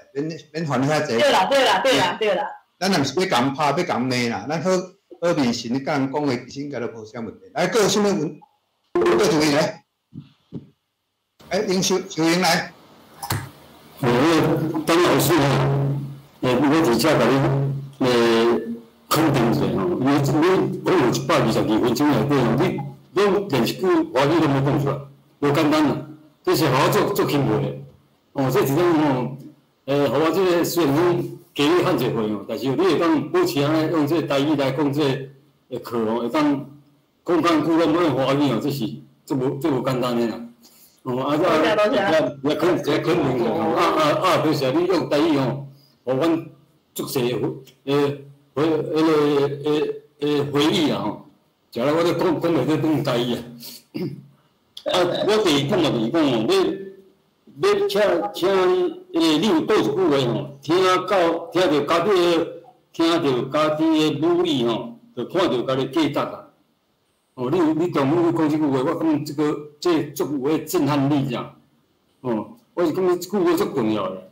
免煩遐濟。對啦對啦對啦對啦。咱若毋是欲共𪜶拍，欲共𪜶罵啦，咱好好面神咧共人講話，其實應該都無啥問題。來，閣有啥物問？閣一位來。來，林秀秀英來。我董老師吼，我佇遮共你肯定一下吼，因為你講有122分鐘內底吼，你攏連一句華語攏無講出來，無簡單啦。这是予我足足钦佩的。哦，这一种吼，予我这个虽然讲加你汉济岁吼，但是你会当保持按呢用这个台语来讲这个课吼，会当讲讲久拢用华语哦，这是足无足无简单的啦。哦，啊，这也肯这肯定的吼，啊啊啊，就是你用台语吼，予阮足济回回彼个诶回忆啊吼。食了我咧讲讲袂做转台语啊。啊，我第二点嘛就是讲吼，你要请请你，迄个你有倒一句话吼，听到听著家己的听著家己的母语吼，就看著家己价值啊。哦，你有你中午你讲这句话，我感觉这个这足有彼震撼力遮。哦，我是感觉这句话足重要的。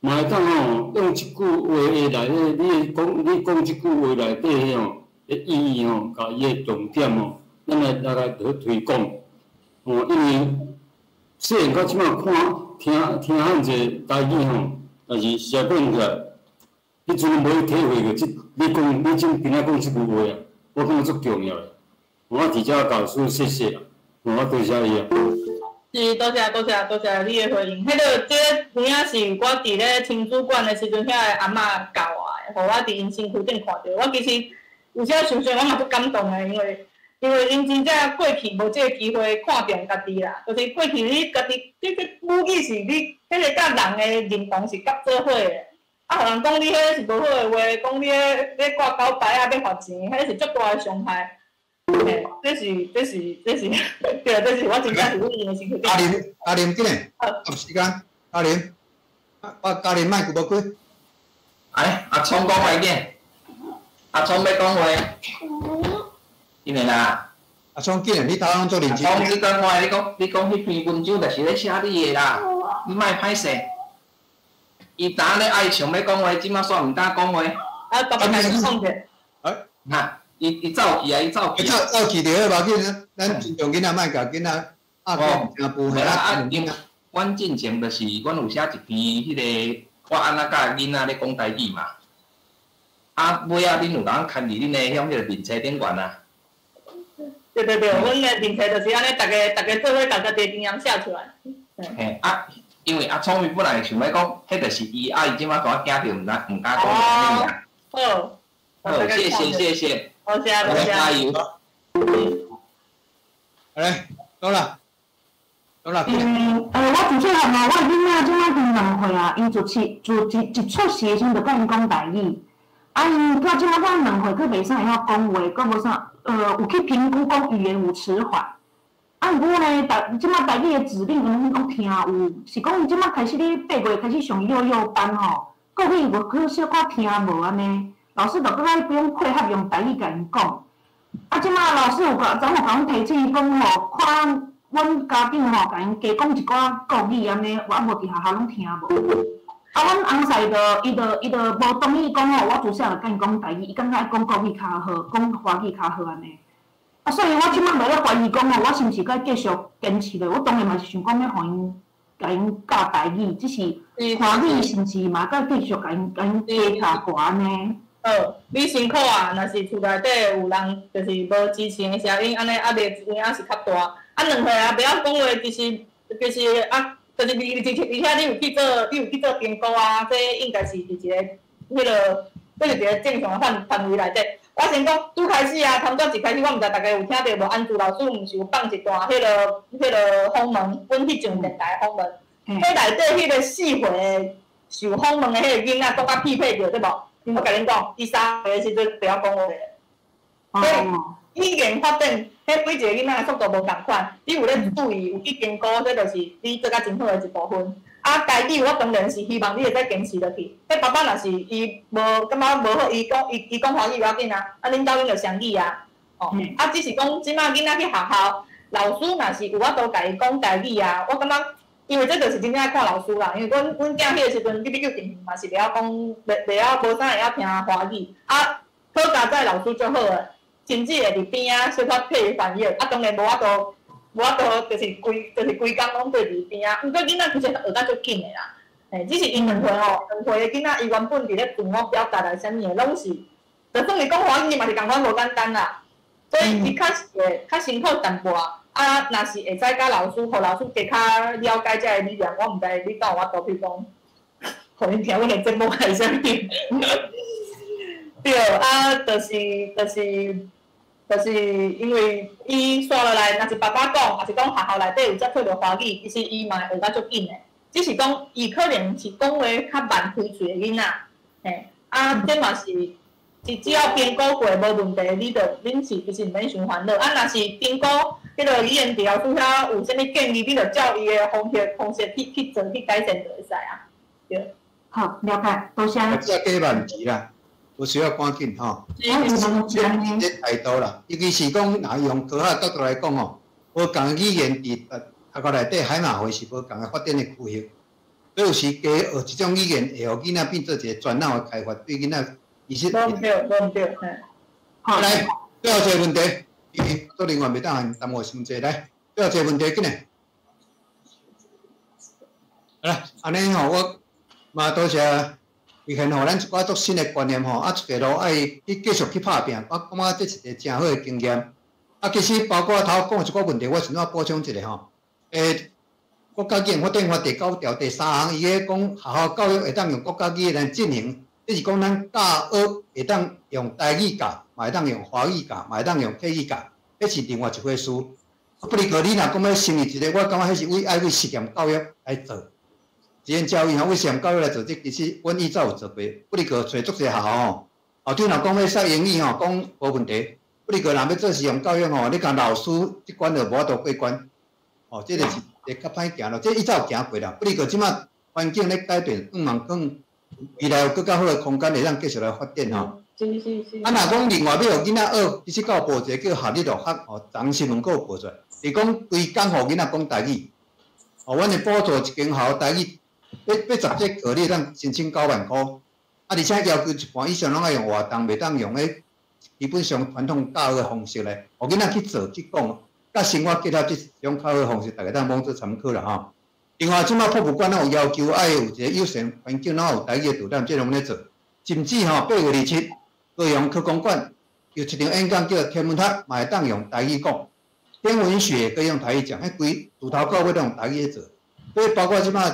嘛会当吼用这句话的内底，你讲你讲这句话内底吼的意义吼，佮伊的重点吼，咱来来来去推广。哦，因为虽然到这马看听听汉济台语吼，但是实在讲起来，彼阵无去体会过这你讲你今今仔讲这句话啊，我感觉足重要的。我伫遮老师谢谢啦，我多谢伊啊。是，多谢多谢多谢你的回应。彼个这个有影是我伫咧亲子馆的时阵，遐个阿嬷教我的，予我伫𪜶身躯顶看著。我其实有时想想，我嘛足感动的，因为𪜶真正过去无这个机会看重家己啦，就是过去你家己，这个母语是你彼个佮人的认同是合做伙的。啊，予人讲你彼是无好的话，讲你彼咧挂狗牌仔欲罚钱，彼是足大的伤害。嘿，这是这是这是，对，这是我真正是阮𪜶的身躯顶。阿林，阿林，紧来，有时间，阿林，啊，阿林麦克无开。哎，阿聪讲话紧，阿聪欲讲话，紧来啦。阿聪紧来，你头先做认真。阿聪，你讲话，你讲，你讲彼篇文章就是咧写你的啦，你莫歹势。伊昨咧爱想欲讲话，这马煞毋敢讲话。啊，爸爸开始讲者。哎，哈。伊伊走去啊！伊走去。走走去就好，无要紧。咱尊重囡仔，莫共囡仔压讲听不啊啊！因阮进前就是阮有写一篇彼个，我按怎教囡仔咧讲台语嘛。啊，尾仔恁有通刊伫恁的向彼个面册顶悬啊。对对对，阮的面册就是按呢，逐家逐家做伙共家己的经验写出来。嘿啊，因为阿聪伊本来想欲讲，彼就是伊，啊伊这马敢惊著，毋敢毋敢讲。好。好，谢谢谢谢。多谢多谢。加油！来，到啦，到啦。我自细汉哦，我的囡仔这马经2岁啊，伊自起自一一出世的时阵就佮𪜶讲台语，啊，𪜶到这马才两岁，阁袂啥会晓讲话，阁无啥，有去评估讲语言有迟缓。啊，毋过呢，台这马台语的指令，𪜶拢听有，是讲𪜶这马开始咧8月开始上幼幼班吼，过去有去小可听无按呢。老师就阁较不用配合用台语共𪜶讲。啊，这马老师有共，昨有共阮提醒讲吼，看阮家长吼，共𪜶加讲一寡国语按呢，我啊无伫学校拢听无。啊，阮翁婿就伊就伊就无同意讲吼，我自细汉就共𪜶讲台语，伊感觉爱讲国语较好，讲华语较好按呢。啊，所以我这马就咧怀疑讲吼，我是毋是阁继续坚持落？我当然嘛是想讲欲予𪜶共𪜶教台语，只是华语是毋是嘛阁继续共𪜶共𪜶加教过按呢？好，你辛苦啊！若是厝内底有人就是无支持的声音，按呢压力有影是较大。啊，2岁啊，袂晓讲话，其实其实啊，就是而而且而且你有去做，你有去做评估啊，这应该是伫一个彼个，这是一个正常的范范围内底。我先讲，拄开始啊，头拄一开始，我毋知大家有听著无？安珠老师毋是有放一段彼个彼个访问，阮去上电台访问，彼内底彼个4岁的受访问的彼个囡仔，讲甲匹配著对无？我共恁讲，伊3岁的时阵袂晓讲话，所以语言发展，彼每一个囡仔的速度无仝款。你有咧注意，有去评估，这就是你做甲真好的一部分。啊，台语我当然是希望你会使坚持落去。彼爸爸若是伊无感觉无好，伊讲伊伊讲华语无要紧啊，啊恁兜恁就双语啊。哦，啊只是讲这马囡仔去学校，老师若是有法度共伊讲台语啊，我感觉。因为这就是真正爱看老师啦，因为阮阮囝彼个时阵，去幼稚园嘛是袂晓讲，袂袂晓无啥会晓听华语。啊，好佳哉老师足好个，亲自会伫边仔小可配翻译。啊，当然无法度，无法度就是规就是规工拢对伫边仔。毋过囡仔其实学甲足紧的啦，嘿，只是𪜶两岁吼，两岁的囡仔，伊原本伫咧自我表达来啥物的，拢是，就算是讲华语嘛是仝款无简单啦。所以伊较是会较辛苦淡薄仔。啊，若是會使佮老師，予老師加較了解這个理念，我毋知你敢有法度，比如講，予𪜶聽阮的節目還是啥物？對，啊，就是因為伊煞落來，若是爸爸講，抑是講學校內底有接觸著華語，其實伊嘛會學較足緊的。只是講伊可能是講話較慢開喙的囡仔，嘿，啊，這嘛是，只要評估過無問題，你就恁是其實毋免傷煩惱。啊，若是評估彼个語言治療師遐有啥物建議，你就照伊的方式去做去改善就會使啊。對。好，了解，多謝。這加問題啦，有需要趕緊吼。這態度啦，尤其是講，若用科學角度來講吼，無仝語言佇學校內底海馬迴是無仝的發展的區域，所以有時加學一種語言，會予囡仔變做一個全腦的開發，對囡仔其實。無毋對，無毋對，嘿。好，來，最後一個問題，工作人員袂當耽誤傷濟，來，最後一個問題，緊來。來，按呢吼，我嘛多謝伊現予咱一寡足新的觀念吼，啊，出條路愛去繼續去拍拚，我感覺這是一個誠好的經驗。啊，其實包括頭講一寡問題，我想欲補充一下吼。國家語言發展法第九條第三項，伊咧講學校教育會當用國家語言來進行，這是講咱教學會當用台語教，嘛會當用華語教，嘛會當用客語教，彼是另外一回事。啊，不過你若講欲成立一个，我感覺彼是為愛為實驗教育來做，實驗教育吼，為實驗教育來做，這其實阮以早有做過。不過揣足濟學校吼，校長若講欲使英語吼，講無問題。不過若欲做實驗教育吼，你共老師這關就無法度過關。哦，這个是會較歹行咯，這以早有行過啦。不過這馬環境咧改變，希望講未來有閣較好的空間會當繼續來發展吼。是是是。啊，若講另外欲予囡仔學，其實閣有報一个叫學日樂學，吼，昨新聞閣有報出來，是講規工予囡仔講台語。哦，阮會補助一間學校台語，80節課你會當申請9萬箍。啊，而且要求一半以上攏愛用活動，袂當用彼基本上傳統教學的方式來，予囡仔去做去講。佮生活結合這種較好的方式，大家當罔做參考啦吼。另外，這馬博物館攏有要求，愛有一個友善環境，攏有台語的導覽，這攏咧做。甚至吼，8月27，高雄科工館有一場演講叫天文學，嘛會當用台語講。天文學閣用台語講，彼規自頭到尾攏用台語咧做。所以包括這馬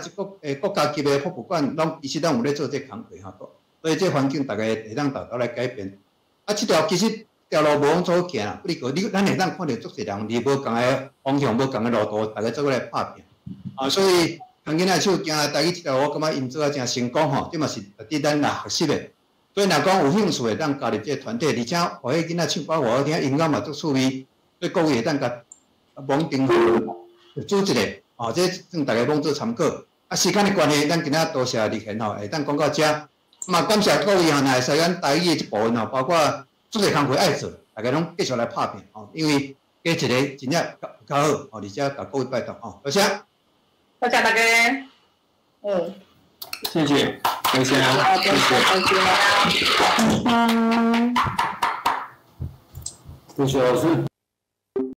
國家級的博物館，攏其實攏有咧做這工課吼。所以這環境，大家會當沓沓來改變。啊，這條其實。條路無講做好行啦，不過你咱會當看著足濟人佇無仝的方向、無仝的路途，大家做伙來拍拚。啊，所以牽囡仔手行台語這條路，我感覺𪜶做啊誠成功吼，這嘛是值得咱來學習的。所以若講有興趣的，當加入這個團體，而且予彼囡仔唱歌偌好聽，音樂嘛足趣味，所以各位會當共網站組一下，哦，這算大家罔做參考。啊，時間的關係，咱今仔多謝立賢吼，會當講到遮，嘛感謝各位吼，若會使咱台語的這部分吼，包括。足濟工課愛做，大家攏繼續來拍拚吼，因為加一个真正較好吼，而且共各位拜託吼，多謝。多謝大家。嗯。謝謝，多謝，謝謝。多謝老師。